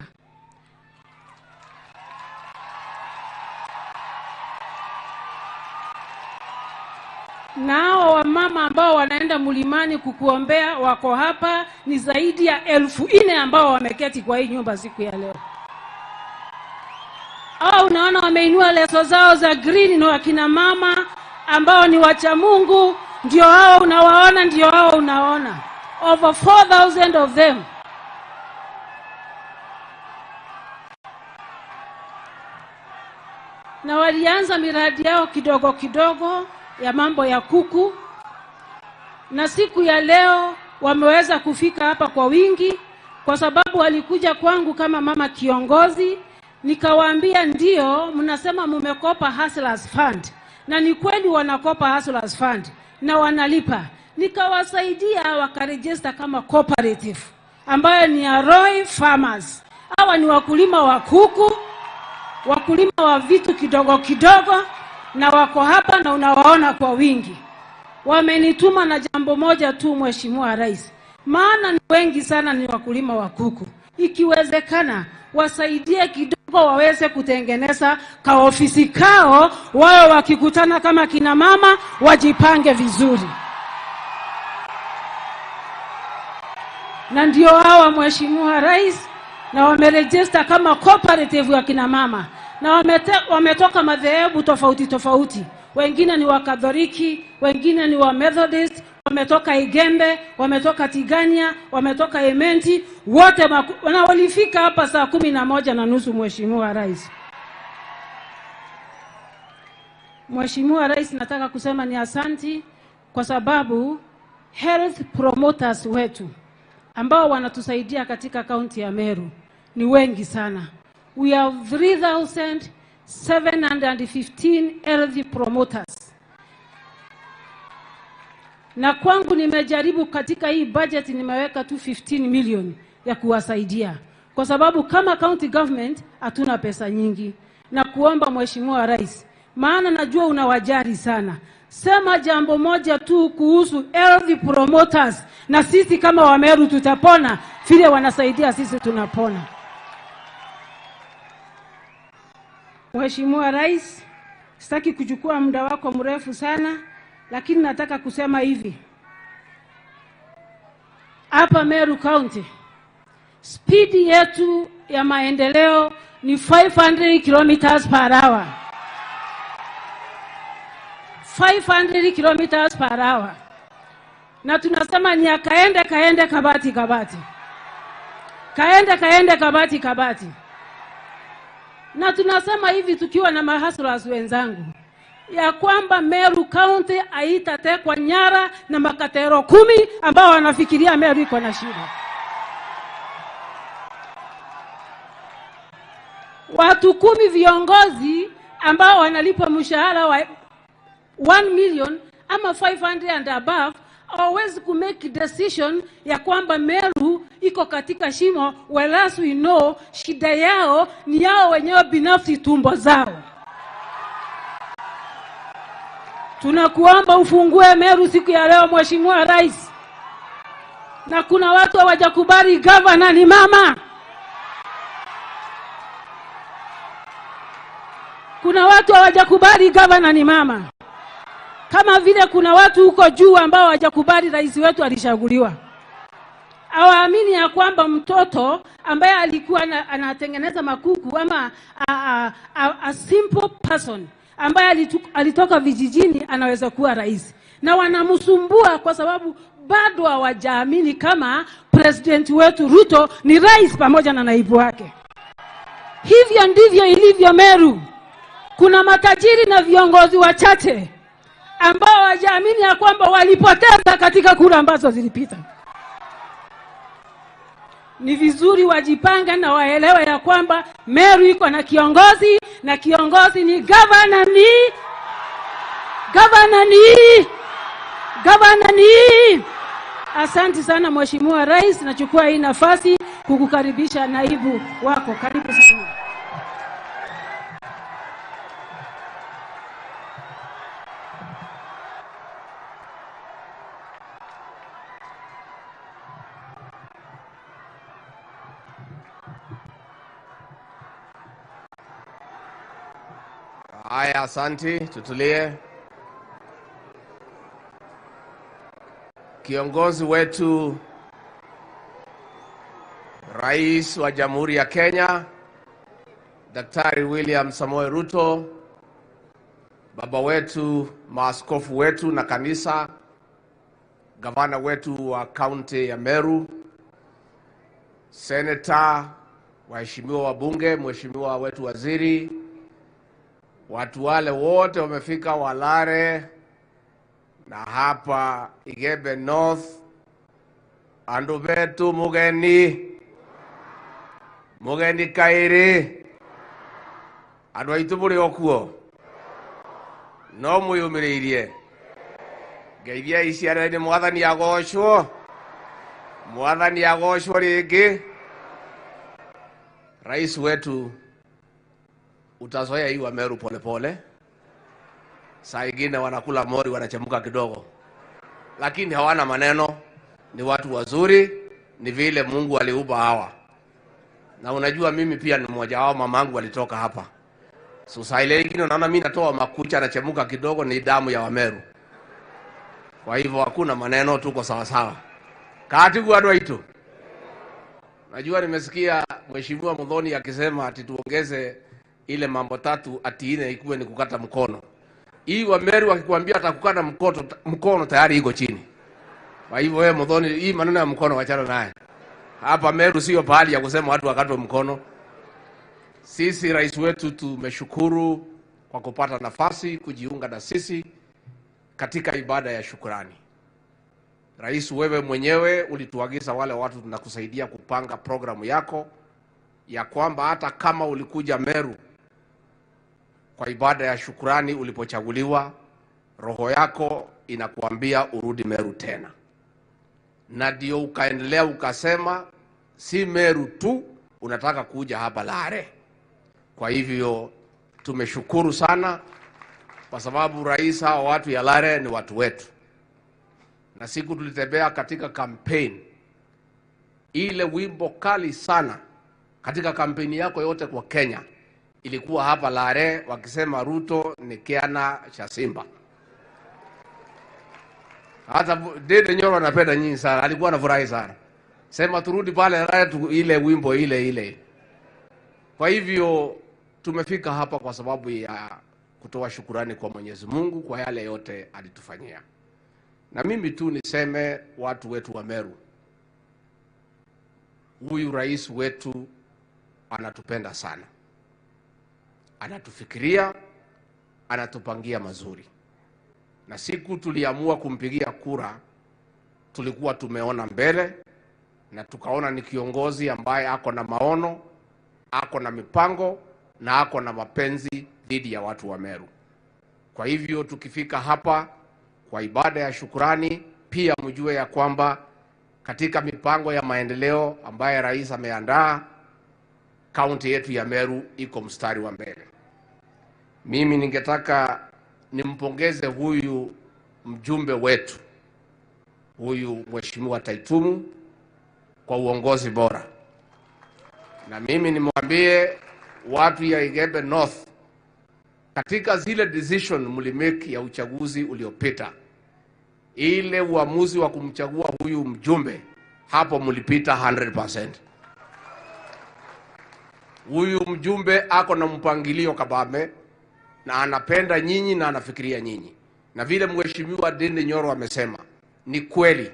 Na hao wamama ambao wanaenda mlimani kukuombea wako hapa, ni zaidi ya 4,000 ambao wameketi kwa hii nyumba siku ya leo. Hao unaona wameinua leso zao za green, na wakina mama ambao ni wacha Mungu, ndio hao unawaona, ndio hao unaona. Over 4,000 of them. Na walianza miradi yao kidogo kidogo ya mambo ya kuku, na siku ya leo wameweza kufika hapa kwa wingi kwa sababu walikuja kwangu kama mama kiongozi, nikawaambia ndio mnasema mumekopa Hustlers Fund, na ni kweli wanakopa Hustlers Fund na wanalipa. Nikawasaidia wakaregister kama cooperative ambayo ni ya Roy Farmers. Hawa ni wakulima wa kuku, wakulima wa vitu kidogo kidogo, na wako hapa na unawaona kwa wingi. Wamenituma na jambo moja tu Mheshimiwa Rais, maana ni wengi sana ni wakulima wa kuku. Ikiwezekana wasaidie kidogo waweze kutengeneza kaofisi kao, wao wakikutana kama kina mama wajipange vizuri. Na ndio hawa Mheshimiwa Rais, na wamerejista kama cooperative ya kina mama, na wametoka madhehebu tofauti tofauti. Wengine ni wa Katoliki, wengine ni wa Methodist, wametoka Igembe, wametoka Tigania, wametoka Ementi, wote na walifika hapa saa 11:30 Mheshimiwa Rais. Mheshimiwa Rais, nataka kusema ni asanti kwa sababu health promoters wetu ambao wanatusaidia katika kaunti ya Meru ni wengi sana. We have 3,715 health promoters. Na kwangu nimejaribu katika hii budget nimeweka tu 15 million ya kuwasaidia. Kwa sababu kama county government hatuna pesa nyingi. Na kuomba Mheshimiwa Rais, maana najua unawajali sana, sema jambo moja tu kuhusu health promoters, na sisi kama Wameru tutapona vile wanasaidia sisi tunapona. Mheshimiwa Rais, sitaki kuchukua muda wako mrefu sana, lakini nataka kusema hivi. Hapa Meru County, speed yetu ya maendeleo ni 500 kilometers per hour. 500 kilometers per hour. Na tunasema ni kaende kaende kabati kabati. Kaende kaende kabati kabati. Na tunasema hivi tukiwa na mahasras wenzangu, ya kwamba Meru County haitatekwa nyara na makatero 10 ambao wanafikiria Meru iko na shida. Watu 10 viongozi ambao wanalipwa mshahara wa 1 million ama 500 and above hawawezi ku make decision ya kwamba Meru iko katika shimo, whereas we know shida yao ni yao wenyewe binafsi, tumbo zao. Tunakuomba ufungue Meru siku ya leo Mheshimiwa Rais. Na kuna watu hawajakubali governor ni mama. Kuna watu hawajakubali governor ni mama. Kama vile kuna watu huko juu ambao hawajakubali rais wetu alishaguliwa. Hawaamini ya kwamba mtoto ambaye alikuwa anatengeneza makuku ama a simple person ambaye alitoka vijijini anaweza kuwa rais. Na wanamsumbua kwa sababu bado hawajaamini kama president wetu Ruto ni rais pamoja na naibu wake. Hivyo ndivyo ilivyo Meru. Kuna matajiri na viongozi wachache ambao hawajaamini ya kwamba walipoteza katika kura ambazo zilipita. Ni vizuri wajipange na waelewe ya kwamba Meru iko na kiongozi, na kiongozi ni governor ni governor ni governor ni. Asante sana Mheshimiwa Rais, nachukua hii nafasi kukukaribisha naibu wako. Karibu sana. Haya, asanti, tutulie. Kiongozi wetu Rais wa Jamhuri ya Kenya Daktari William Samoei Ruto, baba wetu, maaskofu wetu na kanisa, gavana wetu wa kaunti ya Meru, senator, waheshimiwa wabunge, mheshimiwa wetu waziri, watu wale wote wamefika Walare na hapa Igembe North, andu betu mugeni mugeni kairi, andu aitu muri okuo no mwiyumiriirie. Ngeithia iciana-ini, mwathani agocwo, mwathani agocwo ringi. Rais wetu, utazoea hii wa Meru polepole. Saa ingine wanakula mori, wanachemuka kidogo, lakini hawana maneno, ni watu wazuri, ni vile Mungu aliuba hawa. Na unajua mimi pia ni mmoja wao, mamangu alitoka hapa. So saa ile ingine unaona mimi natoa makucha, anachemuka kidogo, ni damu ya Wameru. Kwa hivyo hakuna maneno, tuko sawa sawa. Katibu andu aitu. Najua nimesikia Mheshimiwa Muthoni akisema ati tuongeze ile mambo tatu ati nne ikuwe ni kukata mkono. Hii wa Meru akikwambia atakukata mkono tayari iko chini. Kwa hivyo wewe Muthoni, hii maneno ya mkono wachana naye. Hapa Meru sio pahali ya kusema watu wakatwe mkono. Sisi rais wetu tumeshukuru kwa kupata nafasi kujiunga na sisi katika ibada ya shukrani. Rais, wewe mwenyewe ulituagiza wale watu tunakusaidia kupanga programu yako ya kwamba hata kama ulikuja Meru kwa ibada ya shukrani ulipochaguliwa, roho yako inakuambia urudi Meru tena. Na ndio ukaendelea ukasema si Meru tu, unataka kuja hapa Lare. Kwa hivyo tumeshukuru sana kwa sababu rais, hawa watu ya Lare ni watu wetu. Na siku tulitembea katika campaign, ile wimbo kali sana katika kampeni yako yote kwa Kenya ilikuwa hapa Lare, wakisema Ruto ni kiana cha simba. Hata Dede Nyoro anapenda nyinyi sana, alikuwa anafurahi sana. Sema turudi pale Lare ile wimbo ile ile. Kwa hivyo tumefika hapa kwa sababu ya kutoa shukurani kwa Mwenyezi Mungu kwa yale yote alitufanyia. Na mimi tu niseme watu wetu wa Meru, huyu rais wetu anatupenda sana. Anatufikiria, anatupangia mazuri. Na siku tuliamua kumpigia kura, tulikuwa tumeona mbele na tukaona ni kiongozi ambaye ako na maono, ako na mipango na ako na mapenzi dhidi ya watu wa Meru. Kwa hivyo tukifika hapa kwa ibada ya shukurani, pia mjue ya kwamba katika mipango ya maendeleo ambaye rais ameandaa, kaunti yetu ya Meru iko mstari wa mbele. Mimi ningetaka nimpongeze huyu mjumbe wetu, huyu Mheshimiwa Taitumu, kwa uongozi bora. Na mimi nimwambie watu ya Igembe North, katika zile decision mlimake ya uchaguzi uliopita, ile uamuzi wa kumchagua huyu mjumbe, hapo mlipita 100%. Huyu mjumbe ako na mpangilio kabambe na anapenda nyinyi na anafikiria nyinyi. Na vile Mheshimiwa Dende Nyoro amesema, ni kweli,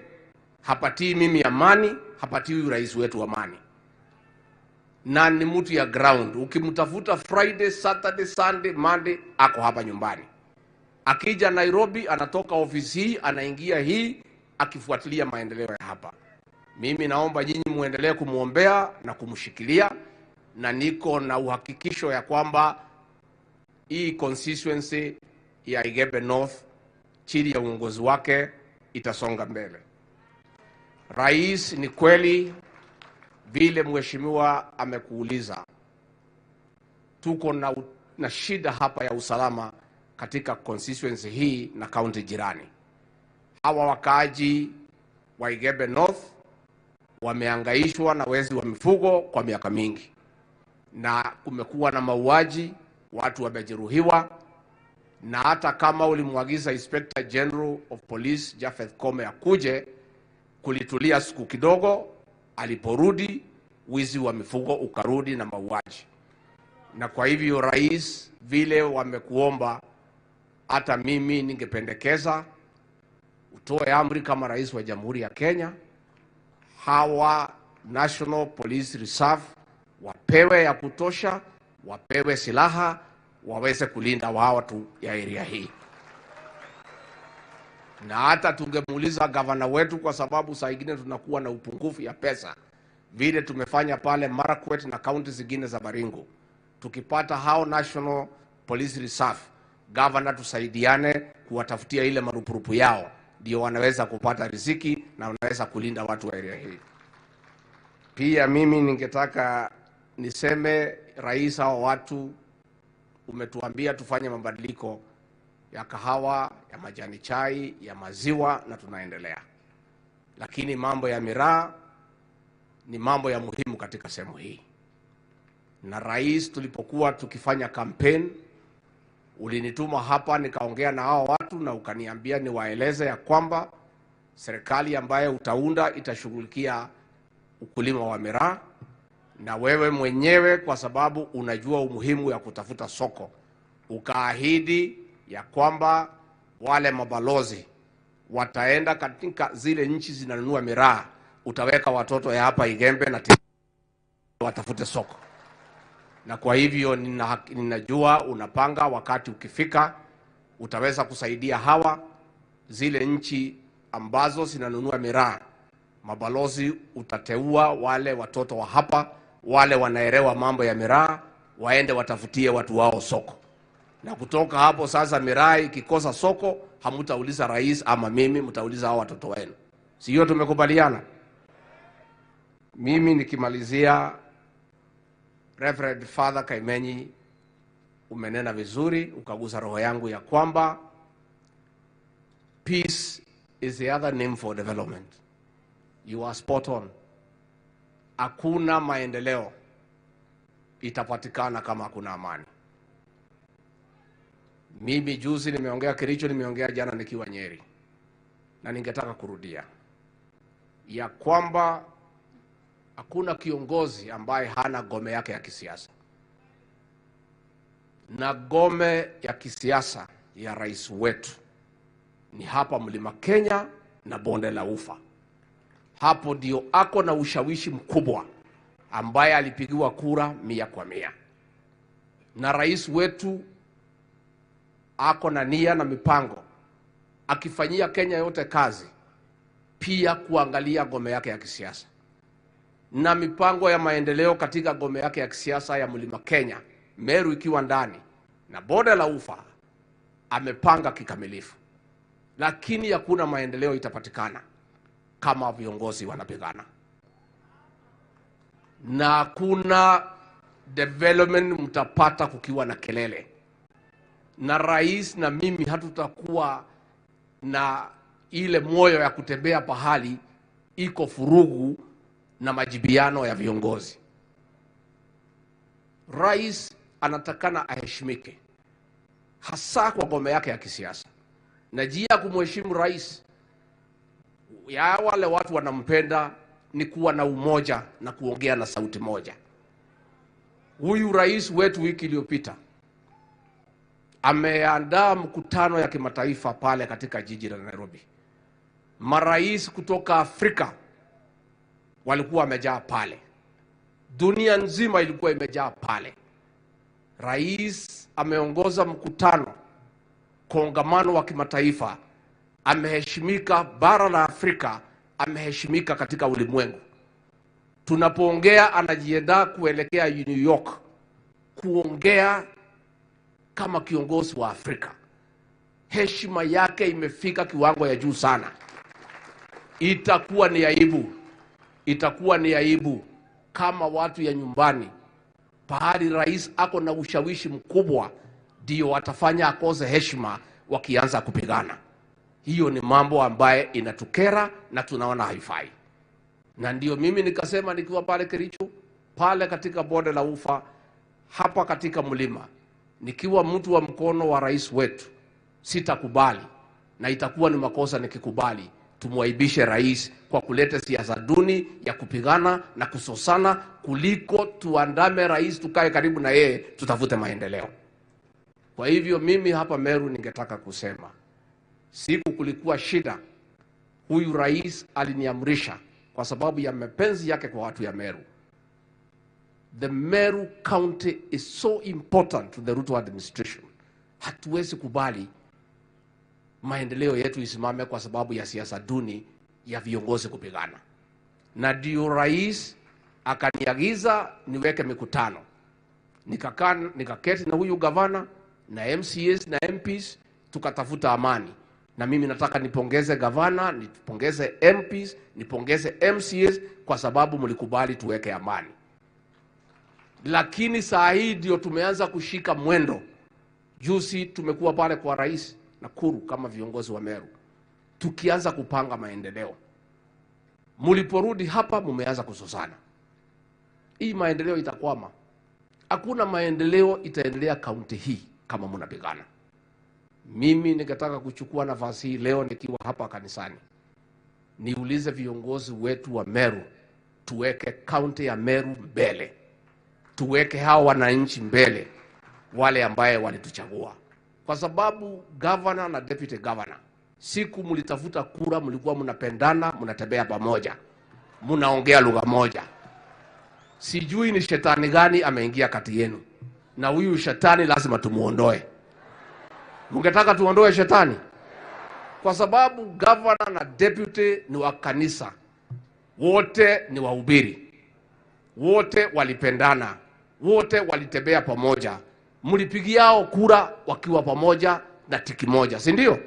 hapatii mimi amani, hapatii huyu rais wetu amani. Na ni mtu ya ground. Ukimtafuta Friday, Saturday, Sunday, Monday, ako hapa nyumbani. Akija Nairobi, anatoka ofisi hii, anaingia hii, akifuatilia maendeleo ya hapa. Mimi naomba nyinyi muendelee kumuombea na kumshikilia, na niko na uhakikisho ya kwamba hii constituency ya Igembe North chini ya uongozi wake itasonga mbele. Rais, ni kweli vile mheshimiwa amekuuliza, tuko na shida hapa ya usalama katika constituency hii na county jirani. Hawa wakaaji wa Igembe North wameangaishwa na wezi wa mifugo kwa miaka mingi, na kumekuwa na mauaji, watu wamejeruhiwa. Na hata kama ulimwagiza Inspector General of Police Japheth Kome akuje, kulitulia siku kidogo, aliporudi wizi wa mifugo ukarudi na mauaji. Na kwa hivyo rais, vile wamekuomba, hata mimi ningependekeza utoe amri kama rais wa Jamhuri ya Kenya, hawa National Police Reserve wapewe ya kutosha, wapewe silaha, waweze kulinda watu ya area hii. Na hata tungemuuliza gavana wetu, kwa sababu saa ingine tunakuwa na upungufu ya pesa, vile tumefanya pale Marakwet na kaunti zingine za Baringo, tukipata hao National Police Reserve, governor tusaidiane kuwatafutia ile marupurupu yao, ndio wanaweza kupata riziki na wanaweza kulinda watu wa area hii. Pia mimi ningetaka niseme, rais, hao watu umetuambia tufanye mabadiliko ya kahawa, ya majani chai, ya maziwa, na tunaendelea. Lakini mambo ya miraa ni mambo ya muhimu katika sehemu hii. Na rais, tulipokuwa tukifanya campaign, ulinituma hapa nikaongea na hao watu na ukaniambia niwaeleze ya kwamba serikali ambayo utaunda itashughulikia ukulima wa miraa, na wewe mwenyewe kwa sababu unajua umuhimu ya kutafuta soko, ukaahidi ya kwamba wale mabalozi wataenda katika zile nchi zinanunua miraa, utaweka watoto ya hapa Igembe na watafute soko. Na kwa hivyo ninajua unapanga, wakati ukifika utaweza kusaidia hawa zile nchi ambazo zinanunua miraa. Mabalozi utateua wale watoto wa hapa, wale wanaelewa mambo ya miraa, waende watafutie watu wao soko. Na kutoka hapo sasa, miraa ikikosa soko, hamutauliza rais ama mimi, mtauliza hao watoto wenu. Sio tumekubaliana? Mimi nikimalizia, Reverend Father Kaimenyi, umenena vizuri, ukagusa roho yangu ya kwamba peace is the other name for development. You are spot on. Hakuna maendeleo itapatikana kama hakuna amani. Mimi juzi nimeongea Kericho, nimeongea jana nikiwa Nyeri, na ningetaka kurudia ya kwamba hakuna kiongozi ambaye hana gome yake ya kisiasa. Na gome ya kisiasa ya rais wetu ni hapa Mlima Kenya na Bonde la Ufa. Hapo ndio ako na ushawishi mkubwa, ambaye alipigiwa kura 100 kwa 100. Na rais wetu ako na nia na mipango, akifanyia Kenya yote kazi, pia kuangalia gome yake ya kisiasa na mipango ya maendeleo katika gome yake ya kisiasa ya Mlima Kenya, Meru ikiwa ndani na Bonde la Ufa, amepanga kikamilifu. Lakini hakuna maendeleo itapatikana kama viongozi wanapigana, na hakuna development mtapata kukiwa na kelele. Na rais na mimi hatutakuwa na ile moyo ya kutembea pahali iko furugu na majibiano ya viongozi. Rais anatakana aheshimike, hasa kwa gome yake ya kisiasa. Na njia ya kumheshimu rais ya wale watu wanampenda ni kuwa na umoja na kuongea na sauti moja. Huyu rais wetu wiki iliyopita ameandaa mkutano ya kimataifa pale katika jiji la Nairobi. Marais kutoka Afrika walikuwa wamejaa pale. Dunia nzima ilikuwa imejaa pale. Rais ameongoza mkutano, kongamano wa kimataifa, ameheshimika bara la Afrika, ameheshimika katika ulimwengu. Tunapoongea anajiandaa kuelekea New York kuongea kama kiongozi wa Afrika. Heshima yake imefika kiwango ya juu sana. Itakuwa ni aibu, itakuwa ni aibu kama watu ya nyumbani, pahali rais ako na ushawishi mkubwa, ndio watafanya akose heshima wakianza kupigana. Hiyo ni mambo ambaye inatukera na tunaona haifai. Na ndio mimi nikasema nikiwa pale Kericho, pale katika Bonde la Ufa, hapa katika mlima, nikiwa mtu wa mkono wa rais wetu, sitakubali, na itakuwa ni makosa nikikubali tumwaibishe rais kwa kuleta siasa duni ya kupigana na kusosana, kuliko tuandame rais, tukae karibu na yeye, tutafute maendeleo. Kwa hivyo mimi hapa Meru ningetaka kusema, siku kulikuwa shida, huyu rais aliniamrisha kwa sababu ya mapenzi yake kwa watu ya Meru. The Meru County is so important to the Ruto administration. Hatuwezi kubali maendeleo yetu isimame kwa sababu ya siasa duni ya viongozi kupigana. Na ndio rais akaniagiza niweke mikutano. Nikakaa, nikaketi na huyu gavana na MCAs na MPs, tukatafuta amani. Na mimi nataka nipongeze gavana, nipongeze MPs, nipongeze MCAs kwa sababu mlikubali tuweke amani. Lakini saa hii ndio tumeanza kushika mwendo. Juzi tumekuwa pale kwa rais Nakuru kama viongozi wa Meru, tukianza kupanga maendeleo. Muliporudi hapa mumeanza kusosana. Hii maendeleo itakwama. Hakuna maendeleo itaendelea kaunti hii kama mnapigana. Mimi ningetaka kuchukua nafasi hii leo nikiwa hapa kanisani, niulize viongozi wetu wa Meru, Tuweke kaunti ya Meru mbele, tuweke hao wananchi mbele, wale ambaye walituchagua. Kwa sababu governor na deputy governor, siku mlitafuta kura mlikuwa mnapendana, mnatembea pamoja, mnaongea lugha moja. Sijui ni shetani gani ameingia kati yenu, na huyu shetani lazima tumuondoe. Mungetaka tuondoe shetani? Kwa sababu governor na deputy ni wa kanisa, wote ni wahubiri, wote walipendana, wote walitembea pamoja, mlipigiao kura wakiwa pamoja na tiki moja, si ndio?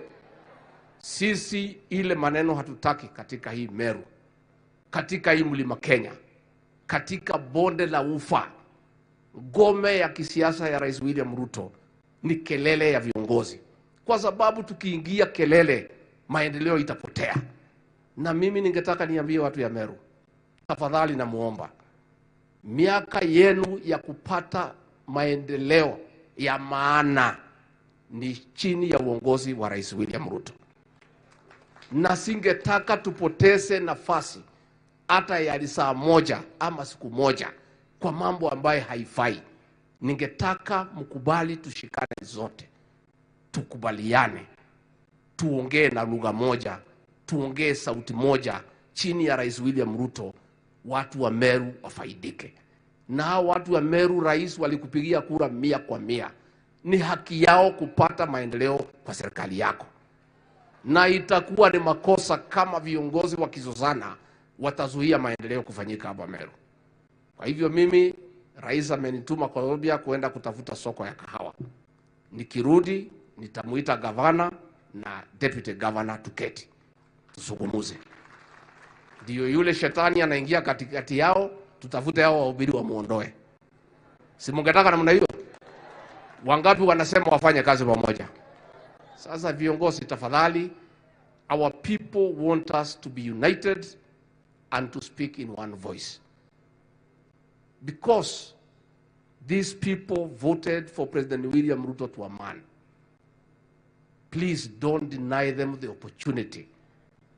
Sisi ile maneno hatutaki katika hii Meru, katika hii Mlima Kenya, katika bonde la Ufa. Ngome ya kisiasa ya Rais William Ruto ni kelele ya viongozi, kwa sababu tukiingia kelele maendeleo itapotea. Na mimi ningetaka niambie watu ya Meru, tafadhali namuomba, miaka yenu ya kupata maendeleo ya maana ni chini ya uongozi wa Rais William Ruto. Na singetaka tupoteze nafasi hata ya saa moja ama siku moja kwa mambo ambayo haifai. Ningetaka mkubali tushikane zote, tukubaliane, tuongee na lugha moja, tuongee sauti moja chini ya Rais William Ruto, watu wa Meru wafaidike. Na hao watu wa Meru, rais walikupigia kura 100 kwa 100. Ni haki yao kupata maendeleo kwa serikali yako. Na itakuwa ni makosa kama viongozi wakizozana watazuia maendeleo kufanyika hapa Meru. Kwa hivyo mimi, rais amenituma Colombia kuenda kutafuta soko ya kahawa. Nikirudi nitamuita governor na deputy governor tuketi, tuzungumuze. Ndio yule shetani anaingia katikati yao, tutafute hao wahubiri wamuondoe. Si mungetaka namna hiyo? Wangapi wanasema wafanye kazi pamoja? Sasa viongozi tafadhali, our people want us to be united and to speak in one voice. Because these people voted for President William Ruto to a man. Please don't deny them the opportunity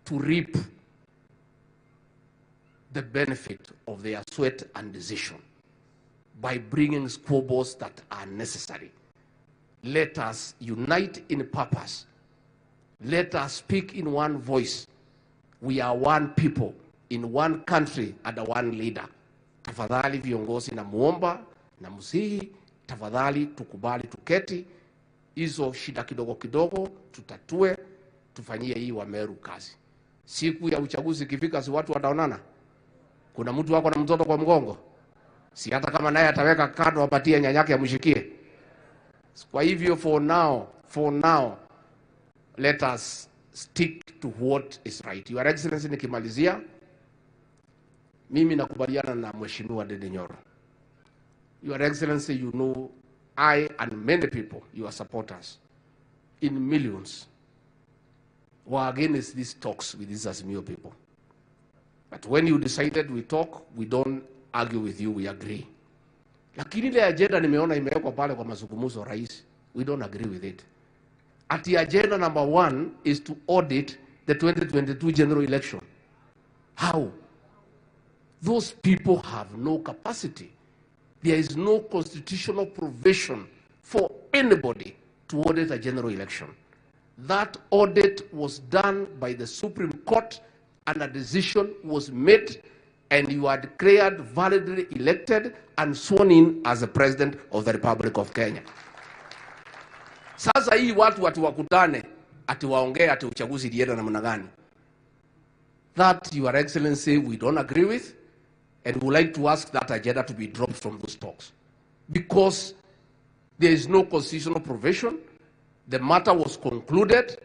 to reap the benefit of their sweat and decision by bringing squabbles that are necessary. Let us unite in purpose. Let us speak in one voice. We are one people in one country under one leader. Tafadhali viongozi na muomba na msihi, tafadhali tukubali tuketi, hizo shida kidogo kidogo tutatue, tufanyie hii wa Meru kazi. Siku ya uchaguzi ikifika, si watu wataonana? Kuna mtu wako na mtoto kwa mgongo, si hata kama naye ataweka kado apatie nyanyake amshikie. Kwa hivyo for now let us stick to what is right. Your Excellency, nikimalizia, mimi nakubaliana na Mheshimiwa Ndindi Nyoro. Your Excellency, you know I and many people, your supporters, in millions, were against these talks with these Azimio people. But when you decided we talk, we don't argue with you, we agree. Lakini ile agenda nimeona imewekwa pale kwa mazungumzo, rais, we don't agree with it. Ati agenda number 1 is to audit the 2022 general election. How? Those people have no capacity. There is no constitutional provision for anybody to audit a general election. That audit was done by the Supreme Court and a decision was made, and you are declared validly elected and sworn in as the President of the Republic of Kenya. Sasa hii watu wakutane ati waongee ati uchaguzi ilienda namna gani? That, Your Excellency, we don't agree with, and we would like to ask that agenda to be dropped from those talks. Because there is no constitutional provision. The matter was concluded.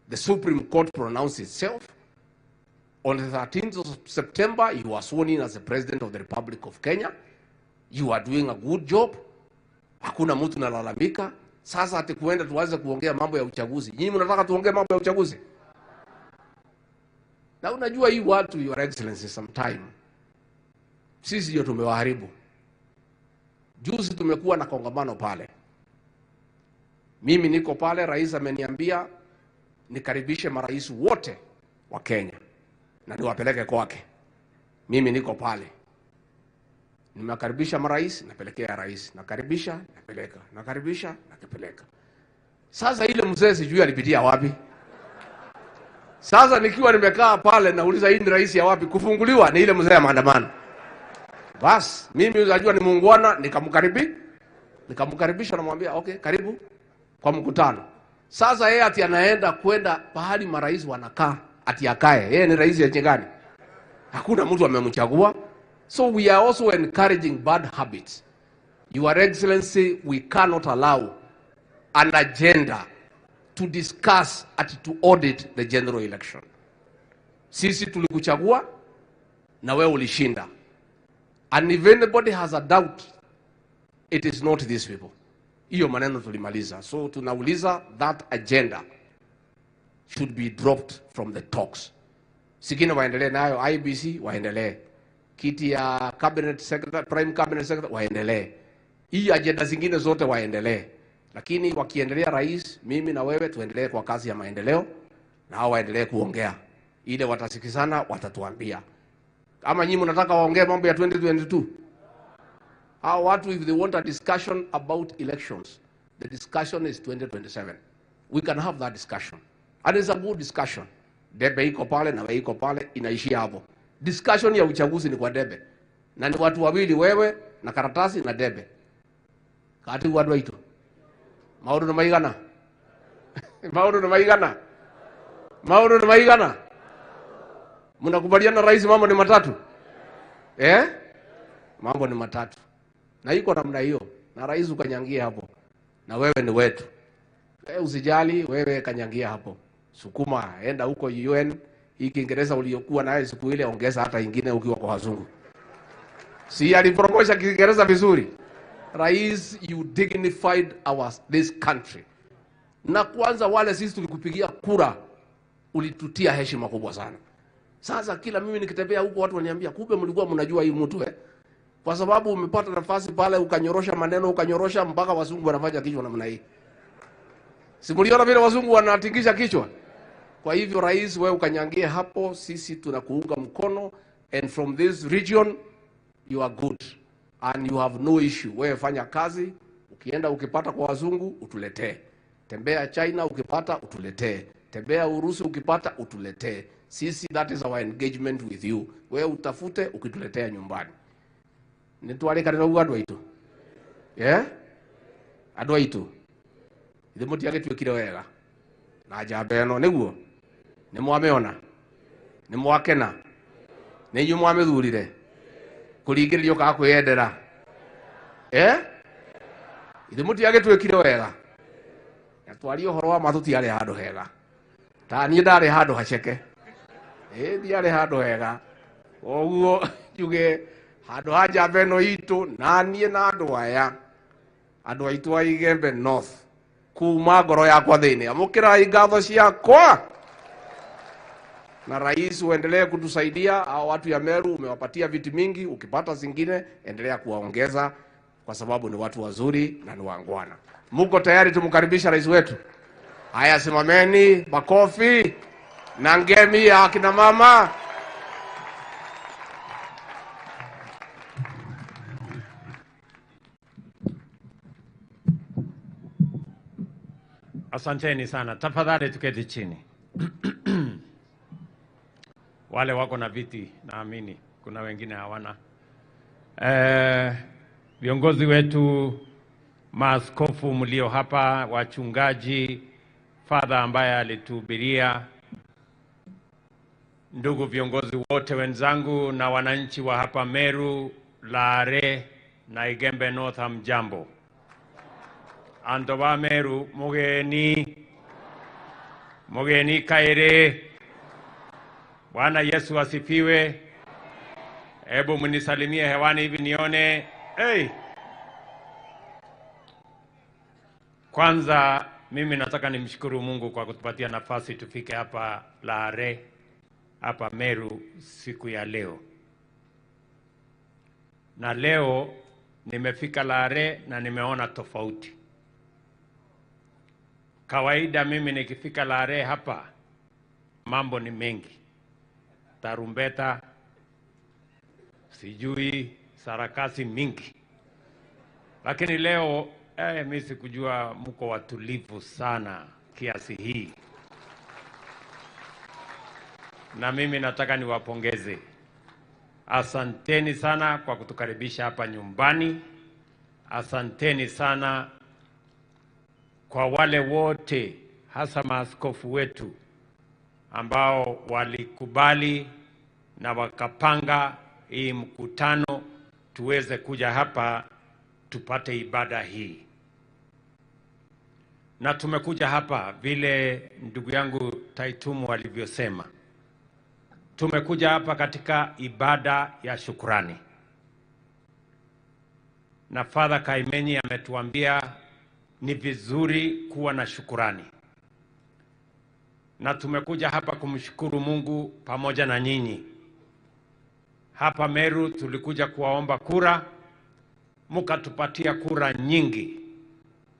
The Supreme Court pronounced itself. On the 13th of September, you are sworn in as the President of the Republic of Kenya. You are doing a good job. Hakuna mtu nalalamika. Sasa ati kuenda tuanze kuongea mambo ya uchaguzi. Nyinyi mnataka tuongee mambo ya uchaguzi? Na unajua hii watu, Your Excellency, sometime sisi ndio tumewaharibu. Juzi tumekuwa na kongamano pale. Mimi niko pale, rais ameniambia nikaribishe marais wote wa Kenya na niwapeleke kwake. Mimi niko pale. Nimekaribisha marais, napelekea rais, nakaribisha, napeleka, nakaribisha, nakipeleka. Sasa ile mzee sijui alipitia wapi. Sasa nikiwa nimekaa pale nauliza hii ni rais ya wapi, kufunguliwa ni ile mzee ya maandamano. Bas, mimi unajua ni muungwana, nikamkaribisha namwambia okay, karibu kwa mkutano. Sasa yeye ati anaenda kwenda pahali marais wanakaa, ati akae. Yeye ni rais ya nchi gani? Hakuna mtu amemchagua. So we are also encouraging bad habits. Your Excellency, we cannot allow an agenda to discuss and to audit the general election. Sisi tulikuchagua na wewe ulishinda. And if anybody has a doubt, it is not these people. Hiyo maneno tulimaliza. So tunauliza that agenda should be dropped from the talks. Sigine waendelee nayo, IBC waendelee. Kiti ya cabinet secretary, prime cabinet secretary waendelee. Hii agenda zingine zote waendelee. Lakini wakiendelea rais, mimi na wewe tuendelee kwa kazi ya maendeleo na hao waendelee kuongea. Ile watasikizana watatuambia. Kama nyinyi mnataka waongee mambo ya 2022. Hao watu if they want a discussion about elections, the discussion is 2027. We can have that discussion. And it's a good discussion. Debe iko pale na wewe iko pale, inaishia hapo. Discussion ya uchaguzi ni kwa debe. Na ni watu wawili, wewe na karatasi na debe. Kati watu waitu. Maundu ni maigana. Maundu ni maigana. Maundu ni maigana. Mnakubaliana rais mambo ni matatu? Eh? Mambo ni matatu. Na iko namna hiyo. Na rais ukanyangia hapo. Na wewe ni wetu. Wewe usijali, wewe kanyangia hapo. Sukuma, enda huko UN. Hii Kiingereza uliyokuwa nayo siku ile ongeza hata ingine ukiwa kwa wazungu. Si alipromosha Kiingereza vizuri. Rais, you dignified this country. Na kwanza wale sisi tulikupigia kura, ulitutia heshima kubwa sana. Sasa kila mimi nikitembea huko watu waniambia kumbe mlikuwa mnajua hii mtu eh. Kwa sababu umepata nafasi pale ukanyorosha maneno, ukanyorosha mpaka wazungu wanafanya kichwa namna hii. Si mliona vile wazungu wanatingisha kichwa? Kwa hivyo rais, wewe ukanyangie hapo, sisi tunakuunga mkono, and from this region you are good and you have no issue. Wewe fanya kazi, ukienda ukipata kwa wazungu utuletee. Tembea China ukipata utuletee. Tembea Urusi ukipata utuletee. Sisi that is our engagement with you. Wewe utafute ukituletea nyumbani. Nitwale kanitha ugu andu aitu. Yeah? Andu aitu. Ithe mutiagĩtuĩkire wega. Na njamba ĩno nĩguo. Nĩ mwamĩona. Nĩ mwakena. Nĩ inyuĩ mwamĩthurire. Kũringĩrĩrio kana kwĩyendera. Eh? Ithe mutiagĩtuĩkire wega. Na twarie ũhoro wa ma tũtiarĩ handũ hega. Ta niĩ ndarĩ handũ haceke. Ndiarĩ handũ hega. Koguo njuge handũ ha njamba ĩno itũ na niĩ na andũ aya. Andũ aitũ a Igembe North. Kuma ngoro yakwa thĩinĩ. Amũkĩrai ngatho ciakwa. Na rais uendelee kutusaidia. Hao watu ya Meru umewapatia viti mingi, ukipata zingine endelea kuwaongeza kwa sababu ni watu wazuri na ni wangwana. Muko tayari tumkaribisha rais wetu? Haya, simameni, makofi na ngemi ya akina mama. Asanteni sana. Tafadhali tuketi chini. Wale wako na viti naamini kuna wengine hawana. Viongozi wetu, maaskofu mlio hapa, wachungaji, father ambaye alituhubiria, ndugu viongozi wote wenzangu na wananchi wa hapa Meru, Lare na Igembe North, hamjambo. Andu ba Meru mugeni, mugeni kaire. Bwana Yesu asifiwe. Hebu mnisalimie hewani hivi nione. Hey. Kwanza mimi nataka nimshukuru Mungu kwa kutupatia nafasi tufike hapa Lare, hapa Meru siku ya leo. Na leo nimefika Lare na nimeona tofauti. Kawaida mimi nikifika Lare hapa mambo ni mengi. Tarumbeta, sijui sarakasi mingi. Lakini leo mimi sikujua mko watulivu sana kiasi hii. Na mimi nataka niwapongeze. Asanteni sana kwa kutukaribisha hapa nyumbani. Asanteni sana kwa wale wote, hasa maaskofu wetu ambao walikubali na wakapanga hii mkutano tuweze kuja hapa tupate ibada hii. Na tumekuja hapa vile ndugu yangu Taitumu alivyosema. Tumekuja hapa katika ibada ya shukrani. Na Father Kaimenyi ametuambia ni vizuri kuwa na shukrani. Na tumekuja hapa kumshukuru Mungu pamoja na nyinyi. Hapa Meru tulikuja kuwaomba kura, mkatupatia kura nyingi,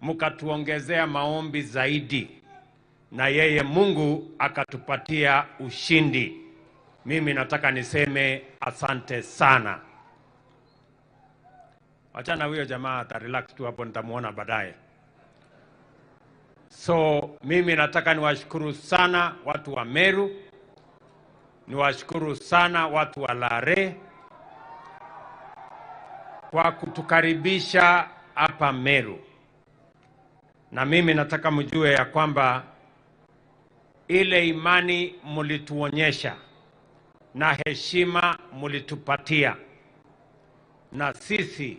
mkatuongezea maombi zaidi, na yeye Mungu akatupatia ushindi. Mimi nataka niseme asante sana. Achana huyo jamaa ata relax tu hapo, nitamuona baadaye. So mimi nataka niwashukuru sana watu wa Meru, niwashukuru sana watu wa Lare kwa kutukaribisha hapa Meru. Na mimi nataka mjue ya kwamba ile imani mlituonyesha na heshima mlitupatia, na sisi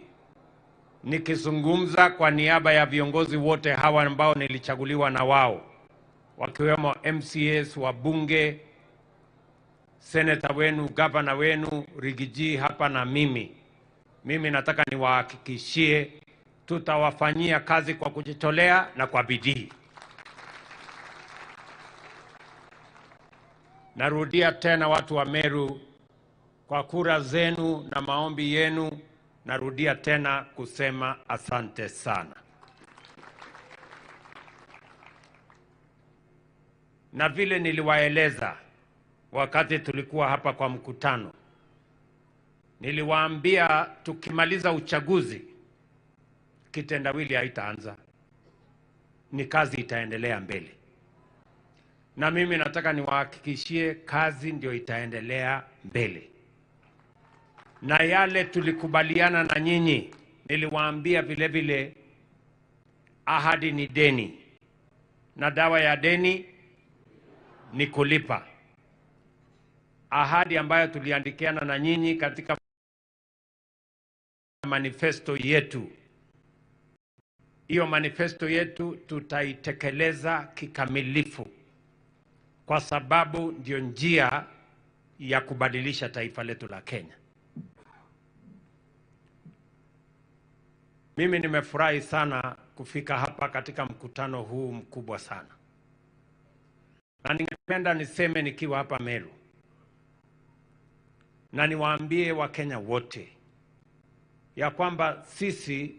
nikizungumza kwa niaba ya viongozi wote hawa ambao nilichaguliwa na wao, wakiwemo MCAs, wabunge, senator wenu, governor wenu, Rigiji hapa na mimi. Mimi nataka niwahakikishie tutawafanyia kazi kwa kujitolea na kwa bidii. Narudia tena watu wa Meru, kwa kura zenu na maombi yenu, narudia tena kusema asante sana. Na vile niliwaeleza wakati tulikuwa hapa kwa mkutano, niliwaambia tukimaliza uchaguzi kitendawili haitaanza, ni kazi itaendelea mbele. Na mimi nataka niwahakikishie kazi ndio itaendelea mbele. Na yale tulikubaliana na nyinyi, niliwaambia vile vile ahadi ni deni, na dawa ya deni ni kulipa. Ahadi ambayo tuliandikiana na nyinyi katika manifesto yetu, hiyo manifesto yetu tutaitekeleza kikamilifu, kwa sababu ndio njia ya kubadilisha taifa letu la Kenya. Mimi nimefurahi sana kufika hapa katika mkutano huu mkubwa sana. Na ningependa niseme nikiwa hapa Meru, na niwaambie Wakenya wote ya kwamba sisi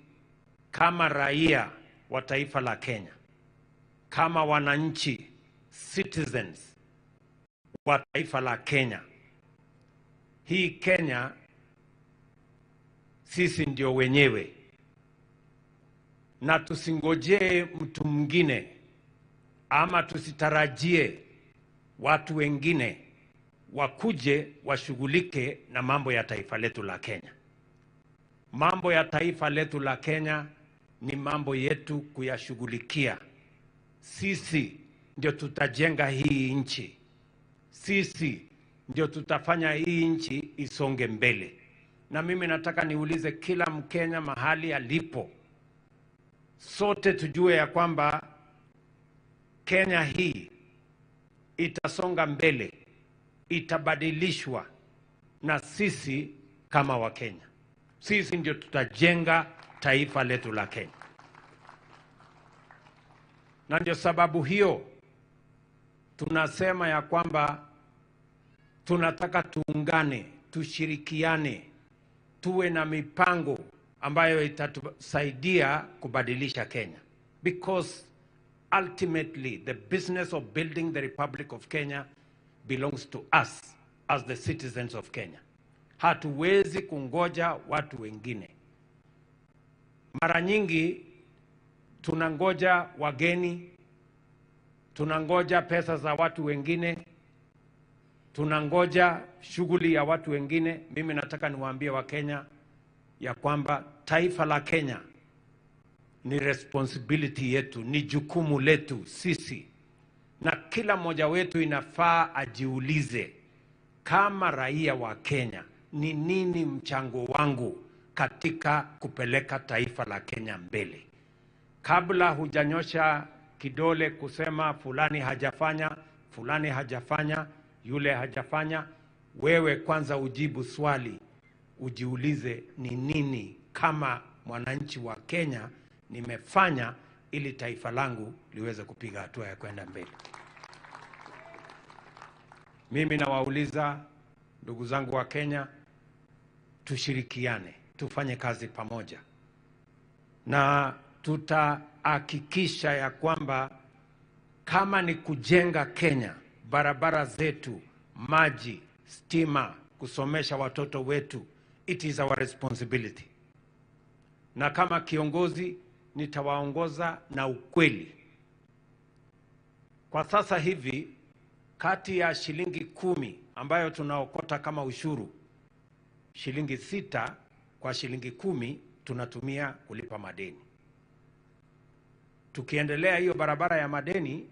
kama raia wa taifa la Kenya, kama wananchi, citizens wa taifa la Kenya, hii Kenya sisi ndio wenyewe. Na tusingojee mtu mwingine ama tusitarajie watu wengine wakuje washughulike na mambo ya taifa letu la Kenya. Mambo ya taifa letu la Kenya ni mambo yetu kuyashughulikia. Sisi ndio tutajenga hii nchi. Sisi ndio tutafanya hii nchi isonge mbele. Na mimi nataka niulize kila Mkenya mahali alipo, sote tujue ya kwamba Kenya hii itasonga mbele, itabadilishwa na sisi kama Wakenya. Sisi ndio tutajenga taifa letu la Kenya. Na ndio sababu hiyo tunasema ya kwamba tunataka tuungane, tushirikiane, tuwe na mipango ambayo itatusaidia kubadilisha Kenya. Because ultimately the business of building the Republic of Kenya belongs to us as the citizens of Kenya. Hatuwezi kungoja watu wengine. Mara nyingi tunangoja wageni, tunangoja pesa za watu wengine, tunangoja shughuli ya watu wengine. Mimi nataka niwaambie Wakenya ya kwamba taifa la Kenya ni responsibility yetu, ni jukumu letu sisi. Na kila mmoja wetu inafaa ajiulize kama raia wa Kenya, ni nini mchango wangu katika kupeleka taifa la Kenya mbele? Kabla hujanyosha kidole kusema fulani hajafanya, fulani hajafanya, yule hajafanya, wewe kwanza ujibu swali, ujiulize ni nini kama mwananchi wa Kenya nimefanya ili taifa langu liweze kupiga hatua ya kwenda mbele. Mimi nawauliza ndugu zangu wa Kenya, tushirikiane, tufanye kazi pamoja, na tutahakikisha ya kwamba kama ni kujenga Kenya, barabara zetu, maji, stima, kusomesha watoto wetu, it is our responsibility. Na kama kiongozi nitawaongoza na ukweli. Kwa sasa hivi kati ya shilingi 10 ambayo tunaokota kama ushuru, shilingi 6 kwa shilingi 10 tunatumia kulipa madeni. Tukiendelea hiyo barabara ya madeni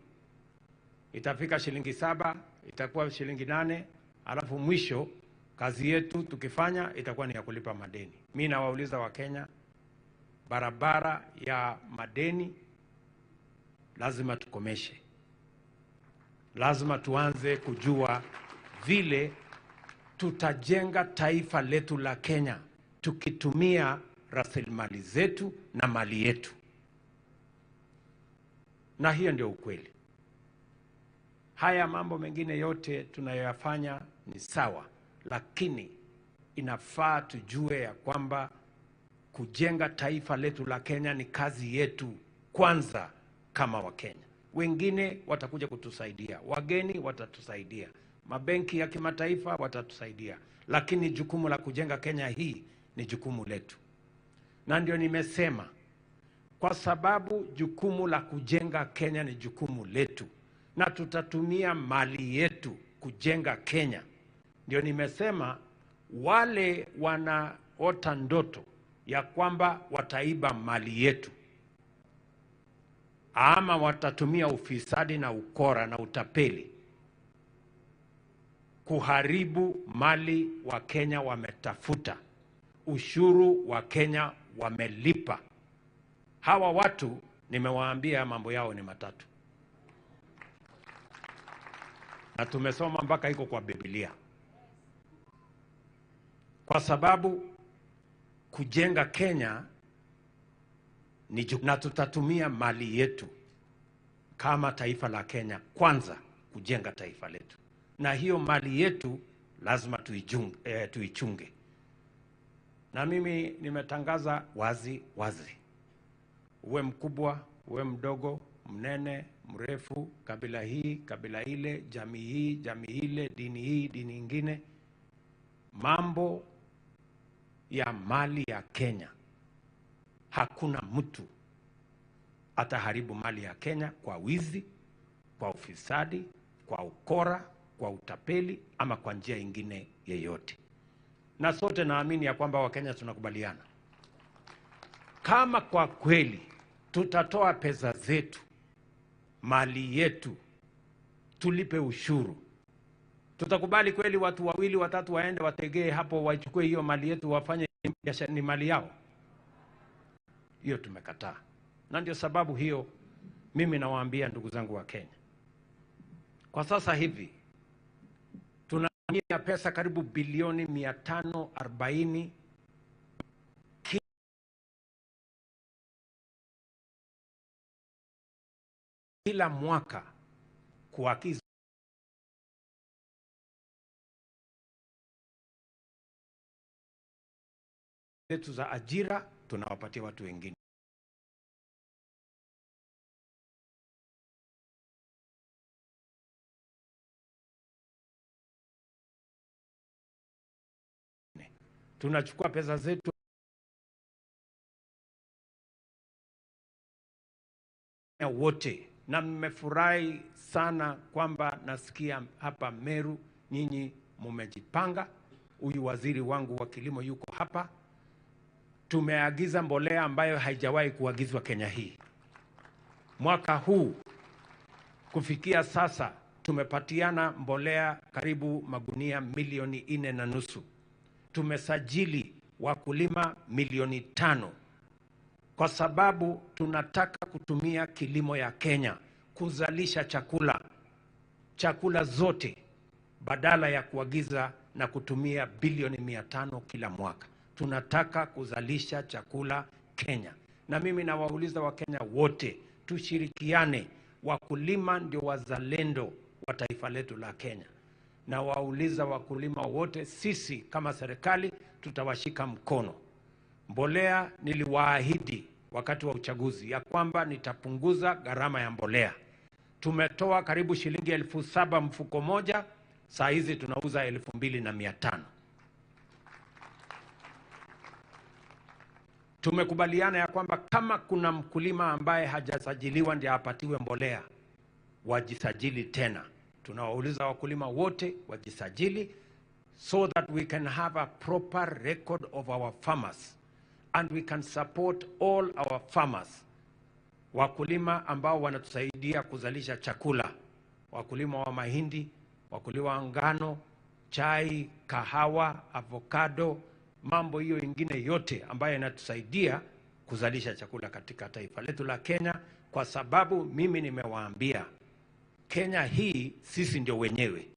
itafika shilingi 7, itakuwa shilingi 8, alafu mwisho kazi yetu tukifanya itakuwa ni ya kulipa madeni. Mimi nawauliza Wakenya, barabara ya madeni lazima tukomeshe. Lazima tuanze kujua vile tutajenga taifa letu la Kenya tukitumia rasilimali zetu na mali yetu. Na hiyo ndio ukweli. Haya mambo mengine yote tunayoyafanya ni sawa, lakini inafaa tujue ya kwamba kujenga taifa letu la Kenya ni kazi yetu kwanza kama Wakenya. Wengine watakuja kutusaidia, wageni watatusaidia, mabenki ya kimataifa watatusaidia, lakini jukumu la kujenga Kenya hii ni jukumu letu. Na ndio nimesema, kwa sababu jukumu la kujenga Kenya ni jukumu letu na tutatumia mali yetu kujenga Kenya, ndio nimesema wale wanaota ndoto ya kwamba wataiba mali yetu ama watatumia ufisadi na ukora na utapeli kuharibu mali wa Kenya wametafuta, ushuru wa Kenya wamelipa, hawa watu nimewaambia mambo yao ni matatu. Na tumesoma mpaka iko kwa Biblia. Kwa sababu kujenga Kenya ni na tutatumia mali yetu kama taifa la Kenya kwanza kujenga taifa letu. Na hiyo mali yetu lazima tuichunge. Na mimi nimetangaza wazi wazi, uwe mkubwa, uwe mdogo, mnene, mrefu, kabila hii, kabila ile, jamii hii, jamii ile, dini hii, dini nyingine, mambo ya mali ya Kenya, hakuna mtu ataharibu mali ya Kenya kwa wizi, kwa ufisadi, kwa ukora, kwa utapeli ama kwa njia ingine yeyote. Na sote naamini ya kwamba Wakenya tunakubaliana. Kama kwa kweli tutatoa pesa zetu, mali yetu, tulipe ushuru, tutakubali kweli watu wawili watatu waende wategee hapo waichukue hiyo mali yetu wafanye biashara ni mali yao? Hiyo tumekataa. Na ndio sababu hiyo mimi nawaambia ndugu zangu wa Kenya, kwa sasa hivi tunatumia pesa karibu bilioni 540 kila mwaka kuakiza zetu za ajira tunawapatia watu wengine. Tunachukua pesa zetu wote, na mmefurahi sana kwamba nasikia hapa Meru nyinyi mmejipanga. Huyu waziri wangu wa kilimo yuko hapa. Tumeagiza mbolea ambayo haijawahi kuagizwa Kenya hii. Mwaka huu kufikia sasa tumepatiana mbolea karibu magunia 4.5 milioni. Tumesajili wakulima 5 milioni kwa sababu tunataka kutumia kilimo ya Kenya kuzalisha chakula, chakula zote, badala ya kuagiza na kutumia 500 bilioni kila mwaka. Tunataka kuzalisha chakula Kenya, na mimi nawauliza Wakenya wote tushirikiane. Wakulima ndio wazalendo wa taifa letu la Kenya. Na wauliza wakulima wote, sisi kama serikali tutawashika mkono. Mbolea niliwaahidi wakati wa uchaguzi ya kwamba nitapunguza gharama ya mbolea. Tumetoa karibu shilingi 7,000 mfuko moja, saa hizi tunauza 2,500. Tumekubaliana ya kwamba kama kuna mkulima ambaye hajasajiliwa ndiye apatiwe mbolea, wajisajili tena. Tunawauliza wakulima wote wajisajili so that we can have a proper record of our farmers and we can support all our farmers. Wakulima ambao wanatusaidia kuzalisha chakula, wakulima wa mahindi, wakulima wa ngano, chai, kahawa, avocado, mambo hiyo ingine yote ambayo inatusaidia kuzalisha chakula katika taifa letu la Kenya, kwa sababu mimi nimewaambia Kenya hii sisi ndio wenyewe,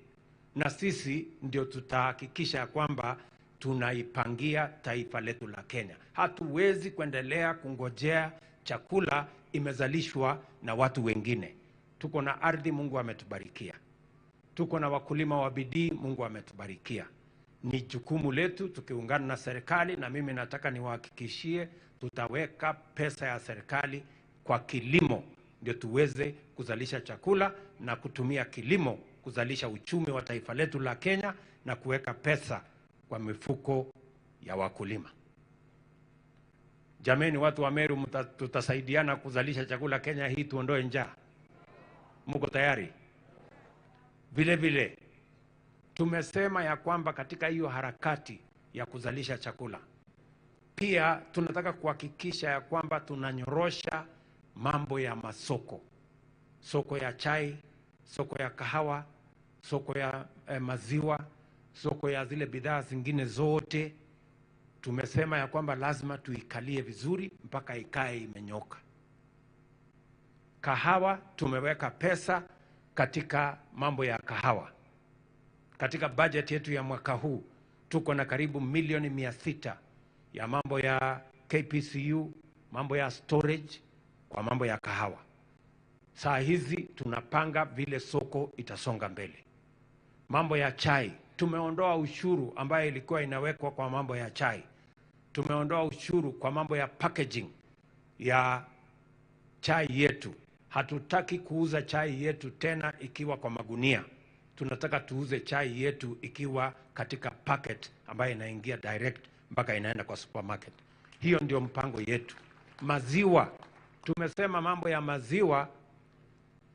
na sisi ndio tutahakikisha kwamba tunaipangia taifa letu la Kenya. Hatuwezi kuendelea kungojea chakula imezalishwa na watu wengine. Tuko na ardhi, Mungu ametubarikia. Tuko na wakulima wa bidii, Mungu ametubarikia. Ni jukumu letu tukiungana na serikali, na mimi nataka niwahakikishie tutaweka pesa ya serikali kwa kilimo ndio tuweze kuzalisha chakula na kutumia kilimo kuzalisha uchumi wa taifa letu la Kenya na kuweka pesa kwa mifuko ya wakulima. Jameni, watu wa Meru, tutasaidiana kuzalisha chakula Kenya hii, tuondoe njaa. Muko tayari? Vile vile tumesema ya kwamba katika hiyo harakati ya kuzalisha chakula pia tunataka kuhakikisha ya kwamba tunanyorosha mambo ya masoko, soko ya chai, soko ya kahawa, soko ya maziwa, soko ya zile bidhaa zingine zote. Tumesema ya kwamba lazima tuikalie vizuri mpaka ikae imenyoka. Kahawa tumeweka pesa katika mambo ya kahawa. Katika budget yetu ya mwaka huu tuko na karibu 600 milioni ya mambo ya KPCU, mambo ya storage kwa mambo ya kahawa. Saa hizi tunapanga vile soko itasonga mbele. Mambo ya chai, tumeondoa ushuru ambayo ilikuwa inawekwa kwa mambo ya chai. Tumeondoa ushuru kwa mambo ya packaging ya chai yetu. Hatutaki kuuza chai yetu tena ikiwa kwa magunia. Tunataka tuuze chai yetu ikiwa katika packet ambayo inaingia direct mpaka inaenda kwa supermarket. Hiyo ndio mpango yetu. Maziwa, tumesema mambo ya maziwa,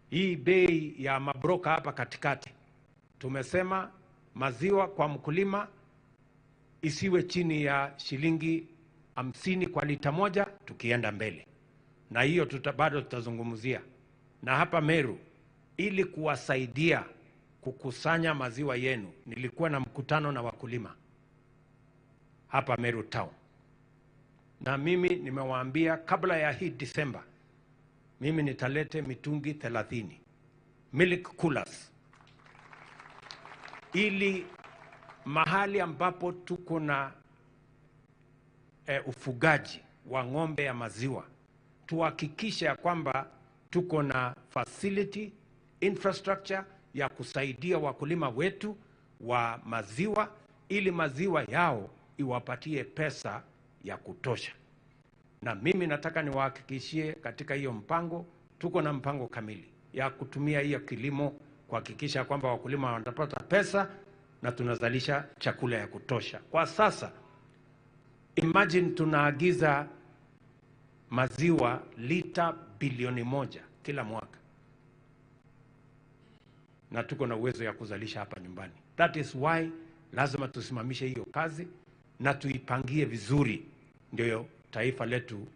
hii bei ya mabroka hapa katikati. Tumesema maziwa kwa mkulima isiwe chini ya shilingi 50 kwa lita moja tukienda mbele. Na hiyo bado tutazungumzia. Na hapa Meru, ili kuwasaidia kukusanya maziwa yenu, nilikuwa na mkutano na wakulima hapa Meru Town. Na mimi nimewaambia kabla ya hii Disemba, mimi nitalete mitungi 30 milk coolers, ili mahali ambapo tuko na ufugaji wa ng'ombe ya maziwa tuhakikishe ya kwamba tuko na facility infrastructure ya kusaidia wakulima wetu wa maziwa ili maziwa yao iwapatie pesa ya kutosha. Na mimi nataka niwahakikishie katika hiyo mpango, tuko na mpango kamili ya kutumia hiyo kilimo kuhakikisha kwamba wakulima wanapata pesa na tunazalisha chakula ya kutosha. Kwa sasa Imagine tunaagiza maziwa lita bilioni 1 kila mwaka, na tuko na uwezo ya kuzalisha hapa nyumbani. That is why lazima tusimamishe hiyo kazi na tuipangie vizuri, ndio taifa letu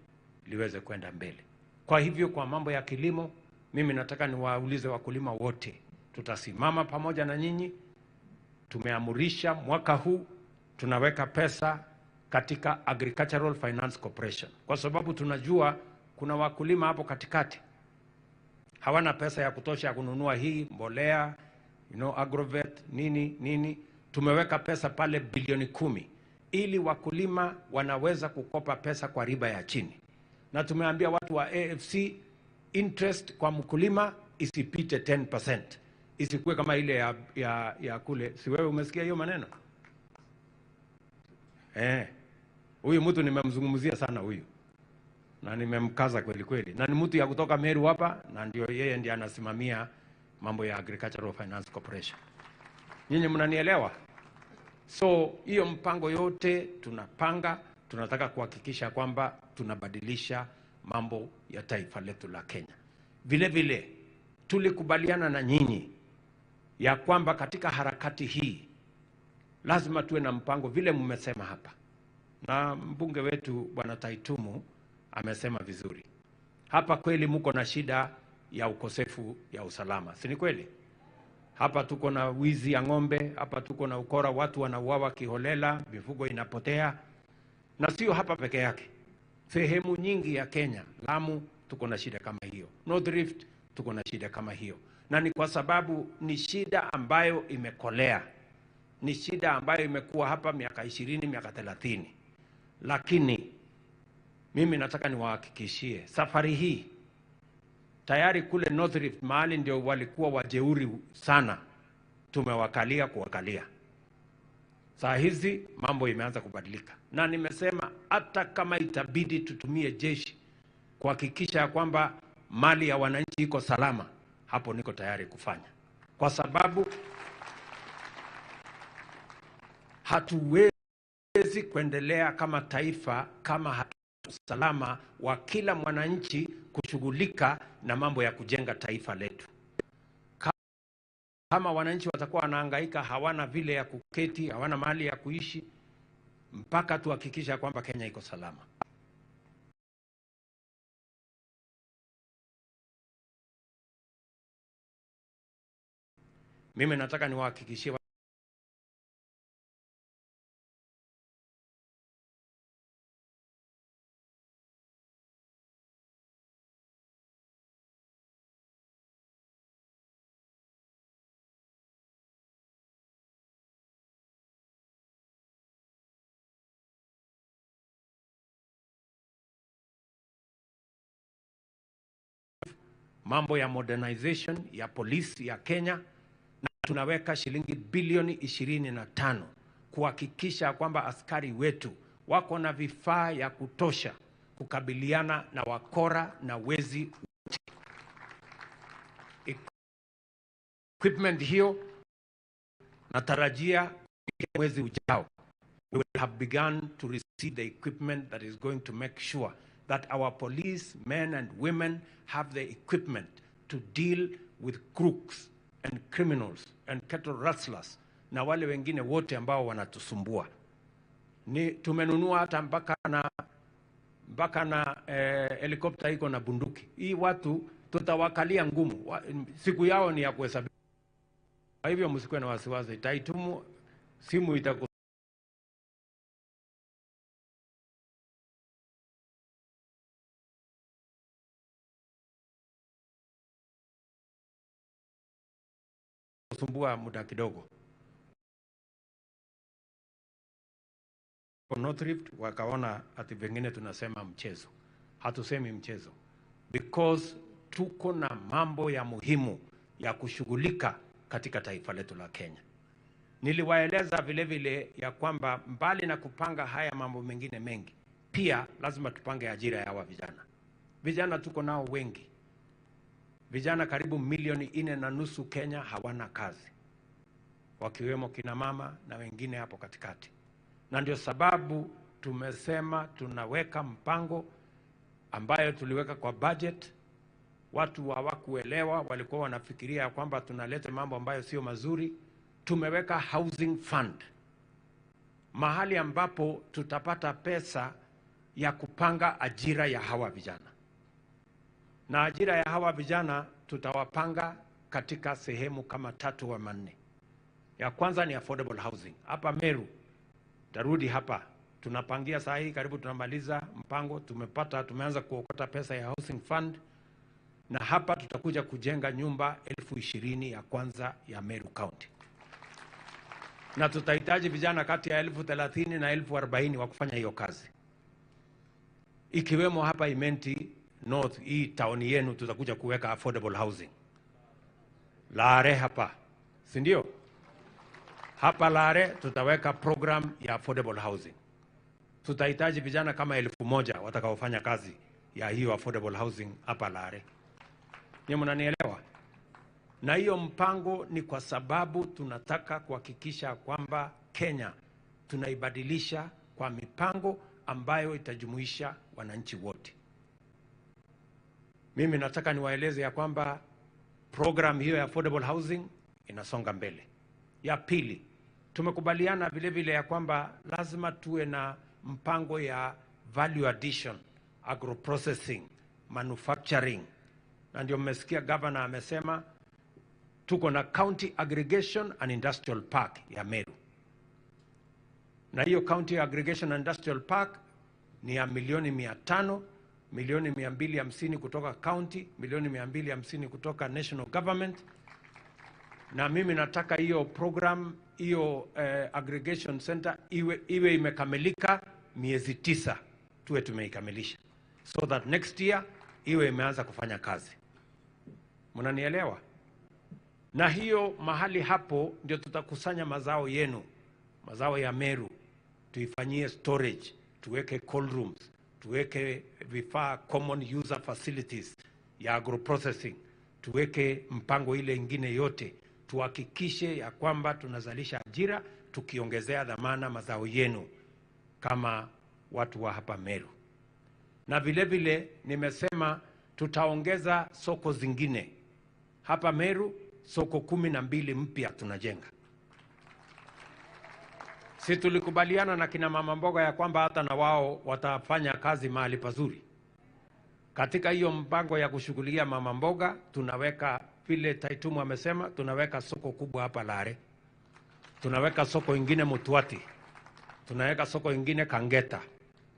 liweze kwenda mbele. Kwa hivyo kwa mambo ya kilimo, mimi nataka niwaulize wakulima wote, tutasimama pamoja na nyinyi. Tumeamurisha mwaka huu tunaweka pesa katika Agricultural Finance Corporation, kwa sababu tunajua kuna wakulima hapo katikati hawana pesa ya kutosha ya kununua hii mbolea, agrovet nini nini. Tumeweka pesa pale bilioni 10 ili wakulima wanaweza kukopa pesa kwa riba ya chini. Na tumeambia watu wa AFC interest kwa mkulima isipite 10%. Isikuwe kama ile ya kule. Si wewe umesikia hiyo maneno? Huyu mtu nimemzungumzia sana huyu. Na nimemkaza kweli kweli. Na ni mtu ya kutoka Meru hapa, na ndio yeye ndiye anasimamia mambo ya Agricultural Finance Corporation. Nyinyi mnanielewa? So hiyo mpango yote tunapanga, tunataka kuhakikisha kwamba tunabadilisha mambo ya taifa letu la Kenya. Vile vile tulikubaliana na nyinyi ya kwamba katika harakati hii lazima tuwe na mpango, vile mmesema hapa. Na mbunge wetu Bwana Taitumu amesema vizuri. Hapa kweli mko na shida ya ukosefu ya usalama, si ni kweli? Hapa tuko na wizi ya ng'ombe, hapa tuko na ukora, watu wanauawa kiholela, mifugo inapotea. Na sio hapa peke yake. Sehemu nyingi ya Kenya, Lamu tuko na shida kama hiyo, North Rift tuko na shida kama hiyo. Na ni kwa sababu ni shida ambayo imekolea. Ni shida ambayo imekuwa hapa miaka 20, miaka 30. Lakini mimi nataka niwahakikishie, safari hii tayari kule North Rift mahali ndio walikuwa wajeuri sana, tumewakalia kuwakalia. Saa hizi mambo imeanza kubadilika. Na nimesema hata kama itabidi tutumie jeshi kuhakikisha kwamba mali ya wananchi iko salama, hapo niko tayari kufanya. Kwa sababu hatuwezi kuendelea kama taifa kama hatu usalama wa kila mwananchi kushughulika na mambo ya kujenga taifa letu. Kama wananchi watakuwa wanahangaika, hawana vile ya kuketi, hawana mali ya kuishi, mpaka tuhakikisha kwamba Kenya iko salama. Mimi nataka niwahakikishie mambo ya modernization ya polisi ya Kenya, na tunaweka shilingi bilioni 25 kuhakikisha kwamba askari wetu wako na vifaa ya kutosha kukabiliana na wakora na wezi. Equipment hiyo natarajia mwezi ujao we will have begun to receive the equipment that is going to make sure that our police men and women have the equipment to deal with crooks and criminals and cattle rustlers na wale wengine wote ambao wanatusumbua. Ni tumenunua hata mpaka na helikopta iko na bunduki. Hii watu tutawakalia ngumu. Siku yao ni ya kuhesabiwa. Kwa hivyo msikuwe na wasiwasi. Taitumu simu itaku sumbua muda kidogo. North Rift wakaona ati vengine tunasema mchezo. Hatusemi mchezo. Because tuko na mambo ya muhimu ya kushughulika katika taifa letu la Kenya. Niliwaeleza vile vile ya kwamba mbali na kupanga haya mambo mengine mengi, pia lazima tupange ajira ya hawa vijana. Vijana tuko nao wengi. Vijana karibu milioni 4.5 Kenya hawana kazi, wakiwemo kina mama na wengine hapo katikati. Na ndio sababu Tumesema tunaweka mpango ambayo tuliweka kwa budget. Watu hawakuelewa, walikuwa wanafikiria kwamba tunaleta mambo ambayo sio mazuri. Tumeweka housing fund, mahali ambapo tutapata pesa ya kupanga ajira ya hawa vijana. Na ajira ya hawa vijana tutawapanga katika sehemu kama 3 ama 4. Ya kwanza ni affordable housing. Hapa Meru, tarudi hapa, tunapangia saa hii karibu tunamaliza mpango, tumeanza kuokota pesa ya housing fund. Na hapa tutakuja kujenga nyumba 20,000 ya kwanza ya Meru County. Na tutahitaji vijana kati ya 30,000 na 40,000 wa kufanya hiyo kazi. Ikiwemo hapa Imenti North, hii town yenu tutakuja kuweka affordable housing. Lare hapa, si ndio? Hapa Lare tutaweka program ya affordable housing. Tutahitaji vijana kama 1,000 watakaofanya kazi ya hiyo affordable housing hapa Lare. Nyinyi mnanielewa? Na hiyo mpango ni kwa sababu tunataka kuhakikisha kwamba Kenya tunaibadilisha kwa mipango ambayo itajumuisha wananchi wote. Mimi nataka niwaeleze ya kwamba program hiyo ya affordable housing inasonga mbele. Ya pili, tumekubaliana vile vile ya kwamba lazima tuwe na mpango ya value addition, agro-processing, manufacturing. Na ndio mmesikia governor amesema tuko na County Aggregation and Industrial Park ya Meru. Na hiyo County Aggregation and Industrial Park ni ya milioni 500, milioni 250 kutoka county, milioni 250 kutoka national government. Na mimi nataka hiyo program, hiyo aggregation center iwe imekamilika miezi 9, tuwe tumeikamilisha, so that next year iwe imeanza kufanya kazi. Mnanielewa? Na hiyo mahali hapo ndio tutakusanya mazao yenu, mazao ya Meru, tuifanyie storage, tuweke cold rooms, tuweke vifaa common user facilities ya agroprocessing, tuweke mpango ile ingine yote, tuhakikishe ya kwamba tunazalisha ajira tukiongezea dhamana mazao yenu kama watu wa hapa Meru. Na vile vile nimesema tutaongeza soko zingine hapa Meru, soko 12 mpya tunajenga. Si tulikubaliana na kina mama mboga ya kwamba hata na wao watafanya kazi mahali pazuri. Katika hiyo mpango ya kushughulikia mama mboga tunaweka, vile Taitumu amesema, tunaweka soko kubwa hapa Lare, tunaweka soko ingine Mutuati, tunaweka soko ingine Kangeta,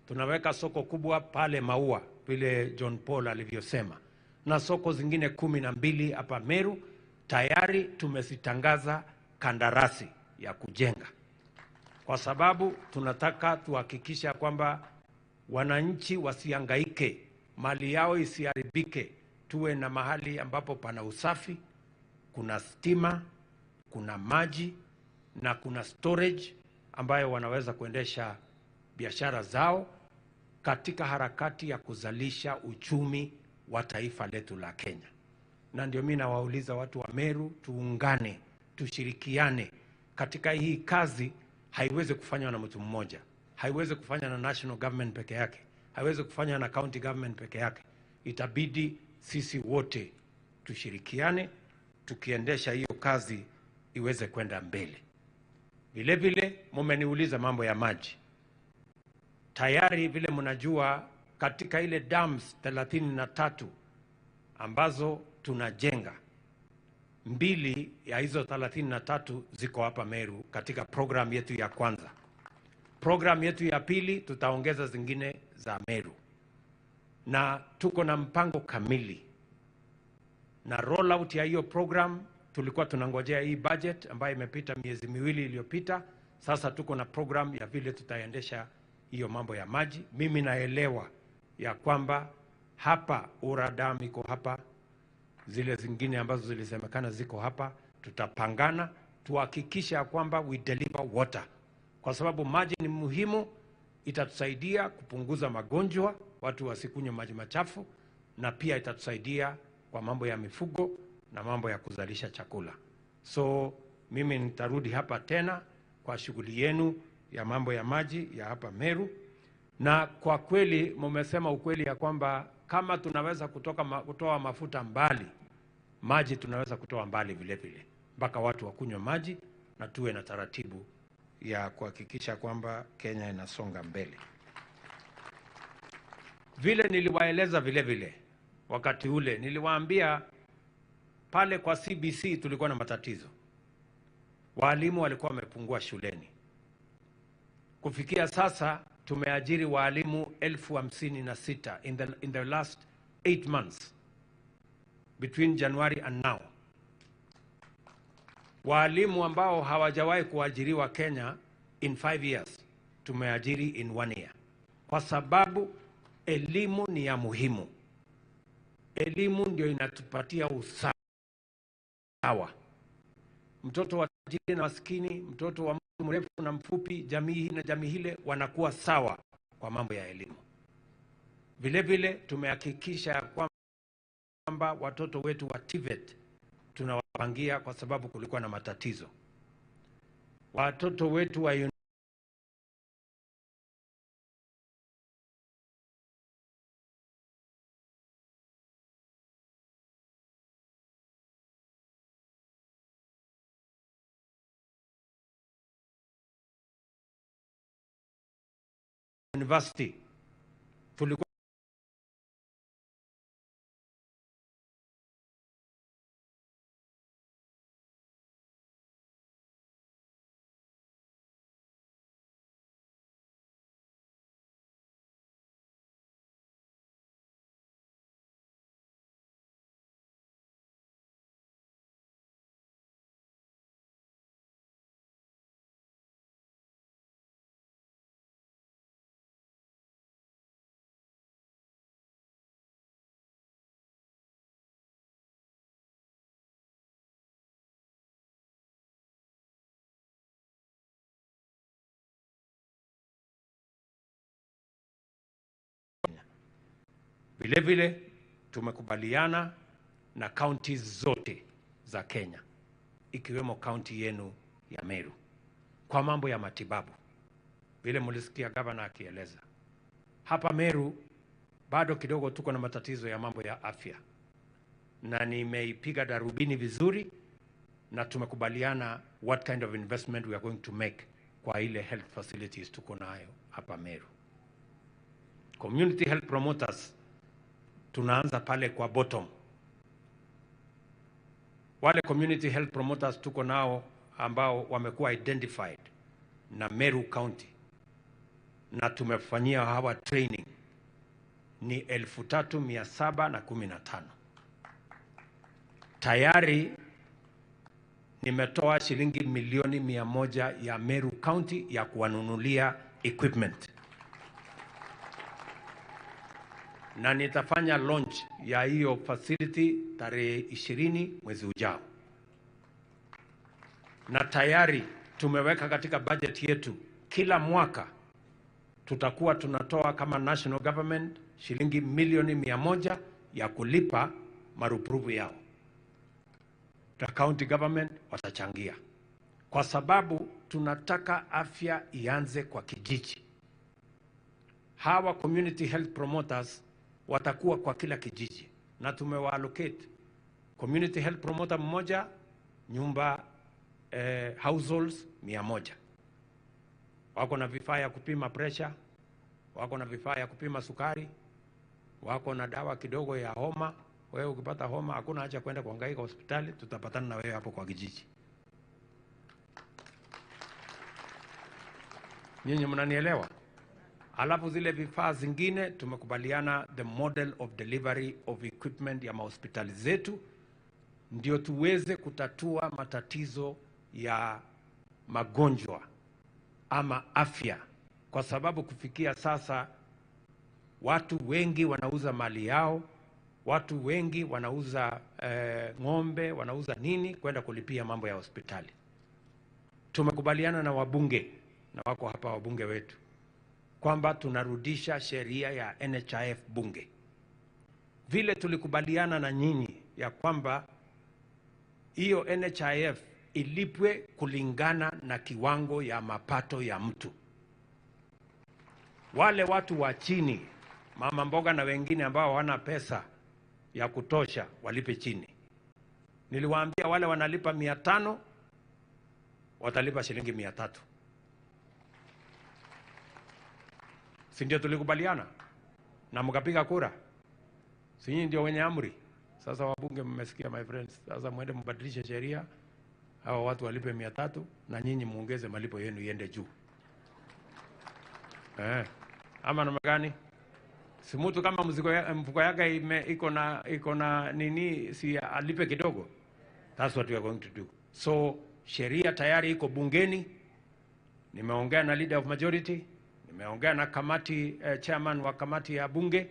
tunaweka soko kubwa pale Maua vile John Paul alivyosema, na soko zingine 12 hapa Meru tayari tumezitangaza kandarasi ya kujenga, kwa sababu tunataka tuhakikisha kwamba wananchi wasihangaike, mali yao isiharibike, tuwe na mahali ambapo pana usafi, kuna stima, kuna maji na kuna storage ambayo wanaweza kuendesha biashara zao katika harakati ya kuzalisha uchumi wa taifa letu la Kenya. Na ndio mimi nawauliza watu wa Meru, tuungane, tushirikiane katika hii kazi. Haiwezi kufanywa na mtu mmoja, haiwezi kufanywa na national government peke yake, haiwezi kufanywa na county government peke yake. Itabidi sisi wote tushirikiane, tukiendesha hiyo kazi iweze kwenda mbele. Vile vile mmeniuliza mambo ya maji. Tayari vile mnajua katika ile dams 33 ambazo tunajenga, 2 ya hizo 33 ziko hapa Meru katika program yetu ya kwanza. Program yetu ya pili tutaongeza zingine za Meru. Na tuko na mpango kamili. Na rollout ya hiyo program tulikuwa tunangojea hii budget ambayo imepita miezi 2 iliyopita. Sasa tuko na program ya vile tutaendesha hiyo mambo ya maji. Mimi naelewa ya kwamba hapa Ura Dam iko hapa, zile zingine ambazo zilisemekana ziko hapa. Tutapangana tuhakikishe ya kwamba we deliver water, kwa sababu maji ni muhimu, itatusaidia kupunguza magonjwa, watu wasikunywe maji machafu, na pia itatusaidia kwa mambo ya mifugo na mambo ya kuzalisha chakula. So mimi nitarudi hapa tena kwa shughuli yenu ya mambo ya maji ya hapa Meru. Na kwa kweli mmesema ukweli ya kwamba kama tunaweza kutoa mafuta mbali, maji tunaweza kutoa mbali vile vile, mpaka watu wakunywe maji na tuwe na taratibu ya kuhakikisha kwamba Kenya inasonga mbele. Vile niliwaeleza vile vile wakati ule, niliwaambia pale kwa CBC tulikuwa na matatizo. Walimu walikuwa wamepungua shuleni. Kufikia sasa tumeajiri walimu 56,000 in the last 8 months between January and now. Walimu ambao hawajawahi kuajiriwa Kenya in 5 years tumeajiri in 1 year. Kwa sababu elimu ni ya muhimu. Elimu ndio inatupatia usawa. Mtoto wa tajiri na maskini, mtoto wa mrefu na mfupi, jamii hii na jamii ile wanakuwa sawa kwa mambo ya elimu. Vile vile tumehakikisha kwamba watoto wetu wa TVET tunawapangia, kwa sababu kulikuwa na matatizo. Watoto wetu wa university tulikuwa vile vile tumekubaliana na counties zote za Kenya, ikiwemo county yenu ya Meru, kwa mambo ya matibabu. Vile mlisikia governor akieleza. Hapa Meru bado kidogo tuko na matatizo ya mambo ya afya, na nimeipiga darubini vizuri, na tumekubaliana what kind of investment we are going to make kwa ile health facilities tuko nayo hapa Meru. Community health promoters tunaanza pale kwa bottom. Wale community health promoters tuko nao ambao wamekuwa identified na Meru County na tumefanyia hawa training ni 3,715. Tayari nimetoa shilingi milioni 100 ya Meru County ya kuwanunulia equipment. Na nitafanya launch ya hiyo facility tarehe 20 mwezi ujao. Na tayari tumeweka katika budget yetu kila mwaka tutakuwa tunatoa kama national government shilingi milioni 100 ya kulipa marupurupu yao. The county government watachangia. Kwa sababu tunataka afya ianze kwa kijiji. Hawa community health promoters watakuwa kwa kila kijiji, na tumewaallocate community health promoter mmoja nyumba households 100. Wako na vifaa ya kupima pressure, wako na vifaa ya kupima sukari, wako na dawa kidogo ya homa. Wewe ukipata homa hakuna haja kwenda kuhangaika hospitali, tutapatana na wewe hapo kwa kijiji. Nyinyi mnanielewa? Alafu zile vifaa zingine tumekubaliana the model of delivery of equipment ya mahospitali zetu, ndio tuweze kutatua matatizo ya magonjwa ama afya, kwa sababu kufikia sasa watu wengi wanauza mali yao, watu wengi wanauza ng'ombe, wanauza nini kwenda kulipia mambo ya hospitali. Tumekubaliana na wabunge, na wako hapa wabunge wetu, kwamba tunarudisha sheria ya NHIF bunge. Vile tulikubaliana na nyinyi ya kwamba hiyo NHIF ilipwe kulingana na kiwango ya mapato ya mtu. Wale watu wa chini, mama mboga na wengine ambao hawana pesa ya kutosha, walipe chini. Niliwaambia wale wanalipa 500 watalipa shilingi 300. Si ndio tulikubaliana? Na mkapiga kura. Si nyinyi ndio wenye amri? Sasa wabunge mmesikia, my friends. Sasa muende mbadilishe sheria, hawa watu walipe 300 na nyinyi muongeze malipo yenu iende juu. Ama namna gani? Si mtu kama mfuko yake iko na nini, si alipe kidogo? That's what we are going to do. So sheria tayari iko bungeni. Nimeongea na leader of majority, nimeongea na kamati, chairman wa kamati ya bunge,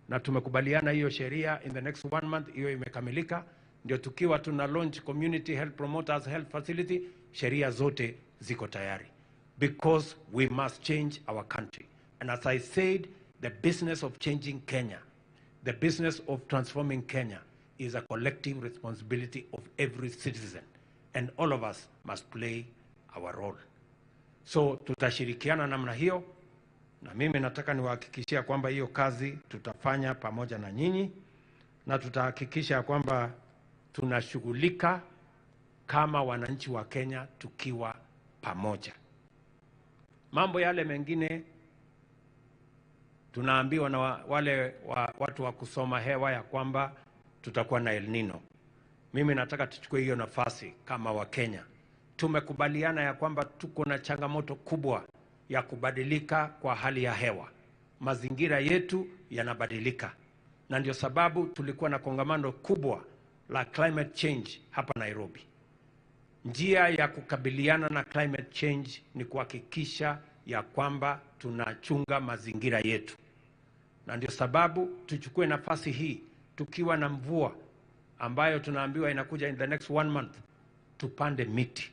na tumekubaliana hiyo sheria in the next 1 month hiyo imekamilika. Ndio tukiwa tuna launch community health promoters health facility, sheria zote ziko tayari. Because we must change our country. And as I said, the business of changing Kenya, the business of transforming Kenya is a collective responsibility of every citizen. And all of us must play our role. So tutashirikiana namna hiyo, na mimi nataka niwahakikishia kwamba hiyo kazi tutafanya pamoja na nyinyi, na tutahakikisha kwamba tunashughulika kama wananchi wa Kenya tukiwa pamoja. Mambo yale mengine tunaambiwa na wale watu wa kusoma hewa ya kwamba tutakuwa na El Nino. Mimi nataka tuchukue hiyo nafasi kama wa Kenya. Tumekubaliana ya kwamba tuko na changamoto kubwa ya kubadilika kwa hali ya hewa. Mazingira yetu yanabadilika. Na ndio sababu tulikuwa na kongamano kubwa la climate change hapa Nairobi. Njia ya kukabiliana na climate change ni kuhakikisha ya kwamba tunachunga mazingira yetu. Na ndio sababu tuchukue nafasi hii tukiwa na mvua ambayo tunaambiwa inakuja in the next 1 month, tupande miti.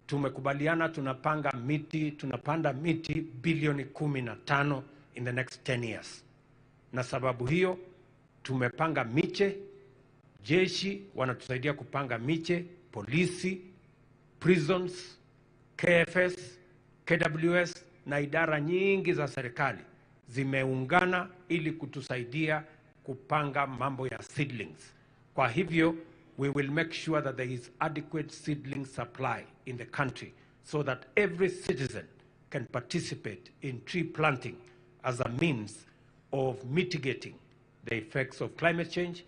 Tumekubaliana tunapanda miti bilioni 15 in the next 10 years. Na sababu hiyo tumepanga miche, jeshi wanatusaidia kupanga miche, polisi, prisons, KFS, KWS na idara nyingi za serikali zimeungana ili kutusaidia kupanga mambo ya seedlings. Kwa hivyo we will make sure that there is adequate seedling supply in the country so that every citizen can participate in tree planting as a means of mitigating the effects of climate change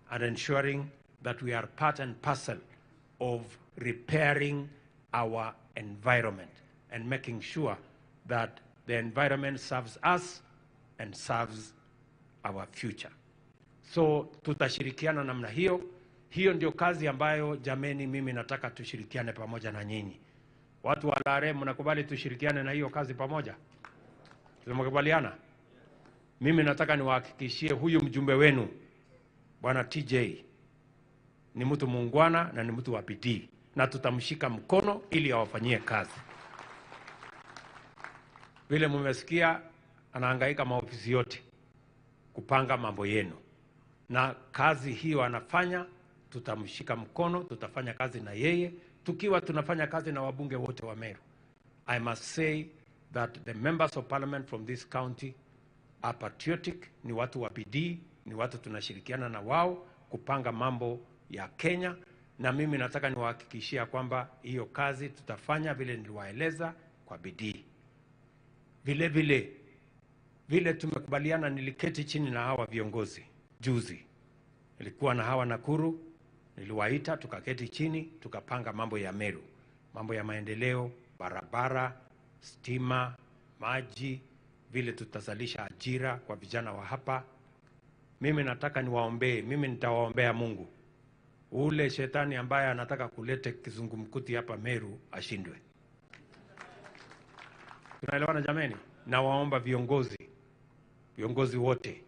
and ensuring that we are part and parcel of repairing our environment and making sure that the environment serves us and serves our future. So tutashirikiana namna hiyo. Hiyo ndio kazi ambayo jameni mimi nataka tushirikiane pamoja na nyinyi. Watu wa Lare, mnakubali tushirikiane na hiyo kazi pamoja? Tumekubaliana? Mimi nataka niwahakikishie huyu mjumbe wenu Bwana TJ ni mtu muungwana na ni mtu wa bidii, na tutamshika mkono ili awafanyie kazi. Vile mmesikia anahangaika maofisi yote kupanga mambo yenu, na kazi hiyo anafanya, tutamshika mkono, tutafanya kazi na yeye, tukiwa tunafanya kazi na wabunge wote wa Meru. I must say that the members of parliament from this county are patriotic, ni watu wa bidii, ni watu tunashirikiana na wao kupanga mambo ya Kenya, na mimi nataka niwahakikishia kwamba hiyo kazi tutafanya vile niliwaeleza kwa bidii. Vile vile vile tumekubaliana, niliketi chini na hawa viongozi juzi. Nilikuwa na hawa Nakuru, niliwaita tukaketi chini, tukapanga mambo ya Meru, mambo ya maendeleo, barabara, stima, maji, vile tutazalisha ajira kwa vijana wa hapa. Mimi nataka niwaombee, mimi nitawaombea Mungu. Ule shetani ambaye anataka kulete kizungumkuti hapa Meru ashindwe. Tunaelewana jameni? Na waomba viongozi wote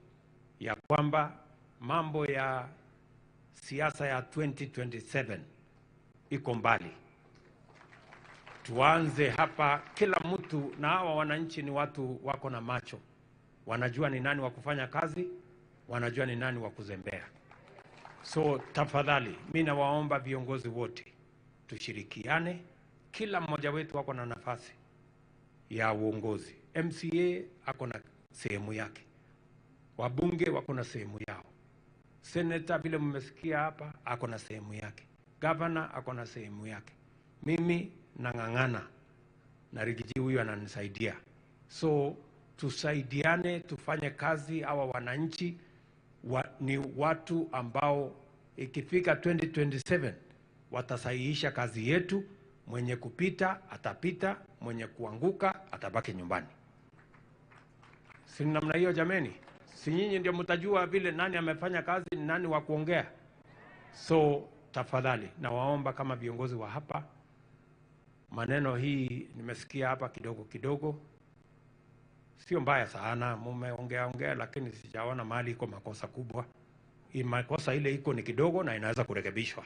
ya kwamba mambo ya siasa ya 2027 iko mbali. Tuanze hapa kila mtu, na hawa wananchi ni watu wako na macho. Wanajua ni nani wa kufanya kazi, wanajua ni nani wa kuzembea. So tafadhali, mimi nawaomba viongozi wote tushirikiane, kila mmoja wetu wako na nafasi ya uongozi. MCA ako na sehemu yake, wabunge wako na sehemu yao, senator vile mmesikia hapa ako na sehemu yake, governor ako na sehemu yake. Mimi nang'ang'ana na Rigiji huyu ananisaidia. So tusaidiane, tufanye kazi. Hawa wananchi ni watu ambao ikifika 2027 watasahihisha kazi yetu. Mwenye kupita atapita, mwenye kuanguka atabaki nyumbani. Si namna hiyo jameni? Si nyinyi ndio mtajua vile nani amefanya kazi, nani wa kuongea? So tafadhali nawaomba kama viongozi wa hapa, maneno hii nimesikia hapa kidogo kidogo, sio mbaya sana, mumeongea ongea, lakini sijaona mahali iko makosa kubwa. Hii makosa ile iko ni kidogo na inaweza kurekebishwa.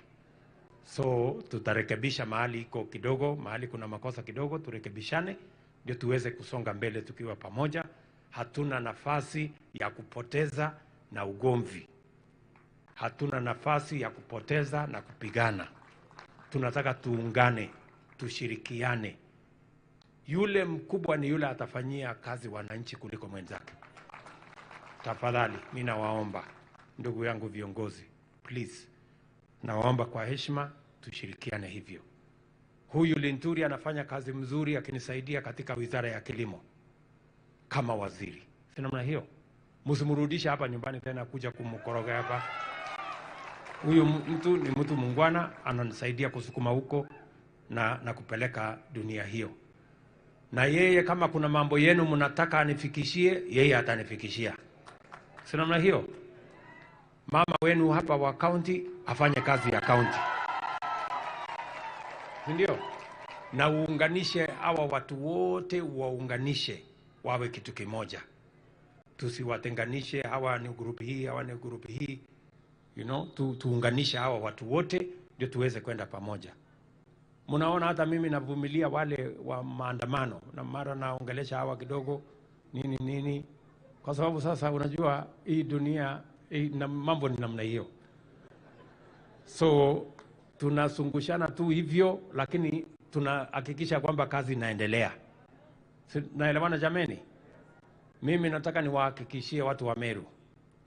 So tutarekebisha mahali iko kidogo, mahali kuna makosa kidogo turekebishane, ndio tuweze kusonga mbele tukiwa pamoja. Hatuna nafasi ya kupoteza na ugomvi, hatuna nafasi ya kupoteza na kupigana. Tunataka tuungane, tushirikiane. Yule mkubwa ni yule atafanyia kazi wananchi kuliko mwenzake. Tafadhali mimi nawaomba ndugu yangu viongozi, please, nawaomba kwa heshima tushirikiane hivyo. Huyu Linturi anafanya kazi mzuri akinisaidia katika wizara ya kilimo kama waziri. Si namna hiyo? Msimrudishe hapa nyumbani tena kuja kumkoroga hapa. Huyu mtu ni mtu muungwana, ananisaidia kusukuma huko na kupeleka dunia hiyo. Na yeye kama kuna mambo yenu mnataka anifikishie, yeye atanifikishia. Si namna hiyo? Mama wenu hapa wa county afanye kazi ya county, ndio? Na uunganishe hawa watu wote, waunganishe wawe kitu kimoja. Tusiwatenganishe, hawa ni group hii, hawa ni group hii. You know, tuunganishe hawa watu wote ndio tuweze kwenda pamoja. Mnaona hata mimi navumilia wale wa maandamano, na mara naongelesha hawa kidogo nini nini, kwa sababu sasa unajua hii dunia hii, na mambo ni namna hiyo. So tunasungushana tu hivyo, lakini tunahakikisha kwamba kazi inaendelea. Naelewana jameni? Mimi nataka niwahakikishie watu wa Meru,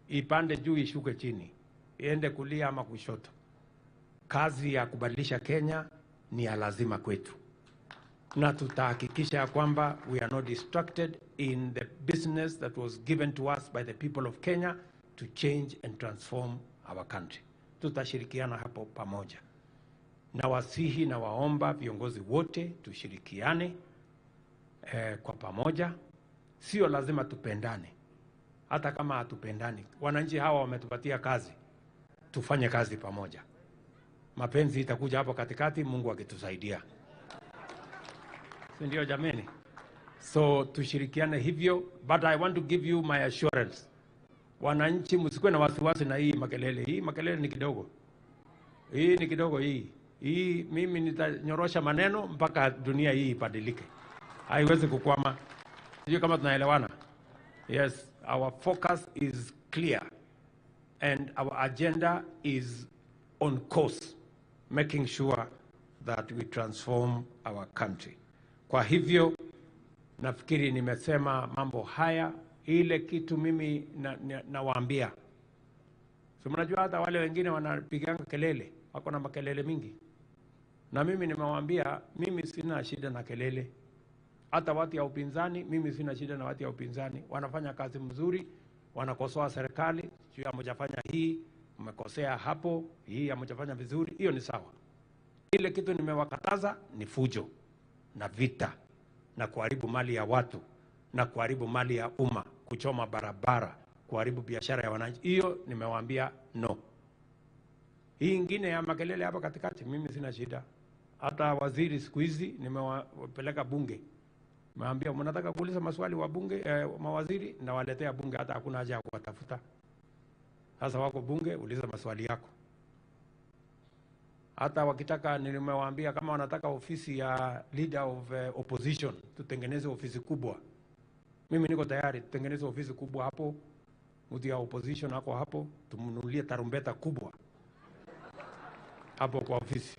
ipande juu ishuke chini, iende kulia ama kushoto, kazi ya kubadilisha Kenya ni ya lazima kwetu. Na tutahakikisha kwamba we are not distracted in the business that was given to us by the people of Kenya to change and transform our country. Tutashirikiana hapo pamoja. Na wasihi na waomba viongozi wote tushirikiane kwa pamoja. Sio lazima tupendane. Hata kama hatupendani, wananchi hawa wametupatia kazi, tufanye kazi pamoja. Mapenzi itakuja hapo katikati, Mungu akitusaidia. Si ndio jameni? So tushirikiane hivyo, but I want to give you my assurance. Wananchi msikuwe na wasiwasi na hii makelele. Hii makelele ni kidogo. Hii ni kidogo hii. Hii mimi nitanyorosha maneno mpaka dunia hii ibadilike. Haiwezi kukwama. Sijui kama tunaelewana. Yes, our focus is clear and our agenda is on course, making sure that we transform our country. Kwa hivyo nafikiri nimesema mambo haya. Ile kitu mimi nawaambia, so mnajua hata wale wengine wanapiganga kelele, wako na makelele mingi, na mimi nimewaambia mimi sina shida na kelele. Hata watu ya upinzani, mimi sina shida na watu ya upinzani. Wanafanya kazi mzuri, wanakosoa serikali, sio hamjafanya hii, mmekosea hapo, hii hamjafanya vizuri, hiyo ni sawa. Ile kitu nimewakataza ni fujo na vita na kuharibu mali ya watu na kuharibu mali ya umma, kuchoma barabara, kuharibu biashara ya wananchi. Hiyo nimewaambia no. Hii ingine ya makelele hapa katikati mimi sina shida. Hata waziri siku hizi nimewapeleka bunge. Nimewaambia mnataka kuuliza maswali wa bunge, mawaziri, na waletea bunge, hata hakuna haja ya kuwatafuta. Sasa wako bunge, uliza maswali yako. Hata wakitaka, nimewaambia kama wanataka ofisi ya leader of opposition, tutengeneze ofisi kubwa. Mimi niko tayari tutengeneze ofisi kubwa hapo. Mtu ya opposition hako hapo, tumnunulie tarumbeta kubwa hapo kwa ofisi.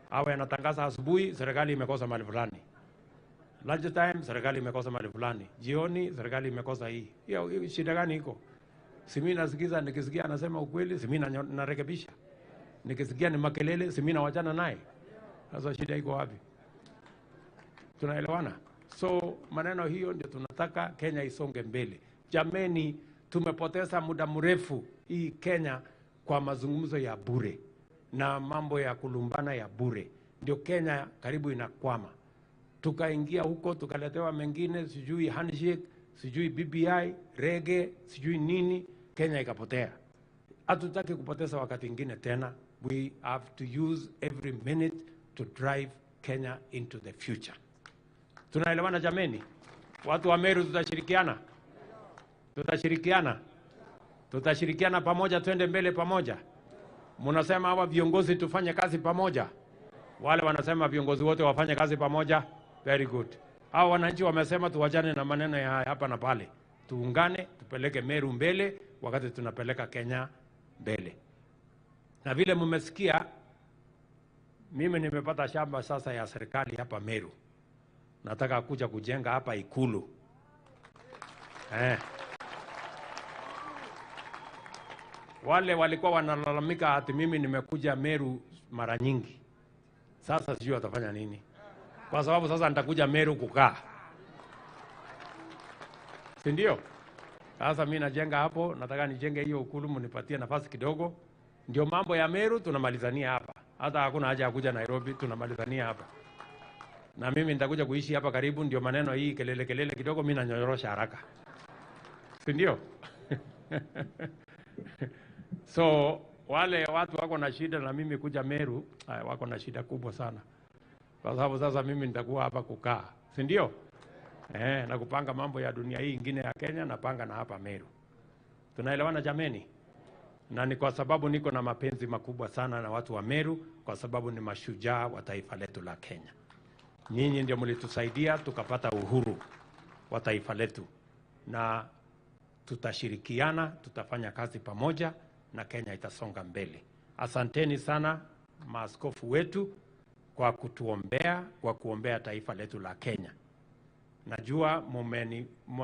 Awe anatangaza asubuhi serikali imekosa mali fulani. Lunch time serikali imekosa mali fulani, jioni serikali imekosa hii. Hiyo shida gani iko? Si mimi nasikiza, nikisikia anasema ukweli, si mimi narekebisha. Nikisikia ni makelele, si mimi nawachana naye. Sasa shida iko wapi? Tunaelewana? So maneno hiyo ndio tunataka Kenya isonge mbele. Jameni, tumepoteza muda mrefu hii Kenya kwa mazungumzo ya bure na mambo ya kulumbana ya bure. Ndio Kenya karibu inakwama. Tukaingia huko tukaletewa mengine, sijui handshake, sijui BBI, rege, sijui nini, Kenya ikapotea. Hatutaki kupoteza wakati mwingine tena. We have to use every minute to drive Kenya into the future. Tunaelewana jameni? Watu wa Meru tutashirikiana? Tutashirikiana? Tutashirikiana pamoja, twende mbele pamoja. Mnasema hawa viongozi tufanye kazi pamoja. Wale wanasema viongozi wote wafanye kazi pamoja. Very good. Hawa wananchi wamesema tuwachane na maneno ya hapa na pale. Tuungane, tupeleke Meru mbele wakati tunapeleka Kenya mbele. Na vile mmesikia, mimi nimepata shamba sasa ya serikali hapa Meru. Nataka kuja kujenga hapa Ikulu. Wale walikuwa wanalalamika ati mimi nimekuja Meru mara nyingi. Sasa sijui watafanya nini. Kwa sababu sasa nitakuja Meru kukaa. Si ndio? Sasa mimi najenga hapo, nataka nijenge hiyo Ikulu, mnipatie nafasi kidogo. Ndio mambo ya Meru tunamalizania hapa. Hata hakuna haja ya kuja Nairobi, tunamalizania hapa. Na mimi nitakuja kuishi hapa karibu, ndio maneno hii kelele kelele kidogo mimi nanyorosha haraka. Si ndio? So wale watu wako na shida na mimi kuja Meru, wako na shida kubwa sana. Kwa sababu sasa mimi nitakuwa hapa kukaa, si ndio? Na kupanga mambo ya dunia hii ingine ya Kenya, napanga na hapa Meru. Tunaelewana jameni? Na ni kwa sababu niko na mapenzi makubwa sana na watu wa Meru, kwa sababu ni mashujaa wa taifa letu la Kenya. Nyinyi ndio mlitusaidia tukapata uhuru wa taifa letu. Na tutashirikiana, tutafanya kazi pamoja na Kenya itasonga mbele. Asanteni sana maaskofu wetu kwa kutuombea, kwa kuombea taifa letu la Kenya. Najua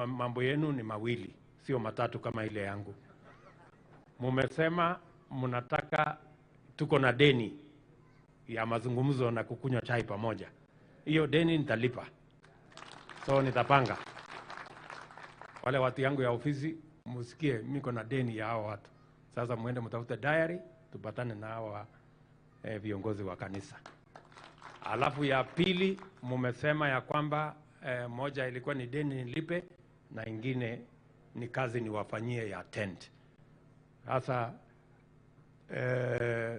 mambo yenu ni mawili, sio matatu kama ile yangu. Mumesema mnataka, tuko na deni ya mazungumzo na kukunywa chai pamoja. Hiyo deni nitalipa. So nitapanga. Wale watu yangu ya ofisi msikie niko na deni ya hao watu. Sasa muende mtafute diary tupatane na hawa viongozi wa kanisa. Alafu ya pili mumesema ya kwamba moja ilikuwa ni deni nilipe na ingine ni kazi niwafanyie ya tent. Sasa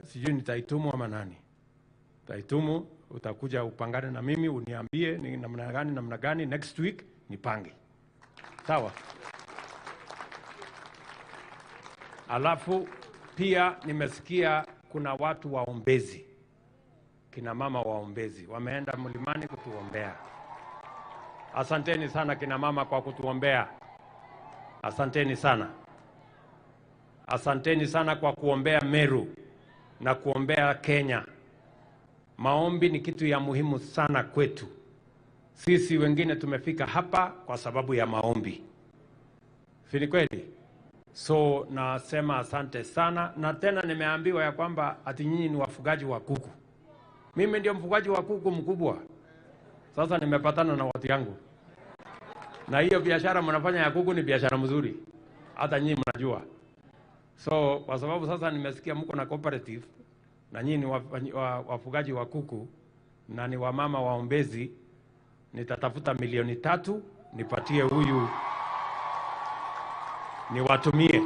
sijui nitaitumu ama nani. Taitumu utakuja upangane na mimi uniambie ni namna gani next week nipange. Sawa. Alafu pia nimesikia kuna watu waombezi. Kina mama waombezi wameenda mlimani kutuombea. Asanteni sana kina mama kwa kutuombea. Asanteni sana. Asanteni sana kwa kuombea Meru na kuombea Kenya. Maombi ni kitu ya muhimu sana kwetu. Sisi wengine tumefika hapa kwa sababu ya maombi. Si ni kweli? So nasema asante sana. Na tena nimeambiwa ya kwamba ati nyinyi ni wafugaji wa kuku. Mimi ndio mfugaji wa kuku mkubwa. Sasa nimepatana na watu yangu. Na hiyo biashara mnafanya ya kuku ni biashara mzuri. Hata nyinyi mnajua. So kwa sababu sasa nimesikia mko na cooperative na nyinyi ni wafugaji wa kuku na ni wamama waombezi, nitatafuta milioni 3 nipatie huyu niwatumie.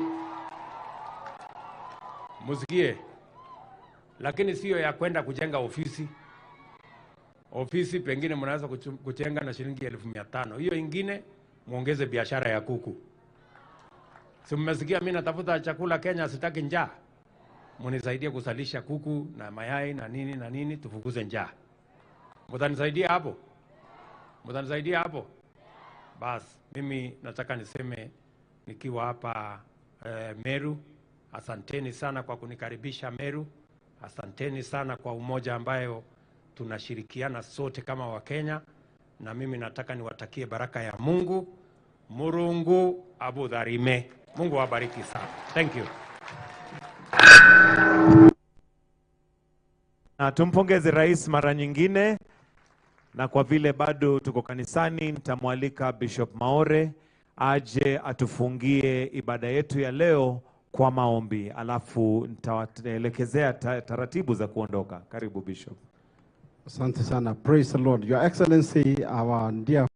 Musikie. Lakini sio ya kwenda kujenga ofisi. Ofisi pengine mnaweza kujenga na shilingi 1500. Hiyo ingine muongeze biashara ya kuku. Si mmesikia mimi natafuta chakula Kenya, sitaki njaa. Mnisaidie kuzalisha kuku na mayai na nini na nini, tufukuze njaa. Mtanisaidia hapo? Mtanisaidia hapo? Bas, mimi nataka niseme nikiwa hapa Meru, asanteni sana kwa kunikaribisha Meru. Asanteni sana kwa umoja ambayo tunashirikiana sote kama Wakenya. Na mimi nataka niwatakie baraka ya Mungu. Murungu abudharime. Mungu awabariki sana. Thank you. Na tumpongeze rais mara nyingine, na kwa vile bado tuko kanisani, nitamwalika Bishop Maore aje atufungie ibada yetu ya leo kwa maombi, alafu nitawaelekezea taratibu za kuondoka. Karibu Bishop. Asante sana. Praise the Lord. Your Excellency, our dear